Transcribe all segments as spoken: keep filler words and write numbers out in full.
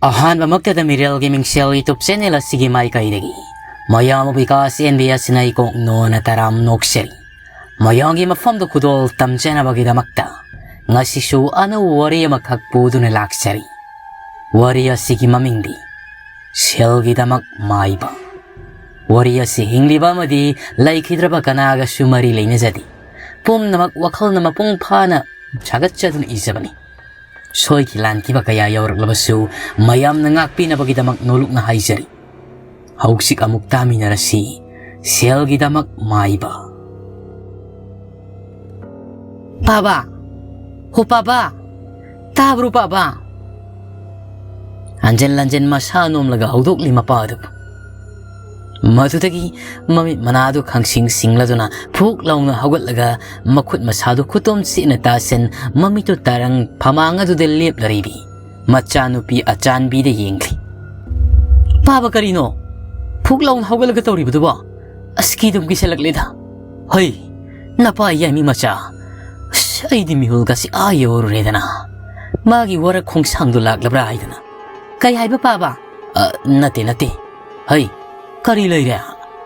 ꯑꯍꯥꯟꯕꯃꯛꯇꯗ ꯃꯤꯔꯦꯜꯒꯤ ꯃꯤꯡꯁꯦꯜ YouTube channel ꯑꯁꯤꯒꯤ ꯃꯥꯏꯀꯩꯗꯒꯤ ꯃꯌꯥꯝꯕꯨ ꯕꯤꯀꯥꯁ ꯑꯦꯟ ꯕꯤ ꯑꯁꯤꯅ ꯏꯀꯣꯛ ꯅꯣꯟꯅ ꯇꯔꯥꯝ ꯅꯣꯛꯆꯔꯤ꯫ ꯃꯌꯥꯝꯒꯤ ꯃꯐꯝꯗ ꯈꯨꯗꯣꯜ ꯇꯝꯖꯅꯕꯒꯤꯗꯃꯛꯇ ꯉꯁꯤꯁꯨ ꯑꯅꯧꯕ ꯋꯥꯔꯤ ꯑꯃꯈꯛ ꯄꯨꯗꯨꯅ ꯂꯥꯛꯆꯔꯤ꯫ ꯋꯥꯔꯤ ꯑꯁꯤꯒꯤ ꯃꯃꯤꯡꯗꯤ ꯁꯦꯜꯒꯤꯗꯃꯛ ꯃꯥꯏꯕ꯫ ꯋꯥꯔꯤ ꯑꯁꯤ ꯍꯤꯡꯂꯤꯕ ꯑꯃꯗꯤ ꯂꯩꯈꯤꯗ꯭ꯔꯕ ꯀꯅꯥꯒꯁꯨ ꯃꯔꯤ ꯂꯩꯅꯖꯗꯦ꯫ ꯄꯨꯝꯅꯃꯛ ꯋꯥꯈꯜꯅ ꯃꯄꯨꯡ ꯐꯥꯅ ꯁꯥꯒꯠꯆꯗꯨꯅ ꯏꯖꯕꯅꯤ꯫ ꯁꯣꯏꯈꯤ ꯂꯥꯟꯈꯤꯕ ꯀꯌꯥ ꯌꯥꯎꯔꯛꯂꯕꯁꯨ ꯃꯌꯥꯝꯅ ꯉꯥꯛꯄꯤꯅꯕꯒꯤꯗꯃꯛ ꯅꯣꯂꯨꯛꯅ ꯍꯥꯏꯖꯔꯤ꯫ ꯍꯧꯖꯤꯛ ꯑꯃꯨꯛ ꯇꯥꯃꯤꯟꯅꯔꯁꯤ, ꯁꯦꯜꯒꯤꯗꯃꯛ ꯃꯥꯏꯕ꯫ "ꯄꯥꯕ! ꯍꯣ ꯄꯥꯕ! ꯇꯥꯕ꯭ꯔꯣ ꯄꯥꯕ?" ꯍꯟꯖꯤꯟ ꯍꯟꯖꯤꯟ ꯃꯁꯥ ꯅꯣꯝꯂꯒ ꯍꯧꯗꯣꯛꯂꯤ ꯃꯄꯥꯗꯨ꯫ ꯃꯗꯨꯗꯒꯤ ꯃꯃꯤꯠ ꯃꯅꯥꯗꯨ ꯈꯪꯁꯤꯡ ꯁꯤꯡꯂꯗꯨꯅ ꯐꯨꯛ ꯂꯥꯎꯅ ꯍꯧꯒꯠꯂꯒ ꯃꯈꯨꯠ ꯃꯁꯥꯗꯨ ꯈꯨꯇꯨꯝ ꯁꯤꯠꯅ ꯇꯥꯁꯤꯟ, ꯃꯃꯤꯠꯇꯨ ꯇꯥꯔꯪ ꯐꯃꯥꯡ ꯑꯗꯨꯗ ꯂꯦꯞꯂꯔꯤꯕꯤ ꯃꯆꯥꯅꯨꯄꯤ ꯑꯆꯥꯟꯕꯤꯗ ꯌꯦꯡꯂꯤ꯫ "ꯄꯥꯕ, ꯀꯔꯤꯅꯣ ꯐꯨꯛ ꯂꯥꯎꯅ ꯍꯧꯒꯠꯂꯒ ꯇꯧꯔꯤꯕꯗꯨꯕꯣ? ꯑꯁ, ꯀꯤꯗꯨꯝ ꯀꯤꯁꯜꯂꯛꯂꯦꯗ꯫ ꯍꯩ, ꯅꯄꯥ ꯌꯥꯏꯃꯤ ꯃꯆꯥ, ꯑꯁ, ꯑꯩꯗꯤ ꯃꯤꯍꯨꯜꯒꯁꯤ ꯑꯥ ꯌꯧꯔꯨꯔꯦꯗꯅ꯫ ꯃꯥꯒꯤ ꯋꯥꯔꯛ ꯈꯣꯡꯁꯥꯡꯗꯨ ꯂꯥꯛꯂꯕ꯭ꯔꯥ ꯍꯥꯏꯗꯅ꯫" "ꯀꯩ ꯍꯥꯏꯕ ꯄꯥꯕ?" "ꯑ, ꯅꯠꯇꯦ, ꯅꯠꯇꯦ꯫ ꯍꯩ, ꯀꯔꯤ ꯂꯩꯔꯦ?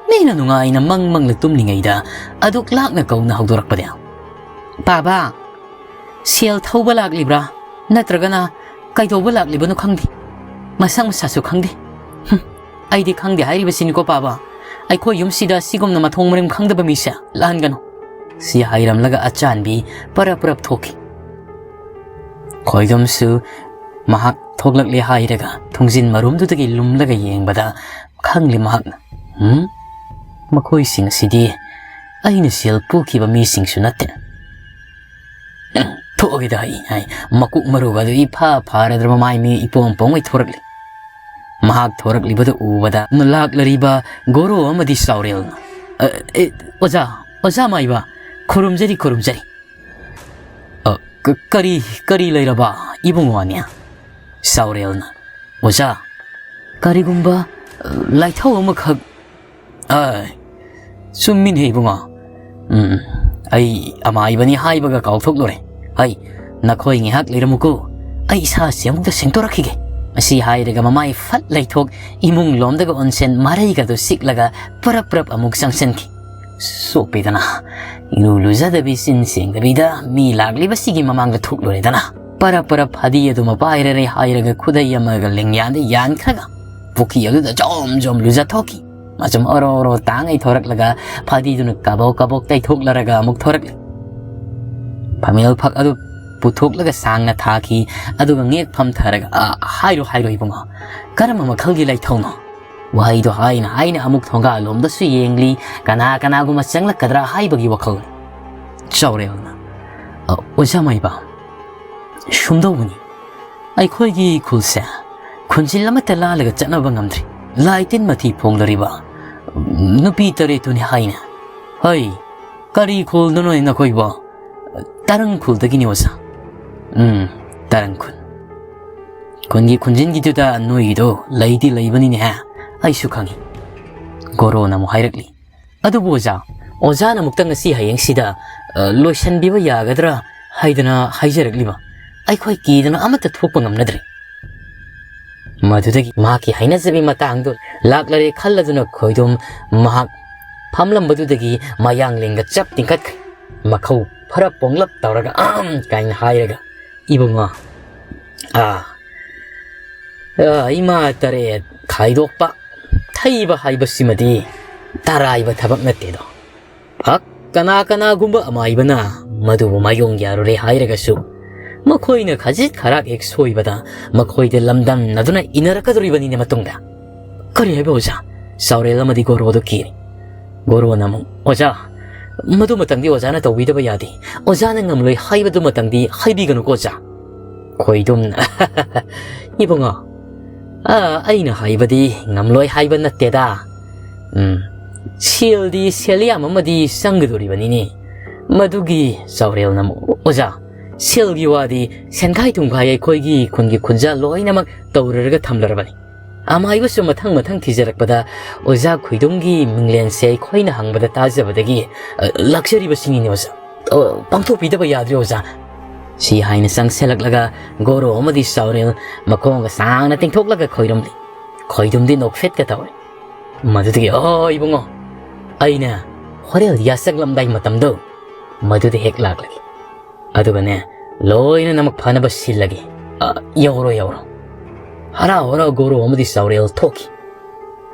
ꯃꯤꯅ ꯅꯨꯡꯉꯥꯏꯅ ꯃꯪ ꯃꯪꯅ ꯇꯨꯝꯂꯤꯉꯩꯗ ꯑꯗꯨꯛ ꯂꯥꯛꯅ ꯀꯧꯅ ꯍꯧꯗꯣꯔꯛꯄꯗꯤ?" "ꯄꯥꯕ, ꯁꯦꯜ ꯊꯧꯕ ꯂꯥꯛꯂꯤꯕ꯭ꯔꯥ, ꯅꯠꯇ꯭ꯔꯒꯅ ꯀꯩꯗꯧꯕ ꯂꯥꯛꯂꯤꯕꯅꯣ ꯈꯪꯗꯦ꯫ ꯃꯁꯛ ꯃꯁꯥꯁꯨ ꯈꯪꯗꯦ꯫ ꯍꯨꯝ, ꯑꯩꯗꯤ ꯈꯪꯗꯦ ꯍꯥꯏꯔꯤꯕꯁꯤꯅꯤꯀꯣ ꯄꯥꯕ꯫ ꯑꯩꯈꯣꯏ ꯌꯨꯝꯁꯤꯗ ꯁꯤꯒꯨꯝꯅ ꯃꯊꯣꯡ ꯃꯔꯝ ꯈꯪꯗꯕ ꯃꯤꯁꯦ ꯂꯥꯛꯍꯟꯒꯅꯨ꯫" ꯁꯤ ꯍꯥꯏꯔꯝꯂꯒ ꯑꯆꯥꯟꯕꯤ ꯄꯔꯞ ꯄꯔꯞ ꯊꯣꯛꯈꯤ꯫ ꯈꯣꯏꯗꯨꯝꯁꯨ ꯃꯍꯥꯛ ꯊꯣꯛꯂꯛꯂꯦ ꯍꯥꯏꯔꯒ ꯊꯣꯡꯖꯤꯟ ꯃꯔꯨꯝꯗꯨꯗꯒꯤ ꯂꯨꯝꯂꯒ ꯌꯦꯡꯕꯗ ꯈꯪꯂꯦ ꯃꯍꯥꯛꯅ, "ꯍꯨꯝ? ꯃꯈꯣꯏꯁꯤꯡ ꯑꯁꯤꯗꯤ ꯑꯩꯅ ꯁꯦꯜ ꯄꯨꯈꯤꯕ ꯃꯤꯁꯤꯡꯁꯨ ꯅꯠꯇꯦ꯫ ꯊꯣꯛꯑꯒꯦꯗ ꯑꯩ," ꯍꯥꯏ꯫ ꯃꯀꯣꯛ ꯃꯔꯨꯒꯗꯨ ꯏꯐꯥ ꯐꯥꯔꯗ꯭ꯔ ꯃꯃꯥꯏ ꯃꯤ ꯏꯄꯣꯝ ꯄꯣꯝꯉꯩ ꯊꯣꯔꯛꯂꯤ꯫ ꯃꯍꯥꯛ ꯊꯣꯔꯛꯂꯤꯕꯗꯨ ꯎꯕꯗ ꯂꯥꯛꯂꯔꯤꯕ ꯒꯣꯔꯣ ꯑꯃꯗꯤ ꯆꯥꯎꯔꯦꯜꯅ, "ꯑ, ꯑꯦ, ꯑꯣꯖꯥ, ꯑꯣꯖꯥ ꯃꯥꯏꯕ, ꯈꯨꯔꯨꯝꯖꯔꯤ, ꯈꯨꯔꯨꯝꯖꯔꯤ꯫" "ꯑ, ꯀ-, ꯀꯔꯤ, ꯀꯔꯤ ꯂꯩꯔꯕ ꯏꯕꯨꯡꯉꯣꯅꯦ?" ꯆꯥꯎꯔꯦꯜꯅ, "ꯑꯣꯖꯥ, ꯀꯔꯤꯒꯨꯝꯕ, ꯑ, ꯂꯥꯏꯊꯧ ꯑꯃꯈꯛ꯫" "ꯑ, ꯆꯨꯝꯃꯤꯅꯦ ꯏꯕꯨꯡꯉꯣ꯫ ꯎꯝ, ꯑꯩ ꯑꯃꯥꯏꯕꯅꯤ ꯍꯥꯏꯕꯒ ꯀꯥꯎꯊꯣꯛꯂꯨꯔꯦ꯫ ꯍꯩ, ꯅꯈꯣꯏ ꯉꯥꯏꯍꯥꯛ ꯂꯩꯔꯝꯃꯨꯀꯣ, ꯑꯩ ꯏꯁꯥꯁꯦ ꯑꯃꯨꯛꯇ ꯁꯦꯡꯗꯣꯔꯛꯈꯤꯒꯦ꯫" ꯑꯁꯤ ꯍꯥꯏꯔꯒ ꯃꯃꯥꯏ ꯐꯠ ꯂꯩꯊꯣꯛ, ꯏꯃꯨꯡ ꯂꯣꯝꯗꯒ ꯑꯣꯟꯁꯦꯟ, ꯃꯔꯩꯒꯗꯨ ꯁꯤꯛꯂꯒ ꯄꯔꯞ ꯄꯔꯞ ꯑꯃꯨꯛ ꯆꯪꯁꯤꯟꯈꯤ꯫ ꯁꯣꯛꯄꯤꯗꯅ, ꯏꯔꯨ ꯂꯨꯖꯗꯕꯤ, ꯆꯤꯟ ꯁꯦꯡꯗꯕꯤꯗ ꯃꯤ ꯂꯥꯛꯂꯤꯕꯁꯤꯒꯤ ꯃꯃꯥꯡꯗ ꯊꯣꯛꯂꯨꯔꯦꯗꯅ꯫ ꯄꯔꯞ ꯄꯔꯞ ꯐꯗꯤ ꯑꯗꯨ ꯃꯄꯥꯏꯔꯔꯦ ꯍꯥꯏꯔꯒ ꯈꯨꯗꯩ ꯑꯃꯒ ꯂꯦꯡꯌꯥꯟꯗ ꯌꯥꯟꯈ꯭ꯔꯒ ꯄꯨꯈ꯭ꯔꯤ ꯑꯗꯨꯗ ꯖꯣꯝ ꯖꯣꯝ ꯂꯨꯖꯊꯣꯛꯈꯤ꯫ ꯃꯆꯨꯝ ꯑꯣꯔꯣ ꯑꯣꯔꯣ ꯇꯥꯡꯉꯩ ꯊꯣꯔꯛꯂꯒ ꯐꯗꯤꯗꯨꯅ ꯀꯕꯣꯛ ꯀꯕꯣꯛ ꯇꯩꯊꯣꯛꯂꯔꯒ ꯑꯃꯨꯛ ꯊꯣꯔꯛꯂꯤ꯫ ꯐꯃꯦꯜ ꯐꯛ ꯑꯗꯨ ꯄꯨꯊꯣꯛꯂꯒ ꯁꯥꯡꯅ ꯊꯥꯈꯤ꯫ ꯑꯗꯨꯒ ꯉꯦꯛ ꯐꯝꯊꯔꯒ, "ꯑ, ꯍꯥꯏꯔꯣ, ꯍꯥꯏꯔꯣ ꯏꯕꯨꯡꯉꯣ, ꯀꯔꯝꯕ ꯃꯈꯜꯒꯤ ꯂꯥꯏꯊꯧꯅꯣ?" ꯋꯥꯍꯩꯗꯣ ꯍꯥꯏꯅ ꯍꯥꯏꯅ ꯑꯃꯨꯛ ꯊꯣꯡꯒꯥꯜꯂꯣꯝꯗꯁꯨ ꯌꯦꯡꯂꯤ, ꯀꯅꯥ ꯀꯅꯥꯒꯨꯝꯕ ꯆꯪꯂꯛꯀꯗ꯭ꯔꯥ ꯍꯥꯏꯕꯒꯤ ꯋꯥꯈꯜ꯫ ꯆꯥꯎꯔꯦꯜꯅ, "ꯑ, ꯑꯣꯖꯥ ꯃꯥꯏꯕ, ꯁꯨꯝꯗꯧꯕꯅꯤ, ꯑꯩꯈꯣꯏꯒꯤ ꯈꯨꯜꯁꯦ ꯈꯨꯟꯖꯤꯜ ꯑꯃꯠꯇ ꯂꯥꯜꯂꯒ ꯆꯠꯅꯕ ꯉꯝꯗ꯭ꯔꯤ꯫ ꯂꯥꯏ ꯇꯤꯟ ꯃꯊꯤ ꯐꯣꯡꯗꯣꯔꯤꯕ ꯅꯨꯄꯤ ꯇꯔꯦꯠꯇꯨꯅꯤ ꯍꯥꯏꯅ꯫" "ꯍꯩ, ꯀꯔꯤ ꯈꯨꯜꯗꯅꯣ ꯅꯈꯣꯏꯕꯣ?" "ꯇꯔꯪ ꯈꯨꯜꯗꯒꯤꯅꯤ ꯑꯣꯖꯥ꯫" "ꯎꯝ, ꯇꯔꯪ ꯈꯨꯜ꯫ ꯈꯨꯟꯒꯤ ꯈꯨꯟꯖꯤꯟꯒꯤꯗꯨꯗ ꯅꯣꯏꯒꯤꯗꯣ ꯂꯩꯗꯤ ꯂꯩꯕꯅꯤꯅꯦꯍꯦ, ꯑꯩꯁꯨ ꯈꯪꯉꯤ꯫" ꯒꯣꯔꯣꯅ ꯑꯃꯨꯛ ꯍꯥꯏꯔꯛꯂꯤ꯫ "ꯑꯗꯨꯕꯨ ꯑꯣꯖꯥ, ꯑꯣꯖꯥꯅ ꯑꯃꯨꯛꯇꯪ ꯉꯁꯤ ꯍꯌꯦꯡꯁꯤꯗ, ꯑ, ꯂꯣꯏꯁꯟꯕꯤꯕ ꯌꯥꯒꯗ꯭ꯔꯥ ꯍꯥꯏꯗꯅ ꯍꯥꯏꯖꯔꯛꯂꯤꯕ꯫ ꯑꯩꯈꯣꯏ ꯀꯤꯗꯅ ꯑꯃꯠꯇ ꯊꯣꯛꯄ ꯉꯝꯅꯗ꯭ꯔꯦ꯫" ꯃꯗꯨꯗꯒꯤ ꯃꯍꯥꯛꯀꯤ ꯍꯩꯅꯖꯕꯤ ꯃꯇꯥꯡꯗꯨ ꯂꯥꯛꯂꯔꯦ ꯈꯜꯂꯗꯨꯅ ꯈꯣꯏꯗꯨꯝ ꯃꯍꯥꯛ ꯐꯝꯂꯝꯕꯗꯨꯗꯒꯤ ꯃꯌꯥꯡꯂꯦꯟꯒ ꯆꯞ ꯇꯤꯡꯈꯠꯈ꯭ꯔꯦ꯫ ꯃꯈꯧ ꯐꯔ ꯄꯣꯡꯂꯞ ꯇꯧꯔꯒ "ꯑꯍꯝ" ꯀꯥꯏꯅ ꯍꯥꯏꯔꯒ, "ꯏꯕꯨꯡꯉꯣ, ꯑꯥ, ꯑꯥ, ꯏꯃꯥ ꯇꯔꯦꯠ ꯈꯥꯏꯗꯣꯛꯄ ꯊꯩꯕ ꯍꯥꯏꯕꯁꯤꯃꯗꯤ ꯇꯔꯥꯏꯕ ꯊꯕꯛ ꯅꯠꯇꯦꯗꯣ꯫ ꯐꯛ ꯀꯅꯥ ꯀꯅꯥꯒꯨꯝꯕ ꯑꯃꯥꯏꯕꯅ ꯃꯗꯨꯕꯨ ꯃꯥꯌꯣꯡ ꯌꯥꯔꯨꯔꯦ ꯍꯥꯏꯔꯒꯁꯨ, ꯃꯈꯣꯏꯅ ꯈꯖꯤꯛ ꯈꯔꯥꯛ ꯍꯦꯛ ꯁꯣꯏꯕꯗ ꯃꯈꯣꯏꯗ ꯂꯝꯗꯝꯅꯗꯨꯅ ꯏꯟꯅꯔꯛꯀꯗꯧꯔꯤꯕꯅꯤꯅꯦ ꯃꯇꯨꯡꯗ꯫" "ꯀꯔꯤ ꯍꯥꯏꯕ ꯑꯣꯖꯥ?" ꯆꯥꯎꯔꯦꯜ ꯑꯃꯗꯤ ꯒꯣꯔꯣꯗꯣ ꯀꯤꯔꯤ꯫ ꯒꯣꯔꯣꯅ ꯑꯃꯨꯛ, "ꯑꯣꯖꯥ, ꯃꯗꯨꯃꯇꯪꯗꯤ ꯑꯣꯖꯥꯅ ꯇꯧꯕꯤꯗꯕ ꯌꯥꯗꯦ꯫ ꯑꯣꯖꯥꯅ ꯉꯝꯂꯣꯏ ꯍꯥꯏꯕꯗꯨꯃꯇꯪꯗꯤ ꯍꯥꯏꯕꯤꯒꯅꯨꯀꯣ ꯑꯣꯖꯥ꯫" ꯈꯣꯏꯗꯨꯝꯅ, "ꯏꯕꯨꯡꯉꯣ, ꯑ, ꯑꯩꯅ ꯍꯥꯏꯕꯗꯤ ꯉꯝꯂꯣꯏ ꯍꯥꯏꯕ ꯅꯠꯇꯦꯗ꯫ ꯎꯝ, ꯁꯦꯜꯗꯤ ꯁꯦꯜ ꯌꯥꯝ ꯑꯃꯗꯤ ꯆꯪꯒꯗꯧꯔꯤꯕꯅꯤꯅꯦ꯫" ꯃꯗꯨꯒꯤ ꯆꯥꯎꯔꯦꯜꯅ ꯑꯃꯨꯛ, "ꯑꯣꯖꯥ, ꯁꯦꯜꯒꯤ ꯋꯥꯗꯤ ꯁꯦꯟꯈꯥꯏ ꯊꯨꯝꯈꯥꯏ ꯑꯩꯈꯣꯏꯒꯤ ꯈꯨꯟꯒꯤ ꯈꯨꯟꯖꯥ ꯂꯣꯏꯅꯃꯛ ꯇꯧꯔꯔꯒ ꯊꯝꯂꯔꯕꯅꯤ꯫ ꯑꯃꯥꯏꯕꯁꯨ ꯃꯊꯪ ꯃꯊꯪ ꯊꯤꯖꯔꯛꯄꯗ ꯑꯣꯖꯥ ꯈꯣꯏꯗꯨꯝꯒꯤ ꯃꯤꯡꯂꯦꯟꯁꯦ ꯑꯩꯈꯣꯏꯅ ꯍꯪꯕꯗ ꯇꯥꯖꯕꯗꯒꯤ, ꯑ, ꯂꯥꯛꯆꯔꯤꯕꯁꯤꯡꯅꯤꯅꯦ ꯑꯣꯖꯥ꯫ ꯑ, ꯄꯥꯡꯊꯣꯛꯄꯤꯗꯕ ꯌꯥꯗ꯭ꯔꯦ ꯑꯣꯖꯥ꯫" ꯁꯤ ꯍꯥꯏꯅ ꯆꯪꯁꯤꯜꯂꯛꯂꯒ ꯒꯣꯔꯣ ꯑꯃꯗꯤ ꯆꯥꯎꯔꯦꯜ ꯃꯈꯣꯡꯒ ꯁꯥꯡꯅ ꯇꯤꯡꯊꯣꯛꯂꯒ ꯈꯣꯏꯔꯝꯂꯤ꯫ ꯈꯣꯏꯗꯨꯝꯗꯤ ꯅꯣꯛꯐꯦꯠꯀ ꯇꯧꯔꯦ꯫ ꯃꯗꯨꯗꯒꯤ, "ꯑꯣ ꯏꯕꯨꯡꯉꯣ, ꯑꯩꯅ ꯍꯣꯔꯦꯜ ꯌꯥꯆꯪꯂꯝꯗꯥꯏ ꯃꯇꯝꯗꯣ, ꯃꯗꯨꯗ ꯍꯦꯛ ꯂꯥꯛꯂꯒꯦ꯫ ꯑꯗꯨꯒꯅꯦ, ꯂꯣꯏꯅ ꯅꯃꯛ ꯐꯅꯕ ꯁꯤꯜꯂꯒꯦ꯫ ꯑ, ꯌꯧꯔꯣ, ꯌꯧꯔꯣ꯫" ꯍꯔꯥꯎ ꯍꯔꯥꯎ ꯒꯣꯔꯣ ꯑꯃꯗꯤ ꯆꯥꯎꯔꯦꯜ ꯊꯣꯛꯈꯤ꯫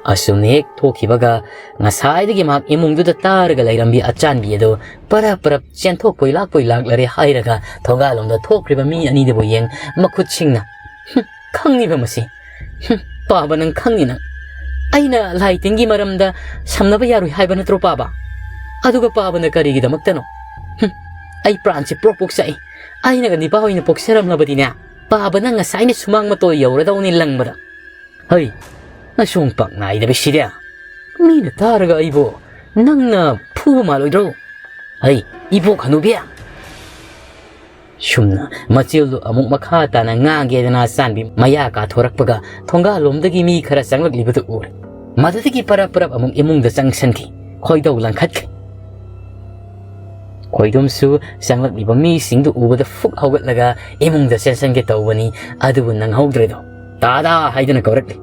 ꯑꯁꯨꯝꯅ ꯍꯦꯛ ꯊꯣꯛꯈꯤꯕꯒ, ꯉꯁꯥꯏꯗꯒꯤ ꯃꯍꯥꯛ ꯏꯃꯨꯡꯗꯨꯗ ꯇꯥꯔꯒ ꯂꯩꯔꯝꯕꯤ ꯑꯆꯥꯟꯕꯤ ꯑꯗꯨ ꯄꯔꯞ ꯄꯔꯞ ꯆꯦꯟꯊꯣꯛꯄꯣꯏ ꯂꯥꯛꯄꯣꯏ ꯂꯥꯛꯂꯔꯦ ꯍꯥꯏꯔꯒ ꯊꯣꯡꯒꯥꯜꯂꯣꯝꯗ ꯊꯣꯛꯈ꯭ꯔꯤꯕ ꯃꯤ ꯑꯅꯤꯗꯨꯕꯨ ꯌꯦꯡ ꯃꯈꯨꯠꯁꯤꯡꯅ, "ꯍꯨꯝ, ꯈꯪꯉꯤꯕ ꯃꯁꯤ꯫ ꯍꯨꯝ, ꯄꯥꯕ ꯅꯪ ꯈꯪꯉꯤ ꯅꯪ꯫ ꯑꯩꯅ ꯂꯥꯏ ꯇꯤꯟꯒꯤ ꯃꯔꯝꯗ ꯁꯝꯅꯕ ꯌꯥꯔꯣꯏ ꯍꯥꯏꯕ ꯅꯠꯇ꯭ꯔꯣ ꯄꯥꯕ? ꯑꯗꯨꯒ ꯄꯥꯕꯅ ꯀꯔꯤꯒꯤꯗꯃꯛꯇꯅꯣ? ꯍꯨꯝ, ꯑꯩ ꯄ꯭ꯔꯥꯟꯁꯦ ꯄ꯭ꯔꯣꯛ ꯄ꯭ꯔꯣꯛ ꯆꯥꯛꯏ꯫ ꯑꯩꯅꯒ ꯅꯤꯄꯥ ꯍꯣꯏꯅ ꯄꯣꯛꯆꯔꯝꯂꯕꯗꯤꯅꯦ, ꯄꯥꯕ ꯅꯪ ꯉꯁꯥꯏꯅ ꯁꯨꯃꯥꯡ ꯃꯇꯣꯏ ꯌꯧꯔꯗꯧꯅꯤ ꯂꯪꯕꯗ꯫ ꯍꯩ, ꯅꯁꯣꯡ ꯄꯥꯛ ꯅꯥꯏꯗꯕꯁꯤꯗꯤ꯫ ꯃꯤꯅ ꯇꯥꯔꯒ ꯑꯩꯕꯨ ꯅꯪꯅ ꯐꯨꯕ ꯃꯥꯜꯂꯣꯏꯗ꯭ꯔꯣ? ꯍꯩ, ꯏꯕꯣꯛ ꯍꯅꯨꯕꯤ!" ꯁꯨꯝꯅ ꯃꯆꯤꯜꯗꯨ ꯑꯃꯨꯛ ꯃꯈꯥ ꯇꯥꯅ ꯉꯥꯡꯒꯦꯗꯅ ꯆꯥꯟꯕꯤ ꯃꯌꯥ ꯀꯥꯊꯣꯔꯛꯄꯒ ꯊꯣꯡꯒꯥꯜꯂꯣꯝꯗꯒꯤ ꯃꯤ ꯈꯔ ꯆꯪꯂꯛꯂꯤꯕꯗꯨ ꯎꯔꯦ꯫ ꯃꯗꯨꯗꯒꯤ ꯄꯔꯞ ꯄꯔꯞ ꯑꯃꯨꯛ ꯏꯃꯨꯡꯗ ꯆꯪꯁꯟꯈꯤ꯫ ꯈꯣꯏꯗꯧ ꯂꯪꯈꯠꯈ꯭ꯔꯦ꯫ ꯈꯣꯏꯗꯨꯝꯁꯨ ꯆꯪꯂꯛꯂꯤꯕ ꯃꯤꯁꯤꯡꯗꯨ ꯎꯕꯗ ꯐꯨꯛ ꯍꯧꯒꯠꯂꯒ ꯏꯃꯨꯡꯗ ꯆꯦꯟꯁꯟꯒꯦ ꯇꯧꯕꯅꯤ, ꯑꯗꯨꯕꯨ ꯅꯪꯍꯧꯗ꯭ꯔꯦꯗꯣ꯫ "ꯇꯥꯗꯥ" ꯍꯥꯏꯗꯨꯅ ꯀꯧꯔꯛꯂꯤ꯫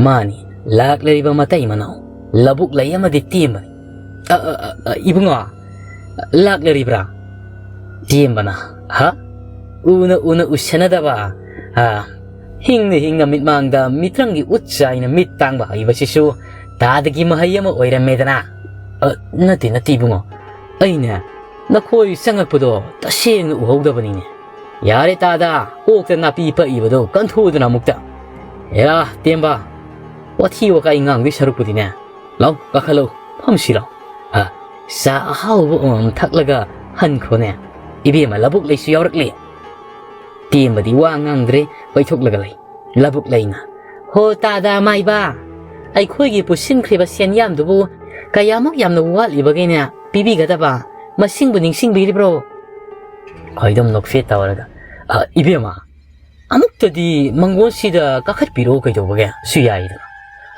ꯃꯥꯅꯤ, ꯂꯥꯛꯂꯤꯕ ꯃꯇꯩ ꯃꯅꯥꯎ, ꯂꯧꯕꯨꯛ ꯂꯩ ꯑꯃꯗꯤ ꯇꯦꯝꯕꯅꯤ꯫ "ꯑ, ꯑ, ꯑ, ꯑ, ꯏꯕꯨꯡꯉꯣ, ꯂꯥꯛꯂꯔꯤꯕ꯭ꯔꯥ?" ꯇꯦꯝꯕꯅ, "ꯍꯥ? ꯎꯅ ꯎꯅ ꯎꯁꯤꯟꯅꯗꯕ, ꯑ, ꯍꯤꯡꯅ ꯍꯤꯡꯅ ꯃꯤꯠꯃꯥꯡꯗ ꯃꯤꯇ꯭ꯔꯪꯒꯤ ꯎꯠ ꯆꯥꯏꯅ ꯃꯤꯠ ꯇꯥꯡꯕ ꯍꯩꯕꯁꯤꯁꯨ ꯇꯥꯗꯒꯤ ꯃꯍꯩ ꯑꯃ ꯑꯣꯏꯔꯝꯃꯦꯗꯅ꯫" "ꯑ, ꯅꯠꯇꯦ, ꯅꯠꯇꯦ ꯏꯕꯨꯡꯉꯣ, ꯑꯩꯅꯦ ꯅꯈꯣꯏ ꯆꯪꯉꯛꯄꯗꯣ ꯇꯁꯦꯡꯅ ꯎꯍꯧꯗꯕꯅꯤꯅꯦ꯫ ꯌꯥꯔꯦ ꯇꯥꯗ, ꯀꯣꯛꯇ ꯅꯥꯄꯤ ꯄꯛꯏꯕꯗꯣ ꯀꯟꯊꯣꯛꯎꯗꯅ ꯑꯃꯨꯛꯇ꯫ ꯑꯦꯔꯥ, ꯇꯦꯝꯕ, ꯋꯥꯊꯤ ꯋꯥꯀꯥꯏ ꯉꯥꯡꯗꯣꯏ ꯁꯔꯨꯛꯄꯨꯗꯤꯅꯦ, ꯂꯥꯎ, ꯀꯥꯈꯠꯂꯧ, ꯐꯝꯁꯤ ꯂꯥꯎ꯫ ꯍꯥ, ꯆꯥ ꯑꯍꯥꯎꯕ ꯑꯃꯃꯝ ꯊꯛꯂꯒ ꯍꯟꯈ꯭ꯔꯣꯅꯦ꯫ ꯏꯕꯦꯝꯃ, ꯂꯧꯕꯨꯛ ꯂꯩꯁꯨ ꯌꯥꯎꯔꯛꯂꯦ꯫" ꯇꯦꯝꯕꯗꯤ ꯋꯥ ꯉꯥꯡꯗ꯭ꯔꯦ, ꯄꯩꯊꯣꯛꯂꯒ ꯂꯩ꯫ ꯂꯧꯕꯨꯛ ꯂꯩꯅ, "ꯍꯣ ꯇꯥꯗ ꯃꯥꯏꯕ, ꯑꯩꯈꯣꯏꯒꯤ ꯄꯨꯁꯤꯟꯈ꯭ꯔꯤꯕ ꯁꯦꯟꯌꯥꯝꯗꯨꯕꯨ ꯀꯌꯥꯃꯨꯛ ꯌꯥꯝꯅ ꯋꯥꯠꯂꯤꯕꯒꯦꯅꯦ ꯄꯤꯕꯤꯒꯗꯕ? ꯃꯁꯤꯡꯕꯨ ꯅꯤꯡꯁꯤꯡꯕꯤꯔꯤꯕ꯭ꯔꯣ?" ꯈꯣꯏꯗꯝ ꯅꯣꯛꯐꯦꯠ ꯇꯧꯔꯒ, "ꯑ, ꯏꯕꯦꯝꯃ, ꯑꯃꯨꯛꯇꯗꯤ ꯃꯪꯒꯣꯟꯁꯤꯗ ꯀꯥꯈꯠꯄꯤꯔꯣ ꯀꯩꯗꯧꯕꯒꯦ? ꯁꯨ ꯌꯥꯏꯗꯅ꯫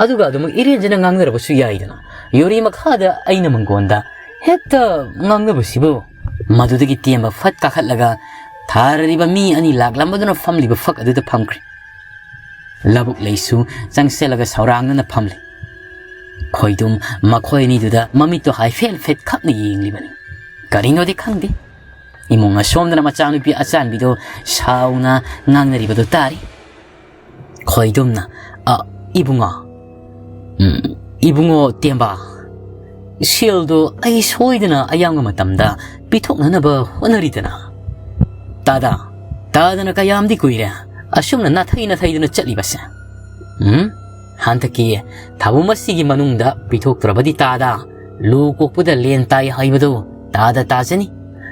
ꯑꯗꯨꯒ ꯑꯗꯨꯃꯛ ꯏꯔꯦꯟꯖꯅ ꯉꯥꯡꯅꯔꯕꯁꯨ ꯌꯥꯏꯗꯅ꯫ ꯌꯣꯔꯤ ꯃꯈꯥꯗ ꯑꯩꯅ ꯃꯪꯒꯣꯟꯗ ꯍꯦꯛꯇ ꯉꯥꯡꯅꯕꯁꯤꯕꯨ?" ꯃꯗꯨꯗꯒꯤ ꯇꯦꯝꯕ ꯐꯠ ꯀꯥꯈꯠꯂꯒ, ꯊꯥꯔꯔꯤꯕ ꯃꯤ ꯑꯅꯤ ꯂꯥꯛꯂꯝꯕꯗꯨꯅ ꯐꯝꯂꯤꯕ ꯐꯛ ꯑꯗꯨꯗ ꯐꯝꯈ꯭ꯔꯦ꯫ ꯂꯧꯕꯨꯛ ꯂꯩꯁꯨ ꯆꯪꯁꯤꯜꯂꯒ ꯁꯧꯔꯥꯡꯅꯅ ꯐꯝꯂꯤ꯫ ꯈꯣꯏꯗꯨꯝ ꯃꯈꯣꯏ ꯑꯅꯤꯗꯨꯗ ꯃꯃꯤꯠꯇꯣ ꯍꯥꯏꯐꯦꯠ ꯍꯥꯏꯐꯦꯠ ꯈꯞꯅ ꯌꯦꯡꯂꯤꯕꯅꯤ꯫ ꯀꯔꯤꯅꯣꯗꯤ ꯈꯪꯗꯦ, ꯏꯃꯨꯡ ꯑꯁꯣꯝꯗꯅ ꯃꯆꯥꯅꯨꯄꯤ ꯑꯆꯥꯟꯕꯤꯗꯣ ꯁꯥꯎꯅ ꯉꯥꯡꯅꯔꯤꯕꯗꯨ ꯇꯥꯔꯤ꯫ ꯈꯣꯏꯗꯨꯝꯅ, "ꯑ, ꯏꯕꯨꯡꯉꯣ, ꯎꯝ, ꯏꯕꯨꯡꯉꯣ ꯇꯦꯝꯕꯥ, ꯁꯦꯜꯗꯣ ꯑꯩ ꯁꯣꯏꯗꯅ ꯑꯌꯥꯝꯕ ꯃꯇꯝꯗ ꯄꯤꯊꯣꯛꯅꯅꯕ ꯍꯣꯠꯅꯔꯤꯗꯅ꯫ ꯇꯥꯗ, ꯇꯥꯗꯅ ꯀꯌꯥꯝꯗꯤ ꯀꯨꯏꯔꯦ ꯑꯁꯨꯝꯅ ꯅꯥꯊꯩ ꯅꯥꯊꯩꯗꯨꯅ ꯆꯠꯂꯤꯕꯁꯦ? ꯎꯝ? ꯍꯟꯗꯛꯀꯤ ꯊꯥꯕꯨꯝ ꯑꯁꯤꯒꯤ ꯃꯅꯨꯡꯗ ꯄꯤꯊꯣꯛꯇ꯭ꯔꯕꯗꯤ ꯇꯥꯗ, ꯂꯨ ꯀꯣꯛꯄꯗ ꯂꯦꯟ ꯇꯥꯏ ꯍꯥꯏꯕꯗꯨ ꯇꯥꯗ ꯇꯥꯖꯅꯤ꯫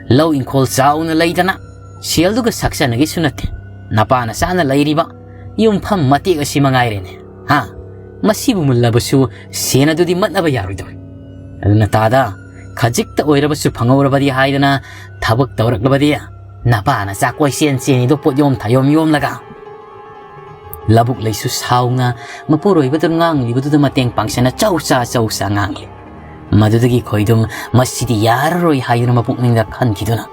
ꯂꯧ ꯏꯪꯈꯣꯜ ꯆꯥꯎꯅ ꯂꯩꯗꯅ ꯁꯦꯜꯗꯨꯒ ꯁꯥꯛꯆꯅꯒꯦꯁꯨ ꯅꯠꯇꯦ꯫ ꯅꯄꯥꯅ ꯆꯥꯅ ꯂꯩꯔꯤꯕ ꯌꯨꯝꯐꯝ ꯃꯇꯦꯛ ꯑꯁꯤ ꯃꯉꯥꯏꯔꯦꯅꯦ꯫ ꯍꯥ? ꯃꯁꯤꯕꯨ ꯃꯨꯜꯂꯕꯁꯨ ꯁꯦꯟ ꯑꯗꯨꯗꯤ ꯃꯠꯅꯕ ꯌꯥꯔꯣꯏꯗꯧꯔꯤ꯫ ꯑꯗꯨꯅ ꯇꯥꯗ, ꯈꯖꯤꯛꯇ ꯑꯣꯏꯔꯕꯁꯨ ꯐꯪꯍꯧꯔꯕꯗꯤ ꯍꯥꯏꯗꯅ ꯊꯕꯛ ꯇꯧꯔꯛꯂꯕꯗꯤ ꯅꯄꯥꯅ ꯆꯥꯛꯀꯣꯏ ꯆꯦꯟ ꯆꯦꯟꯅꯤꯗꯣ ꯄꯣꯠ ꯌꯣꯝ ꯊꯥꯌꯣꯝ ꯌꯣꯝꯂꯒ꯫ ꯂꯧꯕꯨꯛ ꯂꯩꯁꯨ ꯁꯥꯎꯅ ꯃꯄꯨꯔꯣꯏꯕꯗ ꯉꯥꯡꯂꯤꯕꯗꯨꯗ ꯃꯇꯦꯡ ꯄꯥꯡꯁꯤꯟꯅ ꯆꯧ ꯆꯥ ꯆꯧ ꯆꯥ ꯉꯥꯡꯂꯤ꯫ ꯃꯗꯨꯗꯒꯤ ꯈꯣꯏꯗꯨꯝ ꯃꯁꯤꯗꯤ ꯌꯥꯔꯔꯣꯏ ꯍꯥꯏꯗꯨꯅ ꯃꯄꯨꯛꯅꯤꯡꯗ ꯈꯟꯈꯤꯗꯨꯅ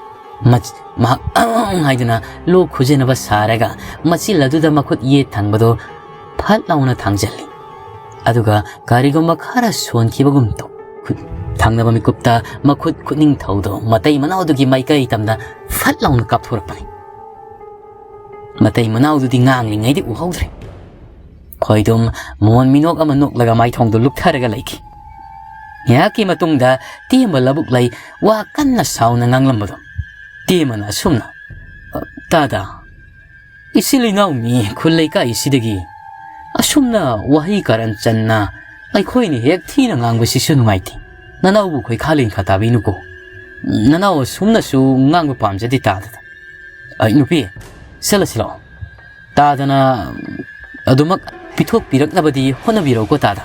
ꯃꯆ-, ꯃꯍꯥꯛ "ꯑꯪ" ꯍꯥꯏꯗꯨꯅ ꯂꯣꯛ ꯈꯨꯖꯅꯕ ꯁꯥꯔꯒ ꯃꯆꯤꯜ ꯑꯗꯨꯗ ꯃꯈꯨꯠ ꯌꯦꯠ ꯊꯪꯕꯗꯨ ꯐꯠ ꯂꯥꯎꯅ ꯊꯥꯡꯖꯜꯂꯤ꯫ ꯑꯗꯨꯒ ꯀꯔꯤꯒꯨꯝꯕ ꯈꯔ ꯁꯣꯟꯈꯤꯕꯒꯨꯝ ꯇꯧ꯫ ꯈꯨꯠ-, ꯊꯪꯅꯕ ꯃꯤꯀꯨꯞꯇ ꯃꯈꯨꯠ ꯈꯨꯠꯅꯤꯡꯊꯧꯗꯨ ꯃꯇꯩ ꯃꯅꯥꯎꯗꯨꯒꯤ ꯃꯥꯏꯀꯩ ꯇꯝꯅ ꯐꯠ ꯂꯥꯎꯅ ꯀꯥꯞꯊꯣꯔꯛꯄꯅꯤ꯫ ꯃꯇꯩ ꯃꯅꯥꯎꯗꯨꯗꯤ ꯉꯥꯡꯂꯤꯉꯩꯗꯤ ꯎꯍꯧꯗ꯭ꯔꯦ꯫ ꯈꯣꯏꯗꯨꯝ ꯃꯣꯟ ꯃꯤꯅꯣꯛ ꯑꯃ ꯅꯣꯛꯂꯒ ꯃꯥꯏꯊꯣꯡꯗꯨ ꯂꯨꯛꯊꯔꯒ ꯂꯩꯈꯤ꯫ ꯉꯥꯏꯍꯥꯛꯀꯤ ꯃꯇꯨꯡꯗ ꯇꯦꯝꯕ ꯂꯧꯕꯨꯛ ꯂꯩ ꯋꯥ ꯀꯟꯅ ꯁꯥꯎꯅ ꯉꯥꯡꯂꯝꯕꯗꯣ꯫ ꯇꯦꯝꯕꯅ ꯑꯁꯨꯝꯅ, "ꯇꯥꯗ, ꯏꯆꯤꯜ ꯏꯅꯥꯎ ꯃꯤ ꯈꯨꯜ ꯂꯩꯀꯥꯏ ꯑꯁꯤꯗꯒꯤ ꯑꯁꯨꯝꯅ ꯋꯥꯍꯩ ꯀꯥꯔꯟ ꯆꯟꯅ ꯑꯩꯈꯣꯏꯅ ꯍꯦꯛ ꯊꯤꯅ ꯉꯥꯡꯕꯁꯤꯁꯨ ꯅꯨꯡꯉꯥꯏꯇꯦ꯫ ꯅꯅꯥꯎꯕꯨ ꯈꯣꯏꯈꯥ ꯂꯦꯟꯈꯥ ꯇꯥꯕꯤꯅꯨꯀꯣ꯫ ꯅꯅꯥꯎ ꯑꯁꯨꯝꯅꯁꯨ ꯉꯥꯡꯕ ꯄꯥꯝꯖꯗꯦ ꯇꯥꯗꯗ꯫ ꯑꯩ ꯅꯨꯄꯤ, ꯁꯤꯜꯂ ꯁꯤꯜꯂꯛꯑꯣ꯫ ꯇꯥꯗꯅ ꯑꯗꯨꯃꯛ ꯄꯤꯊꯣꯛꯄꯤꯔꯛꯅꯕꯗꯤ ꯍꯣꯠꯅꯕꯤꯔꯣꯀꯣ ꯇꯥꯗ꯫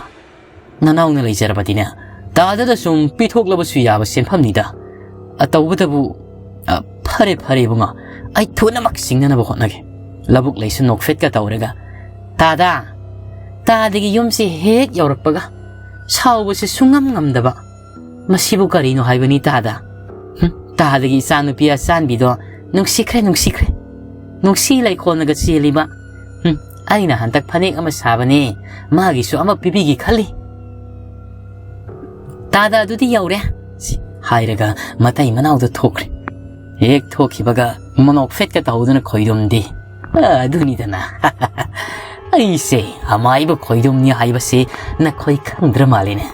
ꯅꯅꯥꯎꯅ ꯂꯩꯖꯔꯕꯗꯤꯅꯦ, ꯇꯥꯗꯗ ꯁꯨꯝ ꯄꯤꯊꯣꯛꯂꯕꯁꯨ ꯌꯥꯕ ꯁꯦꯟꯐꯝꯅꯤꯗ꯫ ꯑ, ꯇꯧꯕꯇꯕꯨ, ꯑ, ꯐꯔꯦ, ꯐꯔꯦ ꯏꯕꯨꯡꯉꯣ, ꯑꯩ ꯊꯨꯅꯃꯛ ꯁꯤꯡꯅꯅꯕ ꯍꯣꯠꯅꯒꯦ꯫" ꯂꯧꯕꯨꯛ ꯂꯩꯁꯨ ꯅꯣꯛꯐꯦꯠꯀ ꯇꯧꯔꯒ, "ꯇꯥꯗ, ꯇꯥꯗꯒꯤ ꯌꯨꯝꯁꯦ ꯍꯦꯛ ꯌꯧꯔꯛꯄꯒ ꯁꯥꯎꯕꯁꯦ ꯁꯨꯡꯉꯝ ꯉꯝꯗꯕ꯫ ꯃꯁꯤꯕꯨ ꯀꯔꯤꯅꯣ ꯍꯥꯏꯕꯅꯤ ꯇꯥꯗ? ꯍꯨꯝ, ꯇꯥꯗꯒꯤ ꯏꯆꯥꯅꯨꯄꯤ ꯑꯆꯥꯟꯕꯤꯗꯣ "ꯅꯨꯡꯁꯤꯈ꯭ꯔꯦ, ꯅꯨꯡꯁꯤꯈ꯭ꯔꯦ꯫ ꯅꯨꯡꯁꯤ ꯂꯩꯈꯣꯜꯅꯒ ꯆꯦꯜꯂꯤꯕ꯫ ꯎꯝ, ꯑꯩꯅ ꯍꯟꯗꯛ ꯐꯅꯦꯛ ꯑꯃ ꯁꯥꯕꯅꯦ, ꯃꯥꯒꯤꯁꯨ ꯑꯃ ꯄꯤꯕꯤꯒꯦ ꯈꯜꯂꯤ꯫ ꯇꯥꯗ ꯑꯗꯨꯗꯤ ꯌꯧꯔꯦ", ꯁꯤ ꯍꯥꯏꯔꯒ ꯃꯇꯩ ꯃꯅꯥꯎꯗ ꯊꯣꯛꯈ꯭ꯔꯦ꯫ ꯍꯦꯛ ꯊꯣꯛꯈꯤꯕꯒ ꯃꯅꯣꯛ ꯐꯦꯠꯀ ꯇꯧꯗꯨꯅ ꯈꯣꯏꯗꯨꯝꯗꯤ, "ꯑ, ꯑꯗꯨꯅꯤꯗꯅ꯫ ꯑꯩꯁꯦ ꯑꯃꯥꯏꯕ ꯈꯣꯏꯗꯨꯝꯅꯤ ꯍꯥꯏꯕꯁꯤ ꯅꯈꯣꯏ ꯈꯪꯗ꯭ꯔ ꯃꯥꯜꯂꯤꯅꯦ꯫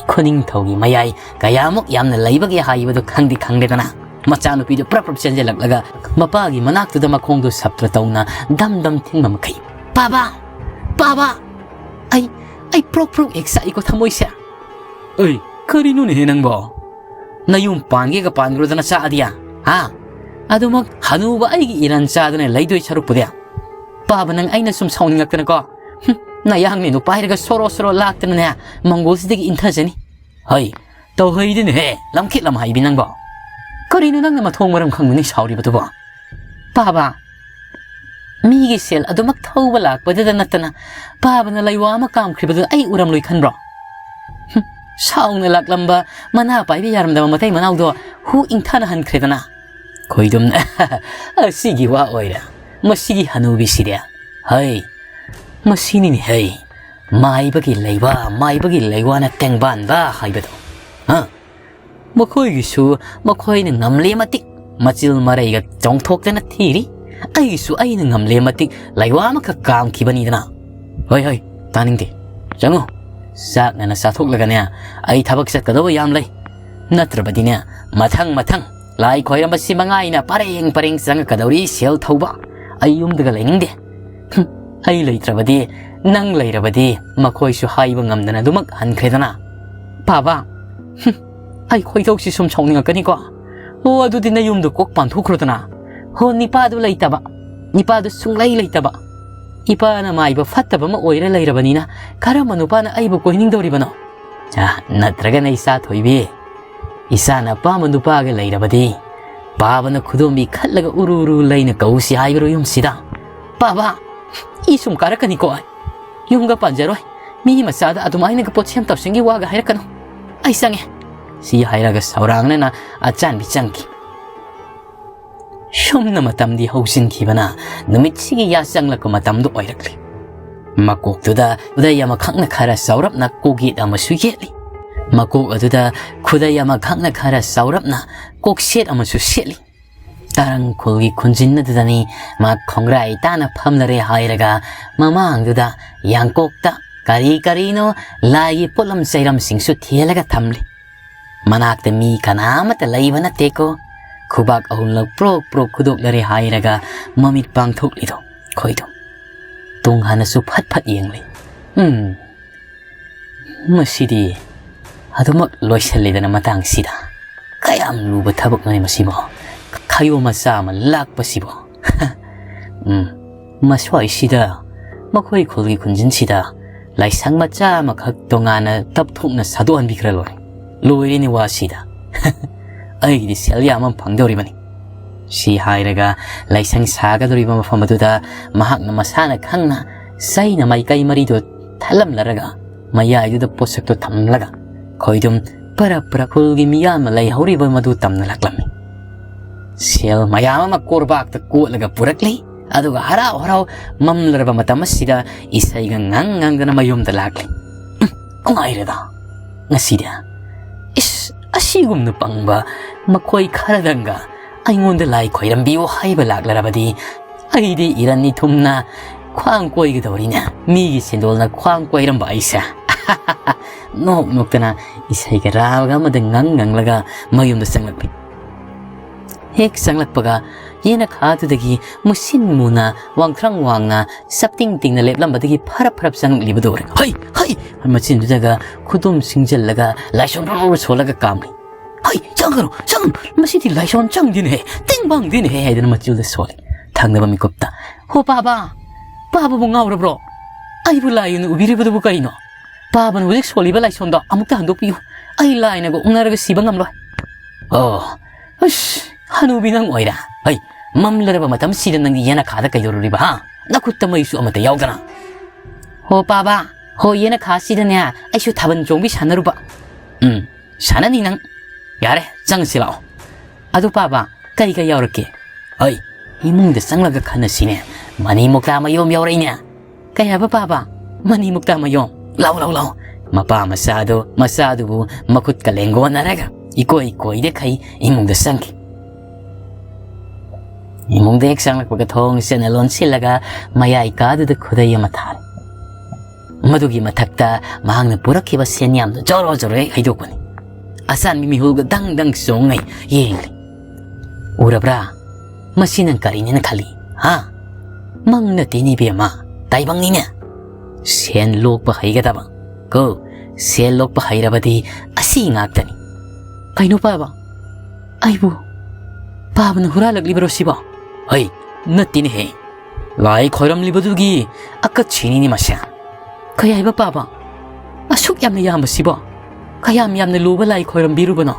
ꯈꯨꯅꯤꯡꯊꯧꯒꯤ ꯃꯌꯥꯏ ꯀꯌꯥꯃꯨꯛ ꯌꯥꯝꯅ ꯂꯩꯕꯒꯦ ꯍꯥꯏꯕꯗꯨ ꯈꯪꯗꯤ ꯈꯪꯂꯦꯗꯅ"꯫ ꯃꯆꯥꯅꯨꯄꯤꯗꯨ ꯄ꯭ꯔꯞ ꯄ꯭ꯔꯞ ꯆꯦꯟꯖꯜꯂꯛꯂꯒ ꯃꯄꯥꯒꯤ ꯃꯅꯥꯛꯇꯨꯗ ꯃꯈꯣꯡꯗꯨ ꯁꯞꯇ꯭ꯔ ꯇꯧꯅ ꯗꯝ ꯗꯝ ꯊꯤꯟꯕ ꯃꯈꯩ, "ꯄꯥꯕ! ꯄꯥꯕ! ꯑꯩ, ꯑꯩ ꯄ꯭ꯔꯣꯛ ꯄ꯭ꯔꯣꯛ ꯍꯦꯛ ꯆꯥꯛꯏꯀꯣ ꯊꯃꯣꯏꯁꯦ"꯫ "ꯑꯩ, ꯀꯔꯤꯅꯣꯅꯦꯍꯦ ꯅꯪꯕꯣ? ꯅꯌꯨꯝ ꯄꯥꯟꯒꯦꯒ ꯄꯥꯟꯈ꯭ꯔꯣꯗꯅ ꯆꯥꯛꯑꯗꯤ, ꯍꯥ? ꯑꯗꯨꯃꯛ ꯍꯅꯨꯕ ꯑꯩꯒꯤ ꯏꯔꯟ ꯆꯥꯗꯅ ꯂꯩꯗꯣꯏ ꯁꯔꯨꯛꯄꯨꯗꯤ꯫ ꯄꯥꯕ, ꯅꯪ ꯑꯩꯅ ꯁꯨꯝ ꯁꯥꯎꯅꯤꯡꯉꯛꯇꯅꯀꯣ꯫ ꯍꯨꯝ, ꯅꯌꯥꯡꯅꯦ ꯅꯨꯄꯥ ꯍꯥꯏꯔꯒ ꯁꯣꯔꯣ ꯁꯣꯔꯣ ꯂꯥꯛꯇꯅꯅꯦ ꯃꯪꯒꯣꯜꯁꯤꯗꯒꯤ ꯏꯟꯊꯖꯅꯤ꯫ ꯍꯩ, ꯇꯧꯍꯩꯗꯦꯅꯦꯍꯦ, ꯂꯝꯈꯤꯠ ꯂꯝꯍꯥꯏꯕꯤ ꯅꯪꯕꯣ꯫ ꯀꯔꯤꯅꯣ ꯅꯪꯅ ꯃꯊꯣꯡ ꯃꯔꯝ ꯈꯪꯗꯅ ꯁꯥꯎꯔꯤꯕꯗꯨꯕꯣ? ꯄꯥꯕ, ꯃꯤꯒꯤ ꯁꯦꯜ ꯑꯗꯨꯃꯛ ꯊꯧꯕ ꯂꯥꯛꯄꯗꯨꯗ ꯅꯠꯇꯅ ꯄꯥꯕꯅ ꯂꯩꯋꯥ ꯑꯃ ꯀꯥꯝꯈ꯭ꯔꯤꯕꯗꯨ ꯑꯩ ꯎꯔꯝꯂꯣꯏ ꯈꯟꯕ꯭ꯔꯣ? ꯍꯨꯝ, ꯁꯥꯎꯅ ꯂꯥꯛꯂꯝꯕ ꯃꯅꯥ ꯄꯥꯏꯕ ꯌꯥꯔꯝꯗꯕ ꯃꯇꯩ ꯃꯅꯥꯎꯗꯣ ꯍꯨ ꯏꯪꯊꯅ ꯍꯟꯈ꯭ꯔꯦꯗꯅ꯫ ꯈꯣꯏꯗꯨꯝꯅ, "ꯑꯁꯤꯒꯤ ꯋꯥ ꯑꯣꯏꯔꯦ꯫ ꯃꯁꯤꯒꯤ ꯍꯅꯨꯕꯤꯁꯤꯗꯤ꯫ ꯍꯩ, ꯃꯁꯤꯅꯤꯅꯦ ꯍꯩ, ꯃꯥꯏꯕꯒꯤ ꯂꯩꯋꯥ, ꯃꯥꯏꯕꯒꯤ ꯂꯩꯋꯥꯅ ꯇꯦꯡꯕꯥꯟꯕ ꯍꯥꯏꯕꯗꯣ꯫ ꯍꯥ? ꯃꯈꯣꯏꯒꯤꯁꯨ ꯃꯈꯣꯏꯅ ꯉꯝꯂꯦ ꯃꯇꯤꯛ ꯃꯆꯤꯜ ꯃꯔꯩꯒ ꯆꯣꯡꯊꯣꯛꯇꯅ ꯊꯤꯔꯤ꯫ ꯑꯩꯒꯤꯁꯨ ꯑꯩꯅ ꯉꯝꯂꯦ ꯃꯇꯤꯛ ꯂꯩꯋꯥ ꯑꯃꯈꯛ ꯀꯥꯝꯈꯤꯕꯅꯤꯗꯅ"꯫ "ꯍꯣꯏ, ꯍꯣꯏ, ꯇꯥꯅꯤꯡꯗꯦ꯫ ꯆꯪꯉꯣ꯫ ꯆꯥꯛ ꯉꯟꯅ ꯆꯥꯊꯣꯛꯂꯒꯅꯦ, ꯑꯩ ꯊꯕꯛ ꯆꯠꯀꯗꯧꯕ ꯌꯥꯝ ꯂꯩ꯫ ꯅꯠꯇ꯭ꯔꯕꯗꯤꯅꯦ, ꯃꯊꯪ ꯃꯊꯪ ꯂꯥꯏ ꯈꯣꯏꯔꯝꯕꯁꯤ ꯃꯉꯥꯏꯅ ꯄꯔꯦꯡ ꯄꯔꯦꯡ ꯆꯪꯉꯛꯀꯗꯧꯔꯤ ꯁꯦꯜ ꯊꯧꯕ꯫ ꯑꯩ ꯌꯨꯝꯗꯒ ꯂꯩꯅꯤꯡꯗꯦ꯫ ꯍꯨꯝ, ꯑꯩ ꯂꯩꯇ꯭ꯔꯕꯗꯤ, ꯅꯪ ꯂꯩꯔꯕꯗꯤ", ꯃꯈꯣꯏꯁꯨ ꯍꯥꯏꯕ ꯉꯝꯗꯅ ꯑꯗꯨꯃꯛ ꯍꯟꯈ꯭ꯔꯦꯗꯅ꯫ ꯄꯥꯕ, ꯍꯨꯝ, ꯑꯩ ꯈꯣꯏꯗꯧꯁꯤ ꯁꯨꯝ ꯁꯥꯎꯅꯤꯡꯉꯛꯀꯅꯤꯀꯣ꯫ ꯑꯣ, ꯑꯗꯨꯗꯤ ꯅꯌꯨꯝꯗ ꯀꯣꯛ ꯄꯥꯟꯊꯣꯛꯈ꯭ꯔꯣꯗꯅ꯫ ꯍꯣ, ꯅꯤꯄꯥꯗꯨ ꯂꯩꯇꯕ꯫ ꯅꯤꯄꯥꯗꯨ ꯁꯨꯡꯂꯩ ꯂꯩꯇꯕ꯫ ꯏꯄꯥꯅ ꯃꯥꯏꯕ ꯐꯠꯇꯕ ꯑꯃ ꯑꯣꯏꯔ ꯂꯩꯔꯕꯅꯤꯅ ꯀꯔꯝꯕ ꯅꯨꯄꯥꯅ ꯑꯩꯕꯨ ꯀꯣꯏꯅꯤꯡꯗꯧꯔꯤꯕꯅꯣ? ꯑ, ꯅꯠꯇ꯭ꯔꯒꯅ ꯏꯆꯥ ꯊꯣꯏꯕꯤ, ꯏꯆꯥꯅ ꯑꯄꯥꯝꯕ ꯅꯨꯄꯥꯒ ꯂꯩꯔꯕꯗꯤ ꯄꯥꯕꯅ ꯈꯨꯗꯣꯝꯕꯤ ꯈꯠꯂꯒ ꯎꯔꯨ ꯎꯔꯨ ꯂꯩꯅ ꯀꯧꯁꯤ ꯍꯥꯏꯕ꯭ꯔꯣ ꯌꯨꯝꯁꯤꯗ? ꯄꯥꯕ, ꯏ ꯁꯨꯝ ꯀꯥꯔꯛꯀꯅꯤꯀꯣ ꯑꯩ꯫ ꯌꯨꯝꯒ ꯄꯥꯟꯖꯔꯣꯏ꯫ ꯃꯤ ꯃꯆꯥꯗ ꯑꯗꯨꯃꯥꯏꯅꯒ ꯄꯣꯠꯁꯦꯝ ꯇꯧꯁꯦꯝꯒꯤ ꯋꯥꯒ ꯍꯥꯏꯔꯛꯀꯅꯨ꯫ ꯑꯩ ꯆꯪꯉꯦ꯫ ꯁꯤ ꯍꯥꯏꯔꯒ ꯁꯧꯔꯥꯡꯅꯅ ꯑꯆꯥꯟꯕꯤ ꯆꯪꯈꯤ꯫ ꯁꯨꯝꯅ ꯃꯇꯝꯗꯤ ꯍꯧꯖꯤꯟꯈꯤꯕꯅ ꯅꯨꯃꯤꯠꯁꯤꯒꯤ ꯌꯥꯆꯪꯂꯛꯄ ꯃꯇꯝꯗꯨ ꯑꯣꯏꯔꯛꯂꯤ꯫ ꯃꯀꯣꯛꯇꯨꯗ ꯈꯨꯗꯩ ꯑꯃꯈꯛꯅ ꯈꯔ ꯆꯥꯎꯔꯞꯅ ꯀꯣꯛꯌꯦꯠ ꯑꯃꯁꯨ ꯌꯦꯠꯂꯤ꯫ ꯃꯀꯣꯛ ꯑꯗꯨꯗ ꯈꯨꯗꯩ ꯑꯃꯈꯛꯅ ꯈꯔ ꯆꯥꯎꯔꯞꯅ ꯀꯣꯛꯁꯦꯠ ꯑꯃꯁꯨ ꯁꯦꯠꯂꯤ꯫ ꯇꯔꯪ ꯈꯨꯜꯒꯤ ꯈꯨꯟꯖꯤꯟ ꯑꯗꯨꯗꯅꯤ ꯃꯥ ꯈꯣꯡꯒ꯭ꯔꯥꯏ ꯇꯥꯅ ꯐꯝꯂꯔꯦ ꯍꯥꯏꯔꯒ ꯃꯃꯥꯡꯗꯨꯗ ꯌꯥꯡꯀꯣꯛꯇ ꯀꯔꯤ ꯀꯔꯤꯅꯣ ꯂꯥꯏꯒꯤ ꯄꯣꯠꯂꯝ ꯆꯩꯔꯝꯁꯤꯡꯁꯨ ꯊꯦꯜꯂꯒ ꯊꯝꯂꯤ꯫ ꯃꯅꯥꯛꯇ ꯃꯤ ꯀꯅꯥ ꯑꯃꯠꯇ ꯂꯩꯕ ꯅꯠꯇꯦꯀꯣ꯫ ꯈꯨꯕꯥꯛ ꯑꯍꯨꯝꯂꯛ ꯄ꯭ꯔꯣꯛ ꯄ꯭ꯔꯣꯛ ꯈꯨꯗꯣꯛꯂꯔꯦ ꯍꯥꯏꯔꯒ ꯃꯃꯤꯠ ꯄꯥꯡꯊꯣꯛꯂꯤꯗꯣ ꯈꯣꯏꯗꯣ꯫ ꯇꯨꯡ ꯍꯥꯟꯅꯁꯨ ꯐꯠ ꯐꯠ ꯌꯦꯡꯂꯤ꯫ ꯎꯝ, ꯃꯁꯤꯗꯤ ꯑꯗꯨꯃꯛ ꯂꯣꯏꯁꯤꯜꯂꯦꯗꯅ ꯃꯇꯥꯡꯁꯤꯗ꯫ ꯀꯌꯥꯝ ꯂꯨꯕ ꯊꯕꯛꯅꯣꯅꯦ ꯃꯁꯤꯕꯣ? ꯈꯌꯣ ꯃꯆꯥ ꯑꯃ ꯂꯥꯛꯄꯁꯤꯕꯣ꯫ ꯎꯝ, ꯃꯁ꯭ꯋꯥꯏꯁꯤꯗ ꯃꯈꯣꯏ ꯈꯨꯜꯒꯤ ꯈꯨꯟꯖꯤꯟꯁꯤꯗ ꯂꯥꯏꯁꯪ ꯃꯆꯥ ꯑꯃꯈꯛ ꯇꯣꯉꯥꯟꯅ ꯇꯞꯊꯣꯛꯅ ꯁꯥꯗꯣꯛꯍꯟꯕꯤꯈ꯭ꯔ ꯂꯣꯏꯔꯦ꯫ ꯂꯣꯏꯔꯦꯅꯦ ꯋꯥꯁꯤꯗ꯫ ꯑꯩꯒꯤꯗꯤ ꯁꯦꯜ ꯌꯥꯝ ꯑꯃ ꯐꯪꯗꯧꯔꯤꯕꯅꯤ꯫ ꯁꯤ ꯍꯥꯏꯔꯒ ꯂꯥꯏꯁꯪ ꯁꯥꯒꯗꯧꯔꯤꯕ ꯃꯐꯝ ꯑꯗꯨꯗ ꯃꯍꯥꯛꯅ ꯃꯁꯥꯅ ꯈꯪꯅ ꯆꯩꯅ ꯃꯥꯏꯀꯩ ꯃꯔꯤꯗꯨ ꯊꯠꯂꯝꯂꯔꯒ ꯃꯌꯥꯏꯗꯨꯗ ꯄꯣꯠꯁꯛꯇꯨ ꯊꯝꯂꯒ ꯈꯣꯏꯗꯨꯝ ꯄꯔꯞ ꯄꯔꯞ ꯈꯨꯜꯒꯤ ꯃꯤꯌꯥꯝꯅ ꯂꯩꯍꯧꯔꯤꯕ ꯃꯗꯨ ꯇꯝꯅ ꯂꯥꯛꯂꯝꯃꯤ꯫ ꯁꯦꯜ ꯃꯌꯥꯝ ꯑꯃ ꯀꯣꯔꯕꯥꯛꯇ ꯀꯣꯠꯂꯒ ꯄꯨꯔꯛꯂꯤ꯫ ꯑꯗꯨꯒ ꯍꯔꯥꯎ ꯍꯔꯥꯎ ꯃꯝꯂꯔꯕ ꯃꯇꯝ ꯑꯁꯤꯗ ꯏꯁꯩꯒ ꯉꯪ ꯉꯪꯗꯅ ꯃꯌꯨꯝꯗ ꯂꯥꯛꯂꯤ꯫ ꯎꯝ, ꯅꯨꯡꯉꯥꯏꯔꯦꯗ ꯉꯁꯤꯗꯤ꯫ ꯏꯁ, ꯑꯁꯤꯒꯨꯝꯅ ꯄꯪꯕ ꯃꯈꯣꯏ ꯈꯔꯗꯪꯒ ꯑꯩꯉꯣꯟꯗ ꯂꯥꯏ ꯈꯣꯏꯔꯝꯕꯤꯌꯨ ꯍꯥꯏꯕ ꯂꯥꯛꯂꯔꯕꯗꯤ ꯑꯩꯗꯤ ꯏꯔꯟ ꯏꯊꯨꯝꯅ ꯈ꯭ꯋꯥꯡ ꯀꯣꯏꯒꯗꯧꯔꯤꯅꯦ꯫ ꯃꯤꯒꯤ ꯁꯦꯟꯗꯣꯜꯅ ꯈ꯭ꯋꯥꯡ ꯀꯣꯏꯔꯝꯕ ꯑꯩꯁꯦ꯫ ꯅꯣꯛ ꯅꯣꯛꯇꯅ ꯏꯁꯩꯒ ꯔꯥꯒ ꯑꯃꯗ ꯉꯪ ꯉꯪꯂꯒ ꯃꯌꯨꯝꯗ ꯆꯪꯂꯛꯂꯤ꯫ ꯍꯦꯛ ꯆꯪꯂꯛꯄꯒ ꯌꯦꯅꯈꯥꯗꯨꯗꯒꯤ ꯃꯨꯁꯤꯟ ꯃꯨꯅ ꯋꯥꯡꯊ꯭ꯔꯪ ꯋꯥꯡꯅ ꯆꯞꯇꯤꯡ ꯇꯤꯡꯅ ꯂꯦꯞꯂꯝꯕꯗꯒꯤ ꯐꯔꯞ ꯐꯔꯞ ꯆꯪꯂꯛꯂꯤꯕꯗꯨ ꯎꯔꯦ꯫ "ꯍꯩ! ꯍꯩ!" ꯃꯆꯤꯟꯗꯨꯗꯒ ꯈꯨꯗꯨꯝ ꯁꯤꯡꯖꯤꯜꯂꯒ ꯂꯥꯏꯁꯣꯟ ꯁꯣꯜꯂꯒ ꯀꯥꯝꯂꯤ꯫ "ꯍꯩ! ꯆꯪꯒꯅꯨ! ꯆꯪꯒꯅꯨ! ꯃꯁꯤꯗꯤ ꯂꯥꯏꯁꯣꯟ ꯆꯪꯗꯦꯅꯦꯍꯦ! ꯇꯤꯡꯕꯥꯡꯗꯦꯅꯦꯍꯦ!" ꯍꯥꯏꯗꯅ ꯃꯆꯤꯜꯗ ꯁꯣꯜꯂꯤ꯫ ꯊꯪꯅꯕ ꯃꯤꯀꯨꯞꯇ, "ꯍꯣ ꯄꯥꯕ! ꯄꯥꯕꯕꯨ ꯉꯥꯎꯔꯕ꯭ꯔꯣ? ꯑꯩꯕꯨ ꯂꯥꯏ ꯑꯣꯏꯅ ꯎꯕꯤꯔꯤꯕꯗꯨꯕꯨ ꯀꯩꯅꯣ? ꯄꯥꯕꯅ ꯍꯧꯖꯤꯛ ꯁꯣꯜꯂꯤꯕ ꯂꯥꯏꯁꯣꯟꯗꯣ ꯑꯃꯨꯛꯇ ꯍꯟꯗꯣꯛꯄꯤꯌꯨ꯫ ꯑꯩ ꯂꯥꯏꯅꯒ ꯑꯣꯛꯅꯔꯒ ꯁꯤꯕ ꯉꯝꯂꯣꯏ꯫" "ꯑꯣ, ꯑꯁ, ꯍꯅꯨꯕꯤ ꯅꯪ ꯑꯣꯏꯔꯦ꯫ ꯍꯩ, ꯃꯝꯂꯔꯕ ꯃꯇꯝꯁꯤꯗ ꯅꯪꯗꯤ ꯌꯦꯅꯈꯥꯗ ꯀꯩꯗꯧꯔꯨꯔꯤꯕ, ꯍꯥ? ꯅꯈꯨꯠꯇ ꯃꯩꯁꯨ ꯑꯃꯠꯇ ꯌꯥꯎꯗꯅ?" "ꯍꯣ ꯄꯥꯕ, ꯍꯣ ꯌꯦꯅꯈꯥꯁꯤꯗꯅꯦ ꯑꯩꯁꯨ ꯊꯥꯕꯜ ꯆꯣꯡꯕꯤ ꯁꯥꯟꯅꯔꯨꯕ꯫" "ꯎꯝ, ꯁꯥꯟꯅꯅꯤ ꯅꯪ꯫ ꯌꯥꯔꯦ, ꯆꯪꯉꯁꯤ ꯂꯥꯛꯑꯣ꯫ ꯑꯗꯨ ꯄꯥꯕ, ꯀꯩ ꯀꯩ ꯌꯥꯎꯔꯛꯀꯦ?" "ꯍꯩ, ꯏꯃꯨꯡꯗ ꯆꯪꯂꯒ ꯈꯟꯅꯁꯤꯅꯦ꯫ ꯃꯅꯤ ꯃꯨꯛꯇꯥ ꯃꯌꯣꯝ ꯌꯥꯎꯔꯛꯏꯅꯦ꯫" "ꯀꯩ ꯍꯥꯏꯕ ꯄꯥꯕ? ꯃꯅꯤ ꯃꯨꯛꯇꯥ ꯃꯌꯣꯝ?" "ꯂꯥꯎ, ꯂꯥꯎ, ꯂꯥꯎ꯫ ꯃꯄꯥ ꯃꯆꯥꯗꯣ, ꯃꯆꯥꯗꯨꯕꯨ ꯃꯈꯨꯠꯀ ꯂꯦꯡꯒꯣꯟꯅꯔꯒ ꯏꯀꯣꯏ ꯀꯣꯏꯗꯈꯩ ꯏꯃꯨꯡꯗ ꯆꯪꯈꯤ꯫ ꯏꯃꯨꯡꯗ ꯍꯦꯛ ꯆꯪꯂꯛꯄꯒ ꯊꯣꯡ ꯆꯦꯠꯅ ꯂꯣꯟꯁꯤꯜꯂꯒ ꯃꯌꯥꯏ ꯀꯥꯗꯨꯗ ꯈꯨꯗꯩ ꯑꯃ ꯊꯥꯔꯦ꯫ ꯃꯗꯨꯒꯤ ꯃꯊꯛꯇ ꯃꯍꯥꯛꯅ ꯄꯨꯔꯛꯈꯤꯕ ꯁꯦꯟꯌꯥꯝꯗꯨ ꯖꯣꯔꯣ ꯖꯣꯔꯣ ꯍꯦꯛ ꯍꯩꯗꯣꯛꯄꯅꯤ꯫ ꯑꯆꯥꯟꯕꯤ ꯃꯤꯍꯨꯜꯒ ꯗꯪ ꯗꯪ ꯆꯣꯡꯉꯩ ꯌꯦꯡꯂꯤ꯫ "ꯎꯔꯕ꯭ꯔꯥ? ꯃꯁꯤ ꯅꯪ ꯀꯔꯤꯅꯦꯅ ꯈꯜꯂꯤ? ꯍꯥ? ꯃꯪ ꯅꯠꯇꯦꯅꯦ ꯏꯕꯦꯝꯃ, ꯇꯥꯏꯕꯪꯅꯤꯅꯦ꯫ ꯁꯦꯟ ꯂꯣꯛꯄ ꯍꯩꯒꯗꯕ꯫ ꯀꯣ, ꯁꯦꯟ ꯂꯣꯛꯄ ꯍꯩꯔꯕꯗꯤ ꯑꯁꯤ ꯉꯥꯛꯇꯅꯤ꯫" "ꯀꯩꯅꯣ ꯄꯥꯕ? ꯑꯩꯕꯨ ꯄꯥꯕꯅ ꯍꯨꯔꯥꯜꯂꯛꯂꯤꯕꯔꯣ ꯁꯤꯕꯣ?" "ꯍꯩ, ꯅꯠꯇꯦꯅꯦꯍꯦ꯫ ꯂꯥꯏ ꯈꯣꯏꯔꯝꯂꯤꯕꯗꯨꯒꯤ ꯑꯀꯠꯁꯤꯅꯤꯅꯦ ꯃꯁꯦ꯫" "ꯀꯩ ꯍꯥꯏꯕ ꯄꯥꯕ? ꯑꯁꯨꯛ ꯌꯥꯝꯅ ꯌꯥꯝꯕꯁꯤꯕꯣ? ꯀꯌꯥꯝ ꯌꯥꯝꯅ ꯂꯨꯕ ꯂꯥꯏ ꯈꯣꯏꯔꯝꯕꯤꯔꯨꯕꯅꯣ?"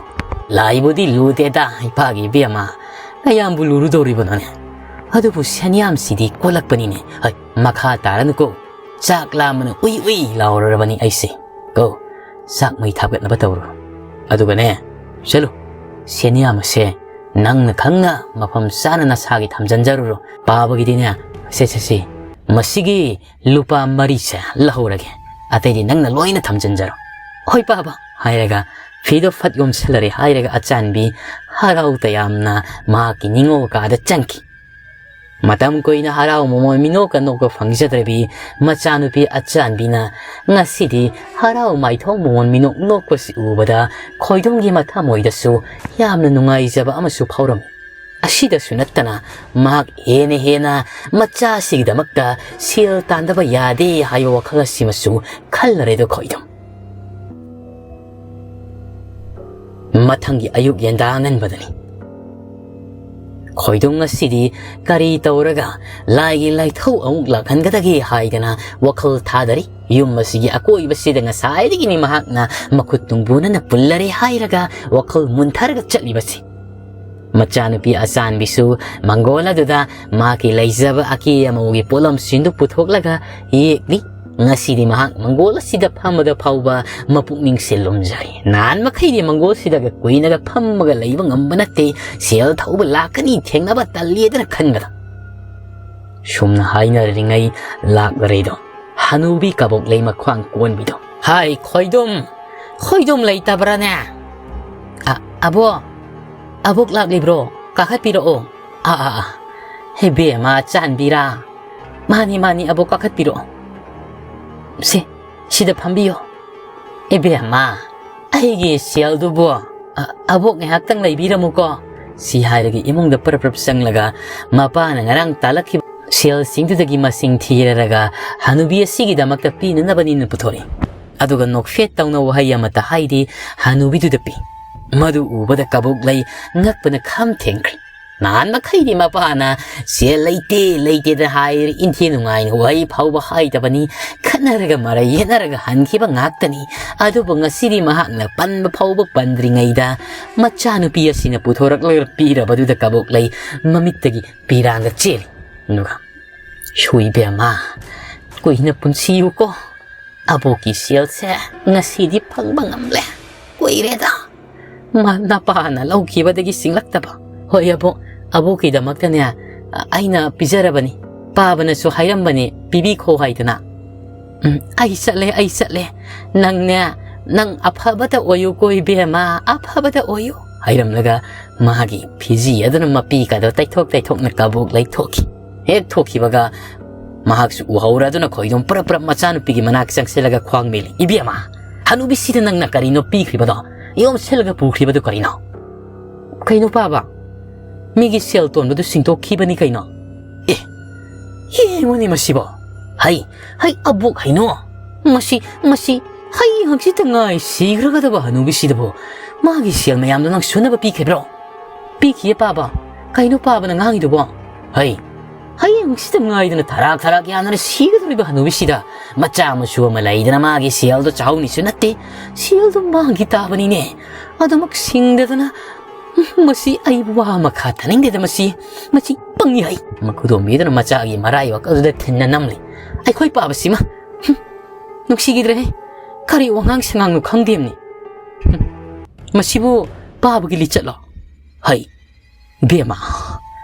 "ꯂꯥꯏꯕꯨꯗꯤ ꯂꯨꯗꯦꯗ, ꯏꯄꯥꯒꯤ ꯏꯕꯦꯝꯃ꯫ ꯀꯌꯥꯝꯕꯨ ꯂꯨꯔꯨꯗꯧꯔꯤꯕꯅꯣꯅꯦ? ꯑꯗꯨꯕꯨ ꯁꯦꯟꯌꯥꯝꯁꯤꯗꯤ ꯀꯣꯜꯂꯛꯄꯅꯤꯅꯦ꯫ ꯍꯩ, ꯃꯈꯥ ꯇꯥꯔꯅꯨꯀꯣ꯫ ꯆꯥꯛ ꯂꯥꯝꯕꯅ ꯎꯏ ꯎꯏ ꯂꯥꯎꯔꯨꯔꯕꯅꯤ ꯑꯩꯁꯦ꯫ ꯀꯣ, ꯆꯥꯛ ꯃꯩ ꯊꯥꯒꯠꯅꯕ ꯇꯧꯔꯣ꯫ ꯑꯗꯨꯒꯅꯦ, ꯆꯠꯂꯨ꯫ ꯁꯦꯟꯌꯥꯝ ꯑꯁꯦ ꯅꯪꯅ ꯈꯪꯅ ꯃꯐꯝ ꯆꯥꯅ ꯅꯁꯥꯒꯤ ꯊꯝꯖꯟꯖꯔꯨꯔꯣ꯫ ꯄꯥꯕꯒꯤꯗꯤꯅꯦ, ꯁꯦ, ꯁꯦ, ꯁꯦ, ꯃꯁꯤꯒꯤ ꯂꯨꯄꯥ ꯃꯔꯤꯁꯦ ꯂꯧꯍꯧꯔꯒꯦ꯫ ꯑꯇꯩꯗꯤ ꯅꯪꯅ ꯂꯣꯏꯅ ꯊꯝꯖꯟꯖꯔꯣ꯫" "ꯍꯣꯏ ꯄꯥꯕ," ꯍꯥꯏꯔꯒ ꯐꯤꯗꯣ ꯐꯠ ꯌꯣꯝꯁꯜꯂꯔꯦ ꯍꯥꯏꯔꯒ ꯑꯆꯥꯟꯕꯤ ꯍꯔꯥꯎ ꯇꯌꯥꯝꯅ ꯃꯍꯥꯛꯀꯤ ꯅꯤꯡꯉꯣꯜ ꯀꯥꯗ ꯆꯪꯈꯤ꯫ ꯃꯇꯝ ꯀꯨꯏꯅ ꯍꯔꯥꯎ ꯃꯃꯣꯟ ꯃꯤꯅꯣꯛꯀ ꯅꯣꯛꯄ ꯐꯪꯖꯗ꯭ꯔꯕꯤ ꯃꯆꯥꯅꯨꯄꯤ ꯑꯆꯥꯟꯕꯤꯅ ꯉꯁꯤꯗꯤ ꯍꯔꯥꯎ ꯃꯥꯏꯊꯣꯡ ꯃꯃꯣꯟ ꯃꯤꯅꯣꯛ ꯅꯣꯛꯄꯁꯤ ꯎꯕꯗ ꯈꯣꯏꯗꯣꯝꯒꯤ ꯃꯊꯃꯣꯏꯗꯁꯨ ꯌꯥꯝꯅ ꯅꯨꯡꯉꯥꯏꯖꯕ ꯑꯃꯁꯨ ꯐꯥꯎꯔꯝꯃꯤ꯫ ꯑꯁꯤꯗꯁꯨ ꯅꯠꯇꯅ ꯃꯍꯥꯛ ꯍꯦꯟꯅ ꯍꯦꯟꯅ ꯃꯆꯥꯁꯤꯒꯤꯗꯃꯛꯇ ꯁꯦꯜ ꯇꯥꯟꯗꯕ ꯌꯥꯗꯦ ꯍꯥꯏꯕ ꯋꯥꯈꯜ ꯑꯁꯤꯃꯁꯨ ꯈꯜꯂꯔꯦꯗꯣ ꯈꯣꯏꯗꯣꯝ꯫ ꯃꯊꯪꯒꯤ ꯑꯌꯨꯛ ꯌꯦꯟꯗꯥ ꯉꯟꯕꯗꯅꯤ꯫ ꯈꯣꯏꯗꯣꯝ ꯉꯁꯤꯗꯤ ꯀꯔꯤ ꯇꯧꯔꯒ ꯂꯥꯏꯒꯤ ꯂꯥꯏꯊꯧ ꯑꯃꯨꯛ ꯂꯥꯛꯍꯟꯒꯗꯒꯦ ꯍꯥꯏꯗꯅ ꯋꯥꯈꯜ ꯊꯥꯗꯔꯤ꯫ ꯌꯨꯝ ꯑꯁꯤꯒꯤ ꯑꯀꯣꯏꯕꯁꯤꯗ ꯉꯁꯥꯏꯗꯒꯤꯅꯤ ꯃꯍꯥꯛꯅ ꯃꯈꯨꯠ ꯇꯨꯡꯕꯨꯅꯅ ꯄꯨꯜꯂꯔꯦ ꯍꯥꯏꯔꯒ ꯋꯥꯈꯜ ꯃꯨꯟꯊꯔꯒ ꯆꯠꯂꯤꯕꯁꯤ꯫ ꯃꯆꯥꯅꯨꯄꯤ ꯑꯆꯥꯟꯕꯤꯁꯨ ꯃꯪꯒꯣꯜ ꯑꯗꯨꯗ ꯃꯍꯥꯛꯀꯤ ꯂꯩꯖꯕ ꯑꯀꯦ ꯑꯃꯧꯒꯤ ꯄꯣꯠꯂꯝꯁꯤꯡꯗꯨ ꯄꯨꯊꯣꯛꯂꯒ ꯌꯦꯛꯂꯤ꯫ ꯉꯁꯤꯗꯤ ꯃꯍꯥꯛ ꯃꯪꯒꯣꯜ ꯑꯁꯤꯗ ꯐꯝꯕꯗ ꯐꯥꯎꯕ ꯃꯄꯨꯛꯅꯤꯡꯁꯦ ꯂꯨꯝꯖꯔꯦ꯫ ꯅꯍꯥꯟ ꯃꯈꯩꯗꯤ ꯃꯪꯒꯣꯜꯁꯤꯗꯒ ꯀꯨꯏꯅꯒ ꯐꯝꯃꯒ ꯂꯩꯕ ꯉꯝꯕ ꯅꯠꯇꯦ, ꯁꯦꯜ ꯊꯧꯕ ꯂꯥꯛꯀꯅꯤ, ꯊꯦꯡꯅꯕ ꯇꯜꯂꯦꯗꯅ ꯈꯟꯕꯗ꯫ ꯁꯨꯝꯅ ꯍꯥꯏꯅꯔꯤꯉꯩ ꯂꯥꯛꯂꯔꯦꯗꯣ, ꯍꯅꯨꯕꯤ ꯀꯕꯣꯛꯂꯩ ꯃꯈ꯭ꯋꯥꯡ ꯀꯣꯟꯕꯤꯗꯣ꯫ "ꯍꯥꯏ ꯈꯣꯏꯗꯨꯝ, ꯈꯣꯏꯗꯨꯝ ꯂꯩꯇꯕ꯭ꯔꯥꯅꯦ?" "ꯑ, ꯑꯕꯣ, ꯑꯕꯣꯛ ꯂꯥꯛꯂꯤꯕ꯭ꯔꯣ? ꯀꯥꯈꯠꯄꯤꯔꯛꯑꯣ꯫" "ꯑꯥ, ꯑꯥ, ꯑꯥ, ꯏꯕꯦꯝꯃ ꯆꯥꯟꯕꯤꯔꯥ?" "ꯃꯥꯅꯤ, ꯃꯥꯅꯤ, ꯑꯕꯣꯛ ꯀꯥꯈꯠꯄꯤꯔꯛꯑꯣ꯫" "ꯁꯦ, ꯁꯤꯗ ꯐꯝꯕꯤꯌꯣ꯫" "ꯏꯕꯦꯝꯃ, ꯑꯩꯒꯤ ꯁꯦꯜꯗꯨꯕꯨ, ꯑ, ꯑꯕꯣꯛ ꯉꯥꯏꯍꯥꯛꯇꯪ ꯂꯩꯕꯤꯔꯝꯃꯨꯀꯣ꯫" ꯁꯤ ꯍꯥꯏꯔꯒ ꯏꯃꯨꯡꯗ ꯄꯔꯞ ꯄꯔꯞ ꯆꯪꯂꯒ ꯃꯄꯥꯅ ꯉꯔꯥꯡ ꯇꯥꯜꯂꯛꯈꯤꯕ ꯁꯦꯜꯁꯤꯡꯗꯨꯗꯒꯤ ꯃꯁꯤꯡ ꯊꯤꯔꯔꯒ ꯍꯅꯨꯕꯤ ꯑꯁꯤꯒꯤꯗꯃꯛꯇ ꯄꯤꯅꯅꯕꯅꯤꯅ ꯄꯨꯊꯣꯔꯛꯏ꯫ ꯑꯗꯨꯒ ꯅꯣꯛꯐꯦꯠ ꯇꯧꯅ ꯋꯥꯍꯩ ꯑꯃꯠꯇ ꯍꯥꯏꯗꯦ, ꯍꯅꯨꯕꯤꯗꯨꯗ ꯄꯤ꯫ ꯃꯗꯨ ꯎꯕꯗ ꯀꯕꯣꯛꯂꯩ ꯉꯛꯄꯅ ꯈꯝ ꯊꯦꯡꯈ꯭ꯔꯦ꯫ ꯅꯍꯥꯟ ꯃꯈꯩꯗꯤ ꯃꯄꯥꯅ "ꯁꯦꯜ ꯂꯩꯇꯦ, ꯂꯩꯇꯦꯗ" ꯍꯥꯏꯔꯦ, ꯏꯟꯊꯤ ꯅꯨꯡꯉꯥꯏꯅ ꯋꯥꯍꯩ ꯐꯥꯎꯕ ꯍꯥꯏꯗꯕꯅꯤ꯫ ꯈꯠꯅꯔꯒ ꯃꯔꯩ ꯌꯦꯠꯅꯔꯒ ꯍꯟꯈꯤꯕ ꯉꯥꯛꯇꯅꯤ꯫ ꯑꯗꯨꯕꯨ ꯉꯁꯤꯗꯤ ꯃꯍꯥꯛꯅ ꯄꯟꯕ ꯐꯥꯎꯕ ꯄꯟꯗ꯭ꯔꯤꯉꯩꯗ ꯃꯆꯥꯅꯨꯄꯤ ꯑꯁꯤꯅ ꯄꯨꯊꯣꯔꯛꯂꯒ ꯄꯤꯔꯕꯗꯨꯗ ꯀꯕꯣꯛꯂꯩ ꯃꯃꯤꯠꯇꯒꯤ ꯄꯤꯔꯥꯡꯒ ꯆꯦꯜꯂꯤ꯫ ꯑꯗꯨꯒ, "ꯁꯨꯏꯕꯦꯝꯃ, ꯀꯨꯏꯅ ꯄꯨꯟꯁꯤꯌꯨꯀꯣ꯫ ꯑꯕꯣꯛꯀꯤ ꯁꯦꯜꯁꯦ ꯉꯁꯤꯗꯤ ꯐꯪꯕ ꯉꯝꯂꯦ꯫ ꯀꯨꯏꯔꯦꯗ ꯃꯥ ꯅꯄꯥꯅ ꯂꯧꯈꯤꯕꯗꯒꯤ ꯁꯤꯡꯂꯛꯇꯕ꯫" "ꯍꯣꯏ ꯑꯕꯣꯛ, ꯑꯕꯣꯛꯀꯤꯗꯃꯛꯇꯅꯦ, ꯑ, ꯑꯩꯅ ꯄꯤꯖꯔꯕꯅꯤ꯫ ꯄꯥꯕꯅꯁꯨ ꯍꯥꯏꯔꯝꯕꯅꯤ, ꯄꯤꯕꯤꯈꯣ ꯍꯥꯏꯗꯅ꯫" "ꯎꯝ, ꯑꯩ ꯆꯠꯂꯦ, ꯑꯩ ꯆꯠꯂꯦ꯫ ꯅꯪꯅꯦ, ꯅꯪ ꯑꯐꯕꯇ ꯑꯣꯏꯌꯨꯀꯣ ꯏꯕꯦꯝꯃ, ꯑꯐꯕꯇ ꯑꯣꯏꯌꯨ꯫" ꯍꯥꯏꯔꯝꯂꯒ ꯃꯥꯒꯤ ꯐꯤꯖꯤ ꯑꯗꯨꯅ ꯃꯄꯤꯒꯗꯣ ꯇꯩꯊꯣꯛ ꯇꯩꯊꯣꯛꯅ ꯀꯕꯣꯛ ꯂꯩꯊꯣꯛꯈꯤ꯫ ꯍꯦꯛ ꯊꯣꯛꯈꯤꯕꯒ ꯃꯍꯥꯛꯁꯨ ꯎꯍꯧꯔꯗꯨꯅ ꯈꯣꯏꯗꯣꯝ ꯄꯔꯞ ꯄꯔꯞ ꯃꯆꯥꯅꯨꯄꯤꯒꯤ ꯃꯅꯥꯛ ꯆꯪꯁꯤꯜꯂꯒ ꯈ꯭ꯋꯥꯡ ꯃꯦꯜꯂꯤ꯫ "ꯏꯕꯦꯝꯃ, ꯍꯅꯨꯕꯤꯁꯤꯗ ꯅꯪꯅ ꯀꯔꯤꯅꯣ ꯄꯤꯈ꯭ꯔꯤꯕꯗꯣ? ꯌꯣꯝꯁꯤꯜꯂꯒ ꯄꯨꯈ꯭ꯔꯤꯕꯗꯨ ꯀꯔꯤꯅꯣ?" "ꯀꯩꯅꯣ ꯄꯥꯕ? ꯃꯤꯒꯤ ꯁꯦꯜ ꯇꯣꯟꯕꯗꯨ ꯁꯤꯡꯗꯣꯛꯈꯤꯕꯅꯤ ꯀꯩꯅꯣ?" "ꯑꯦ, ꯌꯦꯡꯉꯨꯅꯦ ꯃꯁꯤꯕꯣ꯫ ꯍꯩ, ꯍꯩ, ꯑꯕꯣꯛ ꯍꯩꯅꯣ꯫ ꯃꯁꯤ, ꯃꯁꯤ ꯍꯩ ꯍꯪꯆꯤꯠꯇ ꯉꯥꯏ ꯁꯤꯈ꯭ꯔꯒꯗꯕ ꯍꯅꯨꯕꯤꯁꯤꯗꯕꯨ ꯃꯥꯒꯤ ꯁꯦꯜ ꯃꯌꯥꯝꯗꯣ ꯅꯪ ꯁꯨꯅꯕ ꯄꯤꯈꯤꯕ꯭ꯔꯣ?" "ꯄꯤꯈꯤꯌꯦ ꯄꯥꯕ꯫ ꯀꯩꯅꯣ ꯄꯥꯕꯅ ꯉꯥꯡꯉꯤꯗꯨꯕꯣ? ꯍꯩ, ꯍꯩ ꯍꯪꯆꯤꯠꯇ ꯉꯥꯏꯗꯅ ꯊꯔꯥꯛ ꯊꯔꯥꯛ ꯌꯥꯅꯔ ꯁꯤꯒꯗꯧꯔꯤꯕ ꯍꯅꯨꯕꯤꯁꯤꯗ ꯃꯆꯥ ꯃꯁꯨ ꯑꯃ ꯂꯩꯗꯅ ꯃꯥꯒꯤ ꯁꯦꯜꯗꯣ ꯆꯥꯍꯧꯅꯤꯁꯨ ꯅꯠꯇꯦ, ꯁꯦꯜꯗꯣ ꯃꯥꯡꯈꯤ ꯇꯥꯕꯅꯤꯅꯦ꯫ ꯑꯗꯨꯃꯛ ꯁꯤꯡꯗꯗꯅ, ꯃꯁꯤ ꯑꯩꯕꯨ ꯋꯥ ꯃꯈꯥ ꯇꯥꯅꯤꯡꯗꯦꯗ ꯃꯁꯤ, ꯃꯁꯤ ꯄꯪꯉꯤ ꯍꯩ꯫" ꯃꯈꯨꯗꯣꯝꯕꯤꯗꯨꯅ ꯃꯆꯥꯒꯤ ꯃꯔꯥꯏꯕꯛ ꯑꯗꯨꯗ ꯊꯤꯟꯅ ꯅꯝꯂꯤ꯫ "ꯑꯩꯈꯣꯏ ꯄꯥꯕꯁꯤꯃ, ꯍꯨꯝ, ꯅꯨꯡꯁꯤꯈꯤꯗ꯭ꯔꯦꯍꯦ꯫ ꯀꯔꯤ ꯋꯥꯉꯥꯡ ꯁꯉꯥꯡꯅꯣ ꯈꯪꯗꯦꯝꯅꯤ꯫ ꯍꯨꯝ, ꯃꯁꯤꯕꯨ ꯄꯥꯕꯒꯤ ꯂꯤꯆꯠꯂꯣ? ꯍꯩ, ꯕꯦꯝꯃ,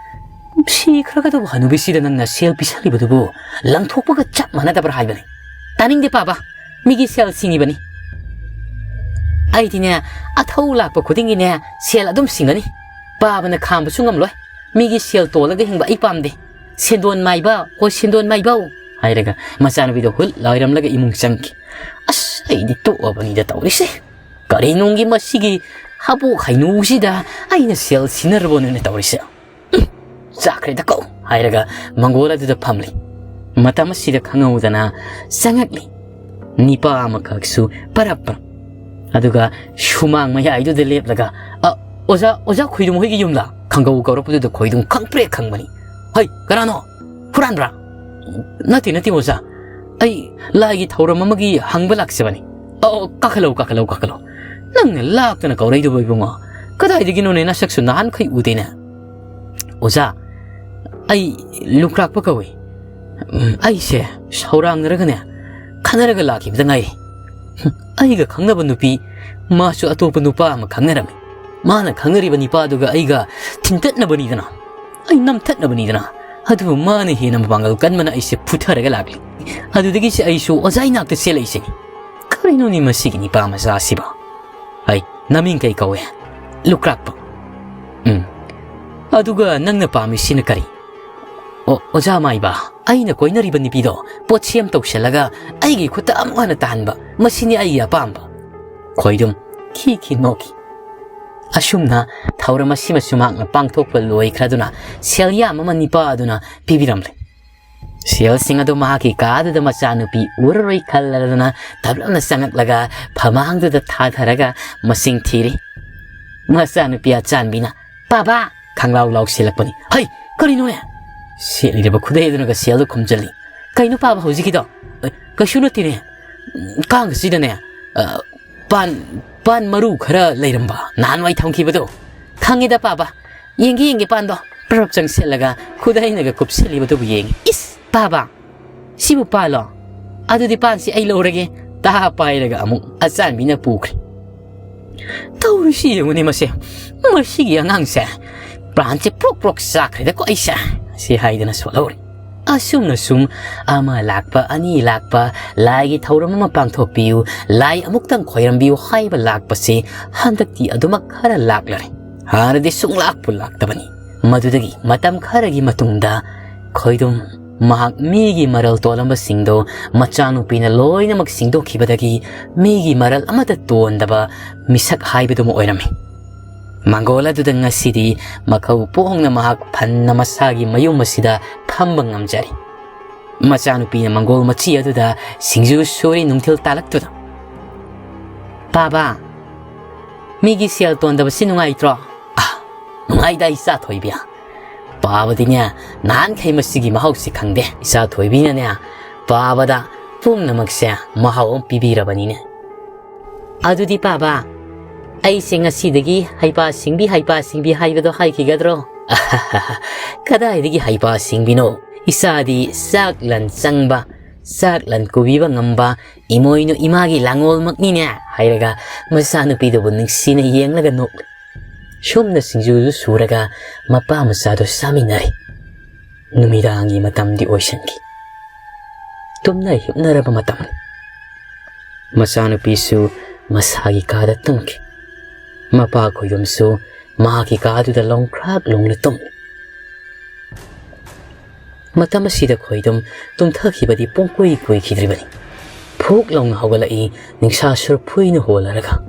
ꯁꯤꯈ꯭ꯔꯒꯗꯧꯕ ꯍꯅꯨꯕꯤꯁꯤꯗ ꯅꯪꯅ ꯁꯦꯜ ꯄꯤꯁꯜꯂꯤꯕꯗꯨꯕꯨ ꯂꯪꯊꯣꯛꯄꯒ ꯆꯞ ꯃꯥꯟꯅꯗꯕ꯭ꯔꯥ ꯍꯥꯏꯕꯅꯤ꯫ ꯇꯥꯅꯤꯡꯗꯦ ꯄꯥꯕ, ꯃꯤꯒꯤ ꯁꯦꯜ ꯁꯤꯡꯉꯤꯕꯅꯤ꯫ ꯑꯩꯗꯤꯅꯦ, ꯑꯊꯧ ꯂꯥꯛꯄ ꯈꯨꯗꯤꯡꯒꯤꯅꯦ ꯁꯦꯜ ꯑꯗꯨꯝ ꯁꯤꯡꯒꯅꯤ꯫ ꯄꯥꯕꯅ ꯈꯥꯝꯕꯁꯨ ꯉꯝꯂꯣꯏ꯫ ꯃꯤꯒꯤ ꯁꯦꯜ ꯇꯣꯜꯂꯒ ꯍꯤꯡꯕ ꯑꯩ ꯄꯥꯝꯗꯦ꯫ "ꯁꯦꯟꯗꯣꯟ ꯃꯥꯏꯕ, ꯍꯣ ꯁꯦꯟꯗꯣꯟ ꯃꯥꯏꯕꯧ!" ꯍꯥꯏꯔꯒ ꯃꯆꯥꯅꯨꯄꯤꯗꯣ ꯍꯨꯠ ꯂꯥꯎꯔꯝꯂꯒ ꯏꯃꯨꯡ ꯆꯪꯈꯤ꯫ "ꯑꯁ, ꯑꯩꯗꯤ ꯇꯣꯛꯑꯕꯅꯤꯗ ꯇꯧꯔꯤꯁꯦ꯫ ꯀꯔꯤ ꯅꯨꯡꯒꯤ ꯃꯁꯤꯒꯤ ꯍꯥꯕꯣꯛ ꯍꯩꯅꯨꯁꯤꯗ ꯑꯩꯅ ꯁꯦꯜ ꯁꯤꯟꯅꯔꯕꯅꯣꯅꯦ ꯇꯧꯔꯤꯁꯦ꯫ ꯎꯝ, ꯆꯥꯈ꯭ꯔꯦꯗꯀꯣ!" ꯍꯥꯏꯔꯒ ꯃꯪꯒꯣꯜ ꯑꯗꯨꯗ ꯐꯝꯂꯤ꯫ ꯃꯇꯝ ꯑꯁꯤꯗ ꯈꯪꯍꯧꯗꯅ ꯆꯪꯉꯛꯂꯤ ꯅꯤꯄꯥ ꯑꯃꯈꯛꯁꯨ ꯄꯔꯞ ꯄꯔꯞ꯫ ꯑꯗꯨꯒ ꯁꯨꯃꯥꯡ ꯃꯌꯥꯏꯗꯨꯗ ꯂꯦꯞꯂꯒ, "ꯑ, ꯑꯣꯖꯥ, ꯑꯣꯖꯥ ꯈꯣꯏꯗꯨꯝ ꯍꯣꯏꯒꯤ ꯌꯨꯝꯂꯥ?" ꯈꯪꯒꯧ ꯀꯧꯔꯛꯄꯗꯨꯗ ꯈꯣꯏꯗꯨꯝ ꯈꯪꯄ꯭ꯔꯦꯛ ꯈꯪꯕꯅꯤ꯫ "ꯍꯩ, ꯀꯅꯥꯅꯣ? ꯍꯨꯔꯥꯟꯕ꯭ꯔꯥ?" "ꯅꯠꯇꯦ, ꯅꯠꯇꯦ ꯑꯣꯖꯥ, ꯑꯩ ꯂꯥꯏꯒꯤ ꯊꯧꯔꯝ ꯑꯃꯒꯤ ꯍꯪꯕ ꯂꯥꯛꯆꯕꯅꯤ꯫" "ꯑꯣ, ꯀꯥꯈꯠꯂꯧ, ꯀꯥꯈꯠꯂꯧ, ꯀꯥꯈꯠꯂꯧ꯫ ꯅꯪꯅ ꯂꯥꯛꯇꯅ ꯀꯧꯔꯛꯏꯗꯨꯕꯨ ꯏꯕꯨꯡꯉꯣ? ꯀꯗꯥꯏꯗꯒꯤꯅꯣꯅꯦ, ꯅꯁꯛꯁꯨ ꯅꯍꯥꯟꯈꯩ ꯎꯗꯦꯅꯦ?" "ꯑꯣꯖꯥ, ꯑꯩ ꯂꯨꯀ꯭ꯔꯥꯛꯄ ꯀꯧꯏ꯫ ꯎꯝ, ꯑꯩꯁꯦ ꯁꯧꯔꯥꯡꯅꯔꯒꯅꯦ, ꯈꯠꯅꯔꯒ ꯂꯥꯛꯈꯤꯕꯗ ꯉꯥꯏꯔꯤ꯫ ꯍꯨꯝ, ꯑꯩꯒ ꯈꯪꯅꯕ ꯅꯨꯄꯤ, ꯃꯥꯁꯨ ꯑꯇꯣꯞꯄ ꯅꯨꯄꯥ ꯑꯃ ꯈꯪꯅꯔꯝꯃꯤ꯫ ꯃꯥꯅ ꯈꯪꯅꯔꯤꯕ ꯅꯤꯄꯥꯗꯨꯒ ꯑꯩꯒ ꯊꯤꯟꯇꯠꯅꯕꯅꯤꯗꯅ, ꯑꯩ ꯅꯝꯊꯠꯅꯕꯅꯤꯗꯅ꯫ ꯑꯗꯨꯕꯨ ꯃꯥꯅ ꯍꯦꯟꯅ ꯃꯄꯥꯡꯒꯜ ꯀꯟꯕꯅ ꯑꯩꯁꯦ ꯐꯨꯊꯔꯒ ꯂꯥꯛꯂꯤ꯫ ꯑꯗꯨꯗꯒꯤꯁꯦ ꯑꯩꯁꯨ ꯑꯣꯖꯥ ꯏꯅꯥꯛꯇ ꯆꯦꯜꯂꯛꯏꯁꯤꯅꯤ꯫ ꯀꯔꯤꯅꯣꯅꯦ ꯃꯁꯤꯒꯤ ꯅꯤꯄꯥ ꯃꯆꯥꯁꯤꯕꯣ? ꯑꯩ, ꯅꯃꯤꯡ ꯀꯩ ꯀꯧꯏ?" "ꯂꯨꯀ꯭ꯔꯥꯛꯄ꯫" "ꯎꯝ꯫ ꯑꯗꯨꯒ ꯅꯪꯅ ꯄꯥꯝꯃꯤꯁꯤꯅ ꯀꯔꯤ?" "ꯑꯣ, ꯑꯣꯖꯥ ꯃꯥꯏꯕ, ꯑꯩꯅ ꯀꯣꯏꯅꯔꯤꯕ ꯅꯨꯄꯤꯗꯣ ꯄꯣꯠꯁꯦꯝ ꯇꯧꯁꯜꯂꯒ ꯑꯩꯒꯤ ꯈꯨꯠꯇ ꯑꯃꯨꯛ ꯍꯟꯅ ꯇꯥꯍꯟꯕ, ꯃꯁꯤꯅꯤ ꯑꯩꯒꯤ ꯑꯄꯥꯝꯕ꯫" ꯈꯣꯏꯗꯨꯝ ꯈꯤ ꯈꯤ ꯅꯣꯛꯈꯤ꯫ ꯑꯁꯨꯝꯅ ꯊꯧꯔꯝ ꯑꯁꯤꯃꯁꯨ ꯃꯍꯥꯛꯅ ꯄꯥꯡꯊꯣꯛꯄ ꯂꯣꯏꯈ꯭ꯔꯗꯨꯅ ꯁꯦꯜ ꯌꯥꯝ ꯑꯃ ꯅꯤꯄꯥ ꯑꯗꯨꯅ ꯄꯤꯕꯤꯔꯝꯂꯦ꯫ ꯁꯦꯜꯁꯤꯡ ꯑꯗꯨ ꯃꯍꯥꯛꯀꯤ ꯀꯥꯗꯨꯗ ꯃꯆꯥꯅꯨꯄꯤ ꯎꯔꯔꯣꯏ ꯈꯜꯂꯗꯨꯅ ꯇꯞꯂꯞꯅ ꯆꯪꯉꯛꯂꯒ ꯐꯃꯥꯡꯗꯨꯗ ꯊꯥꯊꯔꯒ ꯃꯁꯤꯡ ꯊꯤꯔꯤ꯫ ꯃꯆꯥꯅꯨꯄꯤ ꯑꯆꯥꯟꯕꯤꯅ, "ꯄꯥꯕ!" ꯈꯪꯂꯥꯎ ꯂꯥꯎꯁꯤꯜꯂꯛꯄꯅꯤ꯫ "ꯍꯩ, ꯀꯔꯤꯅꯣꯅꯦ?" ꯁꯦꯠꯂꯤꯔꯕ ꯈꯨꯗꯩ ꯑꯗꯨꯅꯒ ꯁꯦꯜꯗꯨ ꯈꯨꯝꯖꯤꯜꯂꯤ꯫ "ꯀꯩꯅꯣ ꯄꯥꯕ ꯍꯧꯖꯤꯛꯀꯤꯗꯣ?" "ꯑꯦ, ꯀꯩꯁꯨ ꯅꯠꯇꯦꯅꯦ꯫ ꯀꯥꯡꯒꯁꯤꯗꯅꯦ, ꯑ, ꯄꯥꯟ, ꯄꯥꯟ ꯃꯔꯨ ꯈꯔ ꯂꯩꯔꯝꯕ ꯅꯍꯥꯟꯋꯥꯏ ꯊꯝꯈꯤꯕꯗꯣ꯫" "ꯈꯪꯉꯤꯗ ꯄꯥꯕ, ꯌꯦꯡꯒꯦ, ꯌꯦꯡꯒꯦ ꯄꯥꯟꯗꯣ꯫" ꯄ꯭ꯔꯞ ꯆꯪꯁꯤꯜꯂꯒ ꯈꯨꯗꯩꯅꯒ ꯀꯨꯞꯁꯤꯜꯂꯤꯕꯗꯨꯕꯨ ꯌꯦꯡꯉꯤ꯫ "ꯏꯁ, ꯄꯥꯕ, ꯁꯤꯕꯨ ꯄꯥꯜꯂꯣ?" "ꯑꯗꯨꯗꯤ ꯄꯥꯟꯁꯤ ꯑꯩ ꯂꯧꯔꯒꯦ"꯫ ꯇꯥ ꯄꯥꯏꯔꯒ ꯑꯃꯨꯛ ꯑꯆꯥꯟꯕꯤꯅ ꯄꯨꯈ꯭ꯔꯦ꯫ "ꯇꯧꯔꯤꯁꯤ ꯌꯦꯡꯉꯨꯅꯦ ꯃꯁꯦ, ꯃꯁꯤꯒꯤ ꯑꯉꯥꯡꯁꯦ ꯄ꯭ꯔꯥꯟꯁꯦ ꯄ꯭ꯔꯣꯛ ꯄ꯭ꯔꯣꯛ ꯆꯥꯛꯈ꯭ꯔꯦꯗꯀꯣ ꯑꯩꯁꯦ" ꯁꯤ ꯍꯥꯏꯗꯅ ꯁꯣꯜꯍꯧꯔꯦ꯫ ꯑꯁꯨꯝꯅ ꯁꯨꯝ ꯑꯃ ꯂꯥꯛꯄ, ꯑꯅꯤ ꯂꯥꯛꯄ, ꯂꯥꯏꯒꯤ ꯊꯧꯔꯝ ꯑꯃ ꯄꯥꯡꯊꯣꯛꯄꯤꯌꯨ, ꯂꯥꯏ ꯑꯃꯨꯛꯇꯪ ꯈꯣꯏꯔꯝꯕꯤꯌꯨ ꯍꯥꯏꯕ ꯂꯥꯛꯄꯁꯤ ꯍꯟꯗꯛꯇꯤ ꯑꯗꯨꯃꯛ ꯈꯔ ꯂꯥꯛꯂꯔꯦ꯫ ꯍꯥꯟꯅꯗꯤ ꯁꯨꯡꯂꯥꯛꯄꯨ ꯂꯥꯛꯇꯕꯅꯤ꯫ ꯃꯗꯨꯗꯒꯤ ꯃꯇꯝ ꯈꯔꯒꯤ ꯃꯇꯨꯡꯗ ꯈꯣꯏꯗꯨꯝ ꯃꯍꯥꯛ ꯃꯤꯒꯤ ꯃꯔꯜ ꯇꯣꯜꯂꯝꯕꯁꯤꯡꯗꯣ ꯃꯆꯥꯅꯨꯄꯤꯅ ꯂꯣꯏꯅꯃꯛ ꯁꯤꯡꯗꯣꯛꯈꯤꯕꯗꯒꯤ ꯃꯤꯒꯤ ꯃꯔꯜ ꯑꯃꯠꯇ ꯇꯣꯟꯗꯕ ꯃꯤꯁꯛ ꯍꯥꯏꯕꯗꯨꯃ ꯑꯣꯏꯔꯝꯃꯤ꯫ ꯃꯪꯒꯣꯜ ꯑꯗꯨꯗ ꯉꯁꯤꯗꯤ ꯃꯈꯧ ꯄꯣꯡꯅ ꯃꯍꯥꯛ ꯐꯟꯅ ꯃꯁꯥꯒꯤ ꯃꯌꯨꯝ ꯑꯁꯤꯗ ꯐꯝꯕ ꯉꯝꯖꯔꯤ꯫ ꯃꯆꯥꯅꯨꯄꯤꯅ ꯃꯪꯒꯣꯜ ꯃꯆꯤ ꯑꯗꯨꯗ ꯁꯤꯡꯖꯨ ꯁꯨꯔꯤ ꯅꯨꯡꯊꯤꯜ ꯇꯥꯂꯛꯇꯨꯗ, "ꯄꯥꯕ, ꯃꯤꯒꯤ ꯁꯦꯜ ꯇꯣꯟꯗꯕꯁꯤ ꯅꯨꯡꯉꯥꯏꯇ꯭ꯔꯣ?" "ꯑꯥ, ꯅꯨꯡꯉꯥꯏꯗ ꯏꯆꯥ ꯊꯣꯏꯕꯤ꯫ ꯄꯥꯕꯗꯤꯅꯦ, ꯅꯍꯥꯟꯈꯩ ꯃꯁꯤꯒꯤ ꯃꯍꯥꯎꯁꯤ ꯈꯪꯗꯦ꯫ ꯏꯆꯥ ꯊꯣꯏꯕꯤꯅꯅꯦ ꯄꯥꯕꯗ ꯄꯨꯝꯅꯃꯛꯁꯦ ꯃꯍꯥꯎ ꯑꯃ ꯄꯤꯕꯤꯔꯕꯅꯤꯅꯦ꯫ ꯑꯗꯨꯗꯤ ꯄꯥꯕ, ꯑꯩꯁꯦ ꯉꯁꯤꯗꯒꯤ ꯍꯩꯄꯥ ꯁꯤꯡꯕꯤ, ꯍꯩꯄꯥ ꯁꯤꯡꯕꯤ ꯍꯥꯏꯕꯗꯣ ꯍꯥꯏꯈꯤꯒꯗ꯭ꯔꯣ?" "ꯀꯗꯥꯏꯗꯒꯤ ꯍꯩꯄꯥ ꯁꯤꯡꯕꯤꯅꯣ? ꯏꯆꯥꯗꯤ ꯆꯥꯛ ꯂꯟ ꯆꯪꯕ, ꯆꯥꯛ ꯂꯟ ꯀꯨꯕꯤꯕ ꯉꯝꯕ ꯏꯃꯣꯏꯅꯨ ꯏꯃꯥꯒꯤ ꯂꯥꯡꯉꯣꯜꯃꯛꯅꯤꯅꯦ" ꯍꯥꯏꯔꯒ ꯃꯆꯥꯅꯨꯄꯤꯗꯨꯕꯨ ꯅꯨꯡꯁꯤꯅ ꯌꯦꯡꯂꯒ ꯅꯣꯛꯂꯤ꯫ ꯁꯨꯝꯅ ꯁꯤꯡꯖꯨꯗꯨ ꯁꯨꯔꯒ ꯃꯄꯥ ꯃꯆꯥꯗꯨ ꯆꯥꯃꯤꯟꯅꯔꯤ꯫ ꯅꯨꯃꯤꯗꯥꯡꯒꯤ ꯃꯇꯝꯗꯤ ꯑꯣꯏꯁꯤꯟꯈꯤ꯫ ꯇꯨꯝꯅ ꯍꯤꯞꯅꯔꯕ ꯃꯇꯝꯅꯤ꯫ ꯃꯆꯥꯅꯨꯄꯤꯁꯨ ꯃꯁꯥꯒꯤ ꯀꯥꯗ ꯇꯨꯝꯈꯤ꯫ ꯃꯄꯥ ꯈꯣꯏꯗꯨꯝꯁꯨ ꯃꯍꯥꯛꯀꯤ ꯀꯥꯗꯨꯗ ꯂꯣꯡꯈ꯭ꯔꯥꯛ ꯂꯣꯡꯅ ꯇꯨꯝꯃꯤ꯫ ꯃꯇꯝ ꯑꯁꯤꯗ ꯈꯣꯏꯗꯨꯝ ꯇꯨꯝꯊꯈꯤꯕꯗꯤ ꯄꯨꯡꯀꯨꯏ ꯀꯨꯏꯈꯤꯗ꯭ꯔꯤꯕꯅꯤ꯫ ꯐꯨꯛ ꯂꯥꯎꯅ ꯍꯧꯒꯠꯂꯛꯏ, ꯅꯤꯡꯁꯥ ꯁꯨꯔꯨꯞ ꯐꯨꯏꯅ ꯍꯣꯜꯂꯔꯒ꯫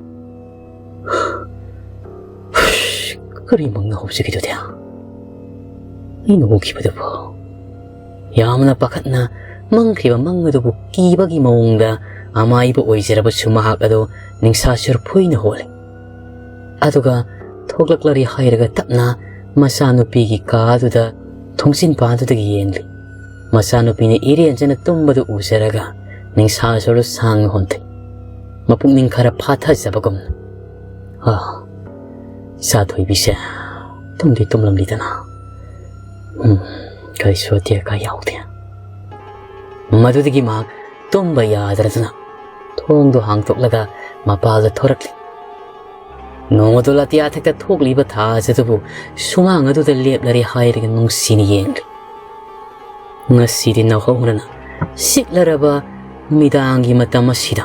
"ꯀꯔꯤ ꯃꯪꯅꯣ ꯍꯧꯖꯤꯛꯀꯤꯗꯨꯗꯤ? ꯑꯩꯅ ꯎꯈꯤꯕꯗꯨꯕꯨ?" ꯌꯥꯝꯅ ꯄꯥꯈꯠꯅ ꯃꯪꯈ꯭ꯔꯤꯕ ꯃꯪ ꯑꯗꯨꯕꯨ ꯀꯤꯕꯒꯤ ꯃꯑꯣꯡꯗ ꯑꯃꯥꯏꯕ ꯑꯣꯏꯖꯔꯕꯁꯨ ꯃꯍꯥꯛ ꯑꯗꯨ ꯅꯤꯡꯁꯥ ꯁꯨꯔꯨꯞ ꯐꯨꯏꯅ ꯍꯣꯜꯂꯤ꯫ ꯑꯗꯨꯒ ꯊꯣꯛꯂꯛꯂꯔꯤ ꯍꯥꯏꯔꯒ ꯇꯞꯅ ꯃꯆꯥꯅꯨꯄꯤꯒꯤ ꯀꯥꯗꯨꯗ ꯊꯣꯡꯖꯤꯟ ꯄꯥꯟꯗꯨꯗꯒꯤ ꯌꯦꯡꯂꯤ꯫ ꯃꯆꯥꯅꯨꯄꯤꯅ ꯏꯔꯦꯟꯖꯅ ꯇꯨꯝꯕꯗꯨ ꯎꯖꯔꯒ ꯅꯤꯡꯁꯥ ꯁꯣꯔ ꯁꯥꯡꯅ ꯍꯣꯟꯊꯩ꯫ ꯃꯄꯨꯛꯅꯤꯡ ꯈꯔ ꯐꯥꯊꯖꯕꯒꯨꯝꯅ, "ꯑꯥ, ꯏꯆꯥ ꯊꯣꯏꯕꯤꯁꯦ ꯇꯨꯝꯗꯤ ꯇꯨꯝꯂꯝꯂꯤꯗꯅ꯫ ꯎꯝ, ꯀꯔꯤꯁꯨ ꯑꯇꯦꯛ ꯑꯀꯥꯏ ꯌꯥꯎꯗꯦ"꯫ ꯃꯗꯨꯗꯒꯤ ꯃꯍꯥꯛ ꯇꯨꯝꯕ ꯌꯥꯗ꯭ꯔꯗꯨꯅ ꯊꯣꯡꯗꯣ ꯍꯥꯡꯗꯣꯛꯂꯒ ꯃꯄꯥꯜꯗ ꯊꯣꯔꯛꯂꯤ꯫ ꯅꯣꯡꯃꯗꯣ ꯑꯇꯤꯌꯥ ꯊꯛꯇ ꯊꯣꯛꯂꯤꯕ ꯊꯥꯖ ꯑꯗꯨꯕꯨ ꯁꯨꯃꯥꯡ ꯑꯗꯨꯗ ꯂꯦꯞꯂꯔꯦ ꯍꯥꯏꯔꯒ ꯅꯨꯡꯁꯤꯅ ꯌꯦꯡꯂꯤ꯫ ꯉꯁꯤꯗꯤ ꯅꯧꯍꯧꯅꯅ ꯁꯤꯛꯂꯔꯕ ꯃꯤꯗꯥꯡꯒꯤ ꯃꯇꯝ ꯑꯁꯤꯗ,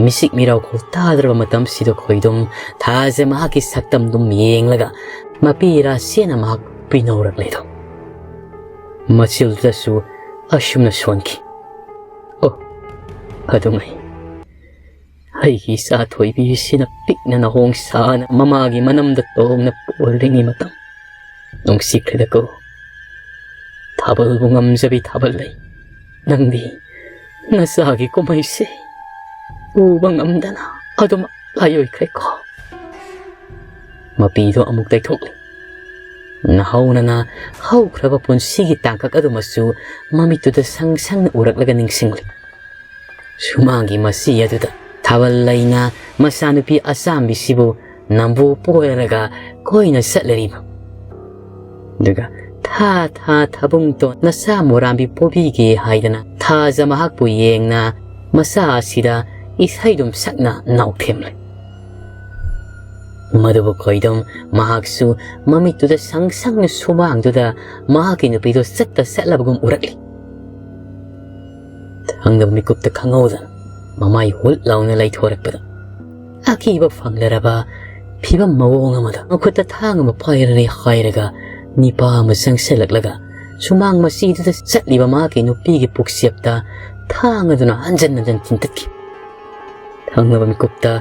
ꯃꯤꯁꯤꯛ ꯃꯤꯔꯥꯎꯈꯣꯜ ꯇꯥꯗ꯭ꯔꯕ ꯃꯇꯝꯁꯤꯗ ꯈꯣꯏꯗꯨꯝ ꯊꯥꯖ ꯃꯍꯥꯛꯀꯤ ꯁꯛꯇꯝꯗꯨꯝ ꯌꯦꯡꯂꯒ ꯃꯄꯤ ꯔꯥꯁꯤꯅ ꯃꯍꯥꯛ ꯄꯤꯅꯧꯔꯛꯂꯦꯗꯣ꯫ ꯃꯆꯤꯜꯗꯁꯨ ꯑꯁꯨꯝꯅ ꯁꯣꯟꯈꯤ, "ꯑꯣ, ꯑꯗꯨꯉꯩ, ꯑꯩꯒꯤ ꯏꯆꯥ ꯊꯣꯏꯕꯤꯁꯤꯅ ꯄꯤꯛꯅ ꯅꯍꯣꯡ ꯁꯥꯅ ꯃꯃꯥꯒꯤ ꯃꯅꯝꯗ ꯇꯣꯡꯅ ꯄꯣꯜꯂꯤꯉꯩ ꯃꯇꯝ ꯅꯨꯡꯁꯤꯈ꯭ꯔꯦꯗꯀꯣ꯫ ꯊꯥꯕꯜꯕꯨ ꯉꯝꯖꯕꯤ ꯊꯥꯕꯜ ꯂꯩ꯫ ꯅꯪꯗꯤ ꯅꯆꯥꯒꯤ ꯀꯨꯝꯍꯩꯁꯦ ꯎꯕ ꯉꯝꯗꯅ ꯑꯗꯨꯃꯛ ꯂꯥꯏꯑꯣꯏꯈ꯭ꯔꯦꯀꯣ꯫" ꯃꯄꯤꯗꯣ ꯑꯃꯨꯛ ꯇꯩꯊꯣꯛꯂꯤ꯫ ꯅꯍꯧꯅꯅ ꯍꯧꯈ꯭ꯔꯕ ꯄꯨꯟꯁꯤꯒꯤ ꯇꯥꯡꯀꯛ ꯑꯗꯨꯃꯁꯨ ꯃꯃꯤꯠꯇꯨꯗ ꯁꯪ ꯁꯪꯅ ꯎꯔꯛꯂꯒ ꯅꯤꯡꯁꯤꯡꯂꯤ꯫ ꯁꯨꯃꯥꯡꯒꯤ ꯃꯁꯤ ꯑꯗꯨꯗ ꯊꯥꯕꯜ ꯂꯩꯅ ꯃꯆꯥꯅꯨꯄꯤ ꯑꯆꯥꯝꯕꯤꯁꯤꯕꯨ ꯅꯝꯕꯨ ꯄꯣꯏꯔꯒ ꯀꯣꯏꯅ ꯆꯠꯂꯔꯤꯕ꯫ ꯑꯗꯨꯒ "ꯊꯥ ꯊꯥ ꯊꯥꯕꯨꯡꯇꯣꯟ ꯅꯆꯥ ꯃꯣꯔꯥꯝꯕꯤ ꯄꯣꯕꯤꯒꯦ" ꯍꯥꯏꯗꯅ ꯊꯥꯖ ꯃꯍꯥꯛꯄꯨ ꯌꯦꯡꯅ ꯃꯆꯥ ꯑꯁꯤꯗ ꯏꯁꯩꯗꯨꯝ ꯁꯛꯅ ꯅꯥꯎꯊꯦꯝꯂꯦ꯫ ꯃꯗꯨꯕꯨ ꯈꯣꯏꯗꯨꯝ ꯃꯍꯥꯛꯁꯨ ꯃꯃꯤꯠꯇꯨꯗ ꯁꯪ ꯁꯪꯅ ꯁꯨꯃꯥꯡꯗꯨꯗ ꯃꯍꯥꯛꯀꯤ ꯅꯨꯄꯤꯗꯨ ꯆꯠꯇ ꯆꯠꯂꯕꯒꯨꯝ ꯎꯔꯛꯂꯤ꯫ ꯊꯪꯅꯕ ꯃꯤꯀꯨꯞꯇ ꯈꯪꯍꯧꯗꯅ ꯃꯃꯥꯏ ꯍꯨꯠ ꯂꯥꯎꯅ ꯂꯩꯊꯣꯔꯛꯄꯗ, ꯑꯀꯤꯕ ꯐꯪꯂꯔꯕ ꯐꯤꯕꯝ ꯃꯑꯣꯡ ꯑꯃꯗ ꯃꯈꯨꯠꯇ ꯊꯥꯡ ꯑꯃ ꯄꯥꯏꯔꯔꯦ ꯍꯥꯏꯔꯒ ꯅꯤꯄꯥ ꯑꯃ ꯆꯪꯁꯤꯜꯂꯛꯂꯒ ꯁꯨꯃꯥꯡ ꯃꯁꯤꯗꯨꯗ ꯆꯠꯂꯤꯕ ꯃꯍꯥꯛꯀꯤ ꯅꯨꯄꯤꯒꯤ ꯄꯨꯛꯆꯦꯞꯇ ꯊꯥꯡ ꯑꯗꯨꯅ ꯍꯟꯖꯟ ꯍꯟꯖꯟ ꯊꯤꯟꯇꯠꯈꯤ꯫ ꯊꯪꯅꯕ ꯃꯤꯀꯨꯞꯇ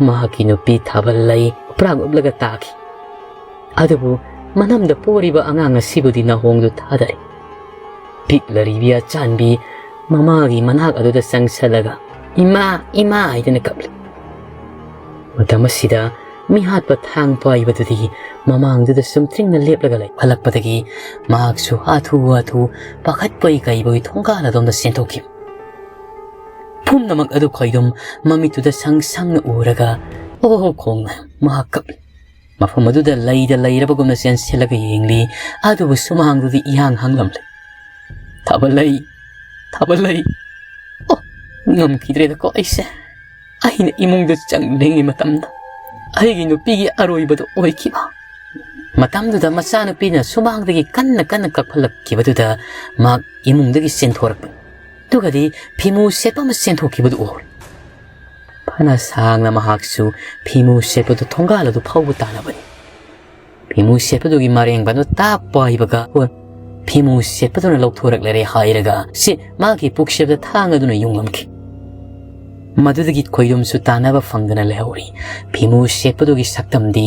ꯃꯍꯥꯛꯀꯤ ꯅꯨꯄꯤ ꯊꯥꯕꯜ ꯂꯩ ꯎꯄ꯭ꯔꯥꯛ ꯎꯞꯂꯒ ꯇꯥꯈꯤ꯫ ꯑꯗꯨꯕꯨ ꯃꯅꯝꯗ ꯄꯣꯔꯤꯕ ꯑꯉꯥꯡ ꯑꯁꯤꯕꯨꯗꯤ ꯅꯥꯍꯣꯡꯗꯨ ꯊꯥꯗꯔꯦ꯫ ꯄꯤꯛꯂꯔꯤꯕꯤ ꯑꯆꯥꯟꯕꯤ ꯃꯃꯥꯒꯤ ꯃꯅꯥꯛ ꯑꯗꯨꯗ ꯆꯪꯁꯜꯂꯒ "ꯏꯃꯥ, ꯏꯃꯥ" ꯍꯥꯏꯗꯨꯅ ꯀꯞꯂꯤ꯫ ꯃꯇꯝ ꯑꯁꯤꯗ ꯃꯤꯍꯥꯠꯄ ꯊꯥꯡ ꯄꯥꯏꯕꯗꯨꯗꯤ ꯃꯃꯥꯡꯗꯨꯗ ꯁꯨꯝꯇ꯭ꯔꯤꯡꯅ ꯂꯦꯞꯂꯒ ꯂꯩ꯫ ꯍꯜꯂꯛꯄꯗꯒꯤ ꯃꯍꯥꯛꯁꯨ ꯍꯥꯊꯨ ꯍꯥꯊꯨ ꯄꯥꯈꯠꯄꯣꯏ ꯀꯩꯕꯣꯏ ꯊꯣꯡꯒꯥꯜ ꯑꯗꯣꯝꯗ ꯆꯦꯟꯊꯣꯛꯈꯤ꯫ ꯄꯨꯝꯅꯃꯛ ꯑꯗꯨ ꯈꯣꯏꯗꯨꯝ ꯃꯃꯤꯠꯇꯨꯗ ꯁꯪ ꯁꯪꯅ ꯎꯔꯒ "ꯑꯣ" ꯈꯣꯡꯅ ꯃꯍꯥꯛ ꯀꯞꯂꯤ꯫ ꯃꯐꯝ ꯑꯗꯨꯗ ꯂꯩꯗ ꯂꯩꯔꯕꯒꯨꯝꯅ ꯆꯦꯟꯁꯤꯜꯂꯒ ꯌꯦꯡꯂꯤ꯫ ꯑꯗꯨꯕꯨ ꯁꯨꯃꯥꯡꯗꯨꯗꯤ ꯏꯍꯥꯡ ꯍꯥꯡꯂꯝꯂꯦ꯫ "ꯊꯥꯕꯜꯂꯩ! ꯊꯥꯕꯜꯂꯩ!" "ꯑꯣ, ꯉꯝꯈꯤꯗ꯭ꯔꯦꯗꯀꯣ ꯑꯩꯁꯦ꯫ ꯑꯩꯅ ꯏꯃꯨꯡꯗ ꯆꯪꯗ꯭ꯔꯤꯉꯩ ꯃꯇꯝꯗ ꯑꯩꯒꯤ ꯅꯨꯄꯤꯒꯤ ꯑꯔꯣꯏꯕꯗꯣ ꯑꯣꯏꯈꯤꯕ꯫ ꯃꯇꯝꯗꯨꯗ ꯃꯆꯥꯅꯨꯄꯤꯅ ꯁꯨꯃꯥꯡꯗꯒꯤ ꯀꯟꯅ ꯀꯟꯅ ꯀꯞꯈꯠꯂꯛꯈꯤꯕꯗꯨꯗ ꯃꯍꯥꯛ ꯏꯃꯨꯡꯗꯒꯤ ꯆꯦꯟꯊꯣꯔꯛꯄꯅꯤ꯫ ꯑꯗꯨꯒꯗꯤ ꯐꯤꯃꯨ ꯁꯦꯠꯄ ꯑꯃ ꯆꯦꯟꯊꯣꯛꯈꯤꯕꯗꯨ ꯎꯍꯧꯔꯦ꯫ ꯐꯅ ꯁꯥꯡꯅ ꯃꯍꯥꯛꯁꯨ ꯐꯤꯃꯨ ꯁꯦꯠꯄꯗꯨ ꯊꯣꯡꯒꯥꯜ ꯑꯗꯨ ꯐꯥꯎꯕ ꯇꯥꯟꯅꯕꯅꯤ꯫ ꯐꯤꯃꯨ ꯁꯦꯠꯄꯗꯨꯒꯤ ꯃꯔꯦꯡꯕ ꯑꯗꯨ ꯇꯥꯞ ꯄꯥꯏꯕꯒ ꯐꯤꯃꯨ ꯁꯦꯠꯄꯗꯨꯅ ꯂꯧꯊꯣꯔꯛꯂꯔꯦ ꯍꯥꯏꯔꯒ ꯁꯤ ꯃꯥꯒꯤ ꯄꯨꯛꯁꯦꯞꯇ ꯊꯥꯡ ꯑꯗꯨꯅ ꯌꯨꯡꯂꯝꯈꯤ꯫ ꯃꯗꯨꯗꯒꯤ ꯈꯣꯏꯗꯨꯝꯁꯨ ꯇꯥꯟꯅꯕ ꯐꯪꯗꯅ ꯂꯩꯍꯧꯔꯤ꯫ ꯐꯤꯃꯨ ꯁꯦꯠꯄꯗꯨꯒꯤ ꯁꯛꯇꯝꯗꯤ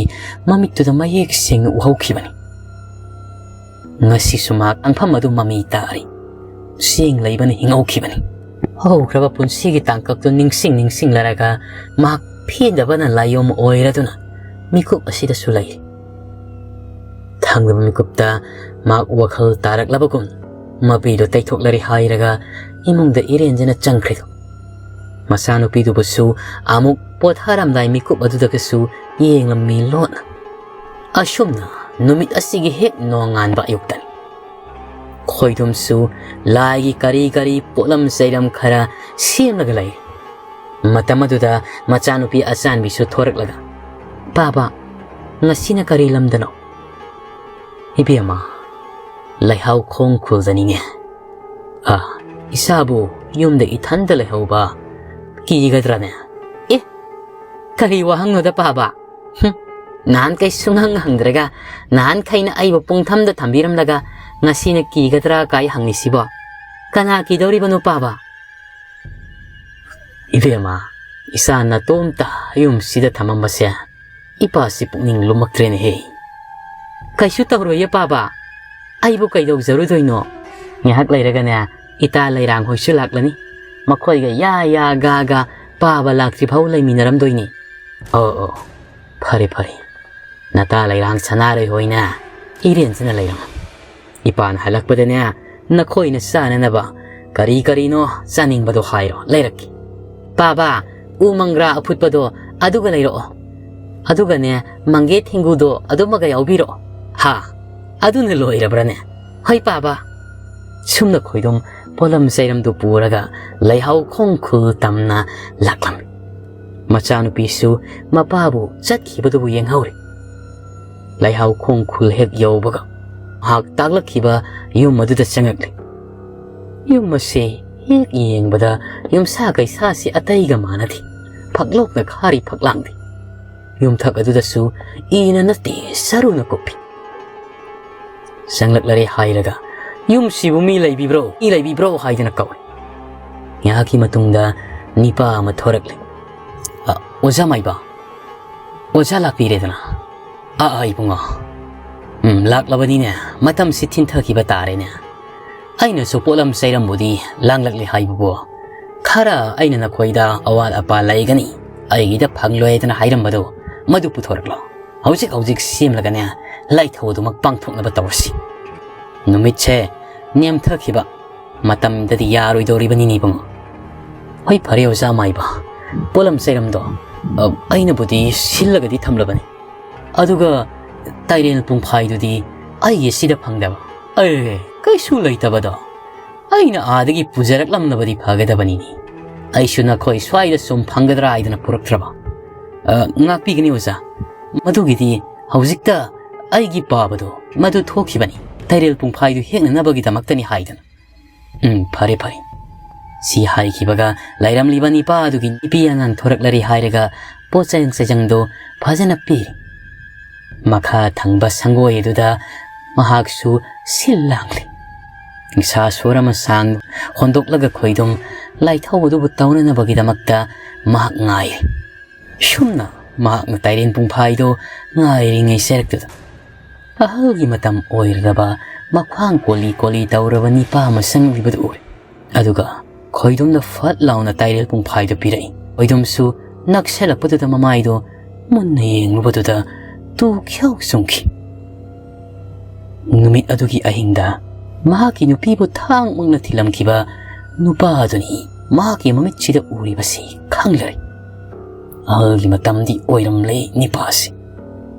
ꯃꯃꯤꯠꯇꯨꯗ ꯃꯌꯦꯛ ꯁꯦꯡꯅ ꯎꯍꯧꯈꯤꯕꯅꯤ꯫ ꯉꯁꯤꯁꯨ ꯃꯍꯥꯛ ꯂꯥꯡꯐꯝ ꯑꯗꯨ ꯃꯃꯤ ꯇꯥꯔꯤ꯫ ꯆꯦꯡ ꯂꯩꯕꯅ ꯍꯤꯡꯍꯧꯈꯤꯕꯅꯤ꯫ ꯍꯧꯈ꯭ꯔꯕ ꯄꯨꯟꯁꯤꯒꯤ ꯇꯥꯡꯀꯛꯇꯨ ꯅꯤꯡꯁꯤꯡ ꯅꯤꯡꯁꯤꯡꯂꯔꯒ ꯃꯍꯥꯛ ꯐꯦꯟꯗꯕꯅ ꯂꯥꯏꯌꯣꯝ ꯑꯣꯏꯔꯗꯨꯅ ꯃꯤꯀꯨꯞ ꯑꯁꯤꯗꯁꯨ ꯂꯩꯔꯤ꯫ ꯊꯪꯂꯕ ꯃꯤꯀꯨꯞꯇ ꯃꯍꯥꯛ ꯋꯥꯈꯜ ꯇꯥꯔꯛꯂꯕꯒꯨꯝ ꯃꯄꯤꯗꯨ ꯇꯩꯊꯣꯛꯂꯔꯤ ꯍꯥꯏꯔꯒ ꯏꯃꯨꯡꯗ ꯏꯔꯦꯟꯖꯅ ꯆꯪꯈ꯭ꯔꯤꯗꯨ꯫ ꯃꯆꯥꯅꯨꯄꯤꯗꯨꯕꯨꯁꯨ ꯑꯃꯨꯛ ꯄꯣꯊꯥꯔꯝꯗꯥꯏ ꯃꯤꯀꯨꯞ ꯑꯗꯨꯗꯒꯁꯨ ꯌꯦꯡꯂꯝꯃꯤ ꯂꯣꯠꯅ꯫ ꯑꯁꯨꯝꯅ ꯅꯨꯃꯤꯠ ꯑꯁꯤꯒꯤ ꯍꯦꯛ ꯅꯣꯡꯉꯥꯟꯕ ꯑꯌꯨꯛꯇꯅꯤ꯫ ꯈꯣꯏꯗꯨꯝꯁꯨ ꯂꯥꯏꯒꯤ ꯀꯔꯤ ꯀꯔꯤ ꯄꯣꯠꯂꯝ ꯆꯩꯔꯝ ꯈꯔ ꯁꯦꯝꯂꯒ ꯂꯩ꯫ ꯃꯇꯝ ꯑꯗꯨꯗ ꯃꯆꯥꯅꯨꯄꯤ ꯑꯆꯥꯟꯕꯤꯁꯨ ꯊꯣꯔꯛꯂꯒ, "ꯄꯥꯕ, ꯉꯁꯤꯅ ꯀꯔꯤ ꯂꯝꯗꯅꯣ?" "ꯏꯕꯦꯝꯃ, ꯂꯩꯍꯥꯎ ꯈꯣꯡ ꯈꯨꯜꯗꯅꯤꯅꯦ꯫ ꯑ, ꯏꯆꯥꯕꯨ ꯌꯨꯝꯗ ꯏꯊꯟꯇ ꯂꯩꯍꯧꯕ ꯀꯤꯒꯗ꯭ꯔꯅꯦ?" "ꯑꯦ, ꯀꯔꯤ ꯋꯥꯍꯪꯅꯣꯗ ꯄꯥꯕ? ꯍꯨꯝ, ꯅꯍꯥꯟꯈꯩ ꯁꯨꯡꯍꯪ ꯍꯪꯗ꯭ꯔꯒ, ꯅꯍꯥꯟꯈꯩꯅ ꯑꯩꯕꯨ ꯄꯨꯡꯊꯝꯗ ꯊꯝꯕꯤꯔꯝꯂꯒ, ꯉꯁꯤꯅ ꯀꯤꯒꯗ꯭ꯔꯥ ꯀꯥꯏ ꯍꯪꯂꯤꯁꯤꯕꯣ? ꯀꯅꯥ ꯀꯤꯗꯧꯔꯤꯕꯅꯣ ꯄꯥꯕ?" "ꯏꯕꯦꯝꯃ, ꯏꯆꯥ ꯅꯇꯣꯝꯇ ꯌꯨꯝꯁꯤꯗ ꯊꯝꯃꯝꯕꯁꯦ ꯏꯄꯥꯁꯤ ꯄꯨꯛꯅꯤꯡ ꯂꯨꯝꯃꯛꯇ꯭ꯔꯦꯅꯦꯍꯦ꯫" "ꯀꯩꯁꯨ ꯇꯧꯔꯣꯏꯌꯦ ꯄꯥꯕ, ꯑꯩꯕꯨ ꯀꯩꯗꯧꯖꯔꯨꯗꯣꯏꯅꯣ? ꯉꯥꯏꯍꯥꯛ ꯂꯩꯔꯒꯅꯦ ꯏꯇꯥ ꯂꯩꯔꯥꯡ ꯍꯣꯏꯁꯨ ꯂꯥꯛꯂꯅꯤ, ꯃꯈꯣꯏꯒ ꯌꯥ ꯌꯥ ꯒꯥ ꯒꯥ ꯄꯥꯕ ꯂꯥꯛꯇ꯭ꯔꯤ ꯐꯥꯎ ꯂꯩꯃꯤꯟꯅꯔꯝꯗꯣꯏꯅꯤ꯫" "ꯑꯣ ꯑꯣ, ꯐꯔꯦ ꯐꯔꯦ, ꯅꯇꯥ ꯂꯩꯔꯥꯡ ꯁꯅꯥꯔꯩ ꯍꯣꯏꯅ ꯏꯔꯦꯟꯖꯅ ꯂꯩꯔꯝꯃꯨ꯫ ꯏꯄꯥꯅ ꯍꯜꯂꯛꯄꯗꯅꯦ ꯅꯈꯣꯏꯅ ꯆꯥꯅꯅꯕ ꯀꯔꯤ ꯀꯔꯤꯅꯣ ꯆꯥꯅꯤꯡꯕꯗꯣ ꯍꯥꯏꯔꯣ, ꯂꯩꯔꯛꯀꯦ꯫ ꯄꯥꯕ, ꯎ ꯃꯪꯒ꯭ꯔꯥ ꯑꯐꯨꯠꯄꯗꯣ ꯑꯗꯨꯒ ꯂꯩꯔꯛꯑꯣ꯫ ꯑꯗꯨꯒꯅꯦ ꯃꯪꯒꯦ ꯊꯦꯡꯒꯨꯗꯣ ꯑꯗꯨꯃꯒ ꯌꯥꯎꯕꯤꯔꯛꯑꯣ꯫" "ꯍꯥ? ꯑꯗꯨꯅ ꯂꯣꯏꯔꯕ꯭ꯔꯥꯅꯦ?" "ꯍꯣꯏ ꯄꯥꯕ꯫" ꯁꯨꯝꯅ ꯈꯣꯏꯗꯣꯝ ꯄꯣꯠꯂꯝ ꯆꯩꯔꯝꯗꯨ ꯄꯨꯔꯒ ꯂꯩꯍꯥꯎ ꯈꯣꯡ ꯈꯨꯜ ꯇꯝꯅ ꯂꯥꯛꯂꯝꯃꯤ꯫ ꯃꯆꯥꯅꯨꯄꯤꯁꯨ ꯃꯄꯥꯕꯨ ꯆꯠꯈꯤꯕꯗꯨꯕꯨ ꯌꯦꯡꯍꯧꯔꯤ꯫ ꯂꯩꯍꯥꯎ ꯈꯣꯡ ꯈꯨꯜ ꯍꯦꯛ ꯌꯧꯕꯒ ꯃꯍꯥꯛ ꯇꯥꯛꯂꯛꯈꯤꯕ ꯌꯨꯝ ꯑꯗꯨꯗ ꯆꯪꯉꯛꯂꯤ꯫ ꯌꯨꯝ ꯑꯁꯤ ꯍꯦꯛ ꯌꯦꯡꯕꯗ ꯌꯨꯝꯁꯥ ꯀꯩꯁꯥꯁꯤ ꯑꯇꯩꯒ ꯃꯥꯟꯅꯗꯦ꯫ ꯐꯛꯂꯣꯛꯅ ꯈꯥꯔꯤ ꯐꯛꯂꯥꯡꯗꯤ꯫ ꯌꯨꯝꯊꯛ ꯑꯗꯨꯗꯁꯨ ꯏꯅ ꯅꯠꯇꯦ, ꯁꯔꯨꯅ ꯀꯨꯞꯄꯤ꯫ ꯆꯪꯂꯛꯂꯔꯦ ꯍꯥꯏꯔꯒ, "ꯌꯨꯝꯁꯤꯕꯨ ꯃꯤ ꯂꯩꯕꯤꯕ꯭ꯔꯣ? ꯃꯤ ꯂꯩꯕꯤꯕ꯭ꯔꯣ?" ꯍꯥꯏꯗꯅ ꯀꯧꯏ꯫ ꯉꯥꯏꯍꯥꯛꯀꯤ ꯃꯇꯨꯡꯗ ꯅꯤꯄꯥ ꯑꯃ ꯊꯣꯔꯛꯂꯦ꯫ "ꯑ, ꯑꯣꯖꯥ ꯃꯥꯏꯕ, ꯑꯣꯖꯥ ꯂꯥꯛꯄꯤꯔꯦꯗꯅ꯫ ꯑ, ꯑ, ꯏꯕꯨꯡꯉꯣ꯫ ꯎꯝ, ꯂꯥꯛꯂꯕꯅꯤꯅꯦ, ꯃꯇꯝꯁꯤ ꯊꯤꯟꯊꯈꯤꯕ ꯇꯥꯔꯦꯅꯦ꯫ ꯑꯩꯅꯁꯨ ꯄꯣꯠꯂꯝ ꯆꯩꯔꯝꯕꯨꯗꯤ ꯂꯥꯡꯂꯛꯂꯦ ꯍꯥꯏꯕꯕꯨ, ꯈꯔ ꯑꯩꯅ ꯅꯈꯣꯏꯗ ꯑꯋꯥꯠ ꯑꯄꯥ ꯂꯩꯒꯅꯤ, ꯑꯩꯒꯤꯗ ꯐꯪꯂꯣꯏ ꯍꯥꯏꯗꯅ ꯍꯥꯏꯔꯝꯕꯗꯣ, ꯃꯗꯨ ꯄꯨꯊꯣꯔꯛꯂꯣ꯫ ꯍꯧꯖꯤꯛ ꯍꯧꯖꯤꯛ ꯁꯦꯝꯂꯒꯅꯦ, ꯂꯥꯏꯊꯧ ꯑꯗꯨꯃꯛ ꯄꯥꯡꯊꯣꯛꯅꯕ ꯇꯧꯔꯁꯤ꯫ ꯅꯨꯃꯤꯠꯁꯦ ꯅꯦꯝꯊꯈꯤꯕ ꯃꯇꯝꯗꯗꯤ ꯌꯥꯔꯣꯏꯗꯧꯔꯤꯕꯅꯤꯅꯦ ꯏꯕꯨꯡꯉꯣ꯫ ꯍꯣꯏ, ꯐꯔꯦ ꯑꯣꯖꯥ ꯃꯥꯏꯕ, ꯄꯣꯠꯂꯝ ꯆꯩꯔꯝꯗꯣ, ꯑ, ꯑꯩꯅꯕꯨꯗꯤ ꯁꯤꯜꯂꯒꯗꯤ ꯊꯝꯂꯕꯅꯤ꯫ ꯑꯗꯨꯒ ꯇꯥꯏꯔꯦꯜ ꯄꯨꯡꯐꯥꯏꯗꯨꯗꯤ ꯑꯩꯒꯤ ꯁꯤꯗ ꯐꯪꯗꯕ꯫ ꯑꯦ, ꯀꯩꯁꯨ ꯂꯩꯇꯕꯗꯣ꯫ ꯑꯩꯅ ꯑꯥꯗꯒꯤ ꯄꯨꯖꯔꯛꯂꯝꯂꯕꯗꯤ ꯐꯒꯗꯕꯅꯤꯅꯦ꯫ ꯑꯩꯁꯨ ꯅꯈꯣꯏ ꯁ꯭ꯋꯥꯏꯗ ꯁꯨꯝ ꯐꯪꯒꯗ꯭ꯔꯥ ꯍꯥꯏꯗꯅ ꯄꯨꯔꯛꯇ꯭ꯔꯕ꯫ ꯑ, ꯉꯥꯛꯄꯤꯒꯅꯤ ꯑꯣꯖꯥ꯫ ꯃꯗꯨꯒꯤꯗꯤ ꯍꯧꯖꯤꯛꯇ ꯑꯩꯒꯤ ꯄꯥꯕꯗꯣ ꯃꯗꯨ ꯊꯣꯛꯈꯤꯕꯅꯤ꯫ ꯇꯥꯏꯔꯦꯜ ꯄꯨꯡꯐꯥꯏꯗꯨ ꯍꯦꯛꯅꯅꯕꯒꯤꯗꯃꯛꯇꯅꯤ ꯍꯥꯏꯗꯅ꯫ ꯎꯝ, ꯐꯔꯦ, ꯐꯔꯦ꯫ ꯁꯤ ꯍꯥꯏꯈꯤꯕꯒ ꯂꯩꯔꯝꯂꯤꯕ ꯅꯤꯄꯥ ꯑꯗꯨꯒꯤ ꯅꯨꯄꯤ ꯑꯉꯥꯡ ꯊꯣꯔꯛꯂꯔꯦ ꯍꯥꯏꯔꯒ ꯄꯣꯠ ꯆꯩ ꯆꯩꯖꯪꯗꯣ ꯐꯖꯅ ꯄꯤꯔꯤ꯫ ꯃꯈꯥ ꯊꯪꯕ ꯁꯪꯒꯣꯏ ꯑꯗꯨꯗ ꯃꯍꯥꯛꯁꯨ ꯁꯤꯜ ꯂꯥꯡꯂꯤ꯫ ꯅꯤꯁꯥ ꯁꯣꯔ ꯑꯃ ꯁꯥꯡ ꯍꯣꯟꯗꯣꯛꯂꯒ ꯈꯣꯏꯗꯨꯝ ꯂꯥꯏꯊꯧ ꯑꯗꯨꯕꯨ ꯇꯧꯅꯅꯕꯒꯤꯗꯃꯛꯇ ꯃꯍꯥꯛ ꯉꯥꯏꯔꯤ꯫ ꯁꯨꯝꯅ ꯃꯍꯥꯛꯅ ꯇꯥꯏꯔꯦꯟ ꯄꯨꯡꯐꯥꯏꯗꯨ ꯉꯥꯏꯔꯤꯉꯩ ꯆꯔꯛꯇꯨꯗ ꯑꯍꯜꯒꯤ ꯃꯇꯝ ꯑꯣꯏꯔꯕ ꯃꯈ꯭ꯋꯥꯡ ꯀꯣꯂꯤ ꯀꯣꯂꯤ ꯇꯧꯔꯕ ꯅꯤꯄꯥ ꯑꯃ ꯆꯪꯂꯤꯕꯗꯨ ꯎꯔꯦ꯫ ꯑꯗꯨꯒ ꯈꯣꯏꯗꯨꯝꯅ ꯐꯠ ꯂꯥꯎꯅ ꯇꯥꯏꯔꯦꯜ ꯄꯨꯡꯐꯥꯏꯗꯨ ꯄꯤꯔꯛꯏ꯫ ꯈꯣꯏꯗꯨꯝꯁꯨ ꯅꯛꯁꯜꯂꯛꯄꯗꯨꯗ ꯃꯃꯥꯏꯗꯨ ꯃꯨꯟꯅ ꯌꯦꯡꯂꯨꯕꯗꯨꯗ ꯇꯨ ꯈ꯭ꯌꯥꯎ ꯆꯨꯡꯈꯤ꯫ ꯅꯨꯃꯤꯠ ꯑꯗꯨꯒꯤ ꯑꯍꯤꯡꯗ ꯃꯍꯥꯛꯀꯤ ꯅꯨꯄꯤꯕꯨ ꯊꯥꯡꯃꯛꯅ ꯊꯤꯜꯂꯝꯈꯤꯕ ꯅꯨꯄꯥ ꯑꯗꯨꯅꯤ ꯃꯍꯥꯛꯀꯤ ꯃꯃꯤꯠꯁꯤꯗ ꯎꯔꯤꯕꯁꯤ ꯈꯪꯂꯔꯦ꯫ ꯑꯍꯜꯒꯤ ꯃꯇꯝꯗꯤ ꯑꯣꯏꯔꯝꯂꯦ ꯅꯤꯄꯥꯁꯤ꯫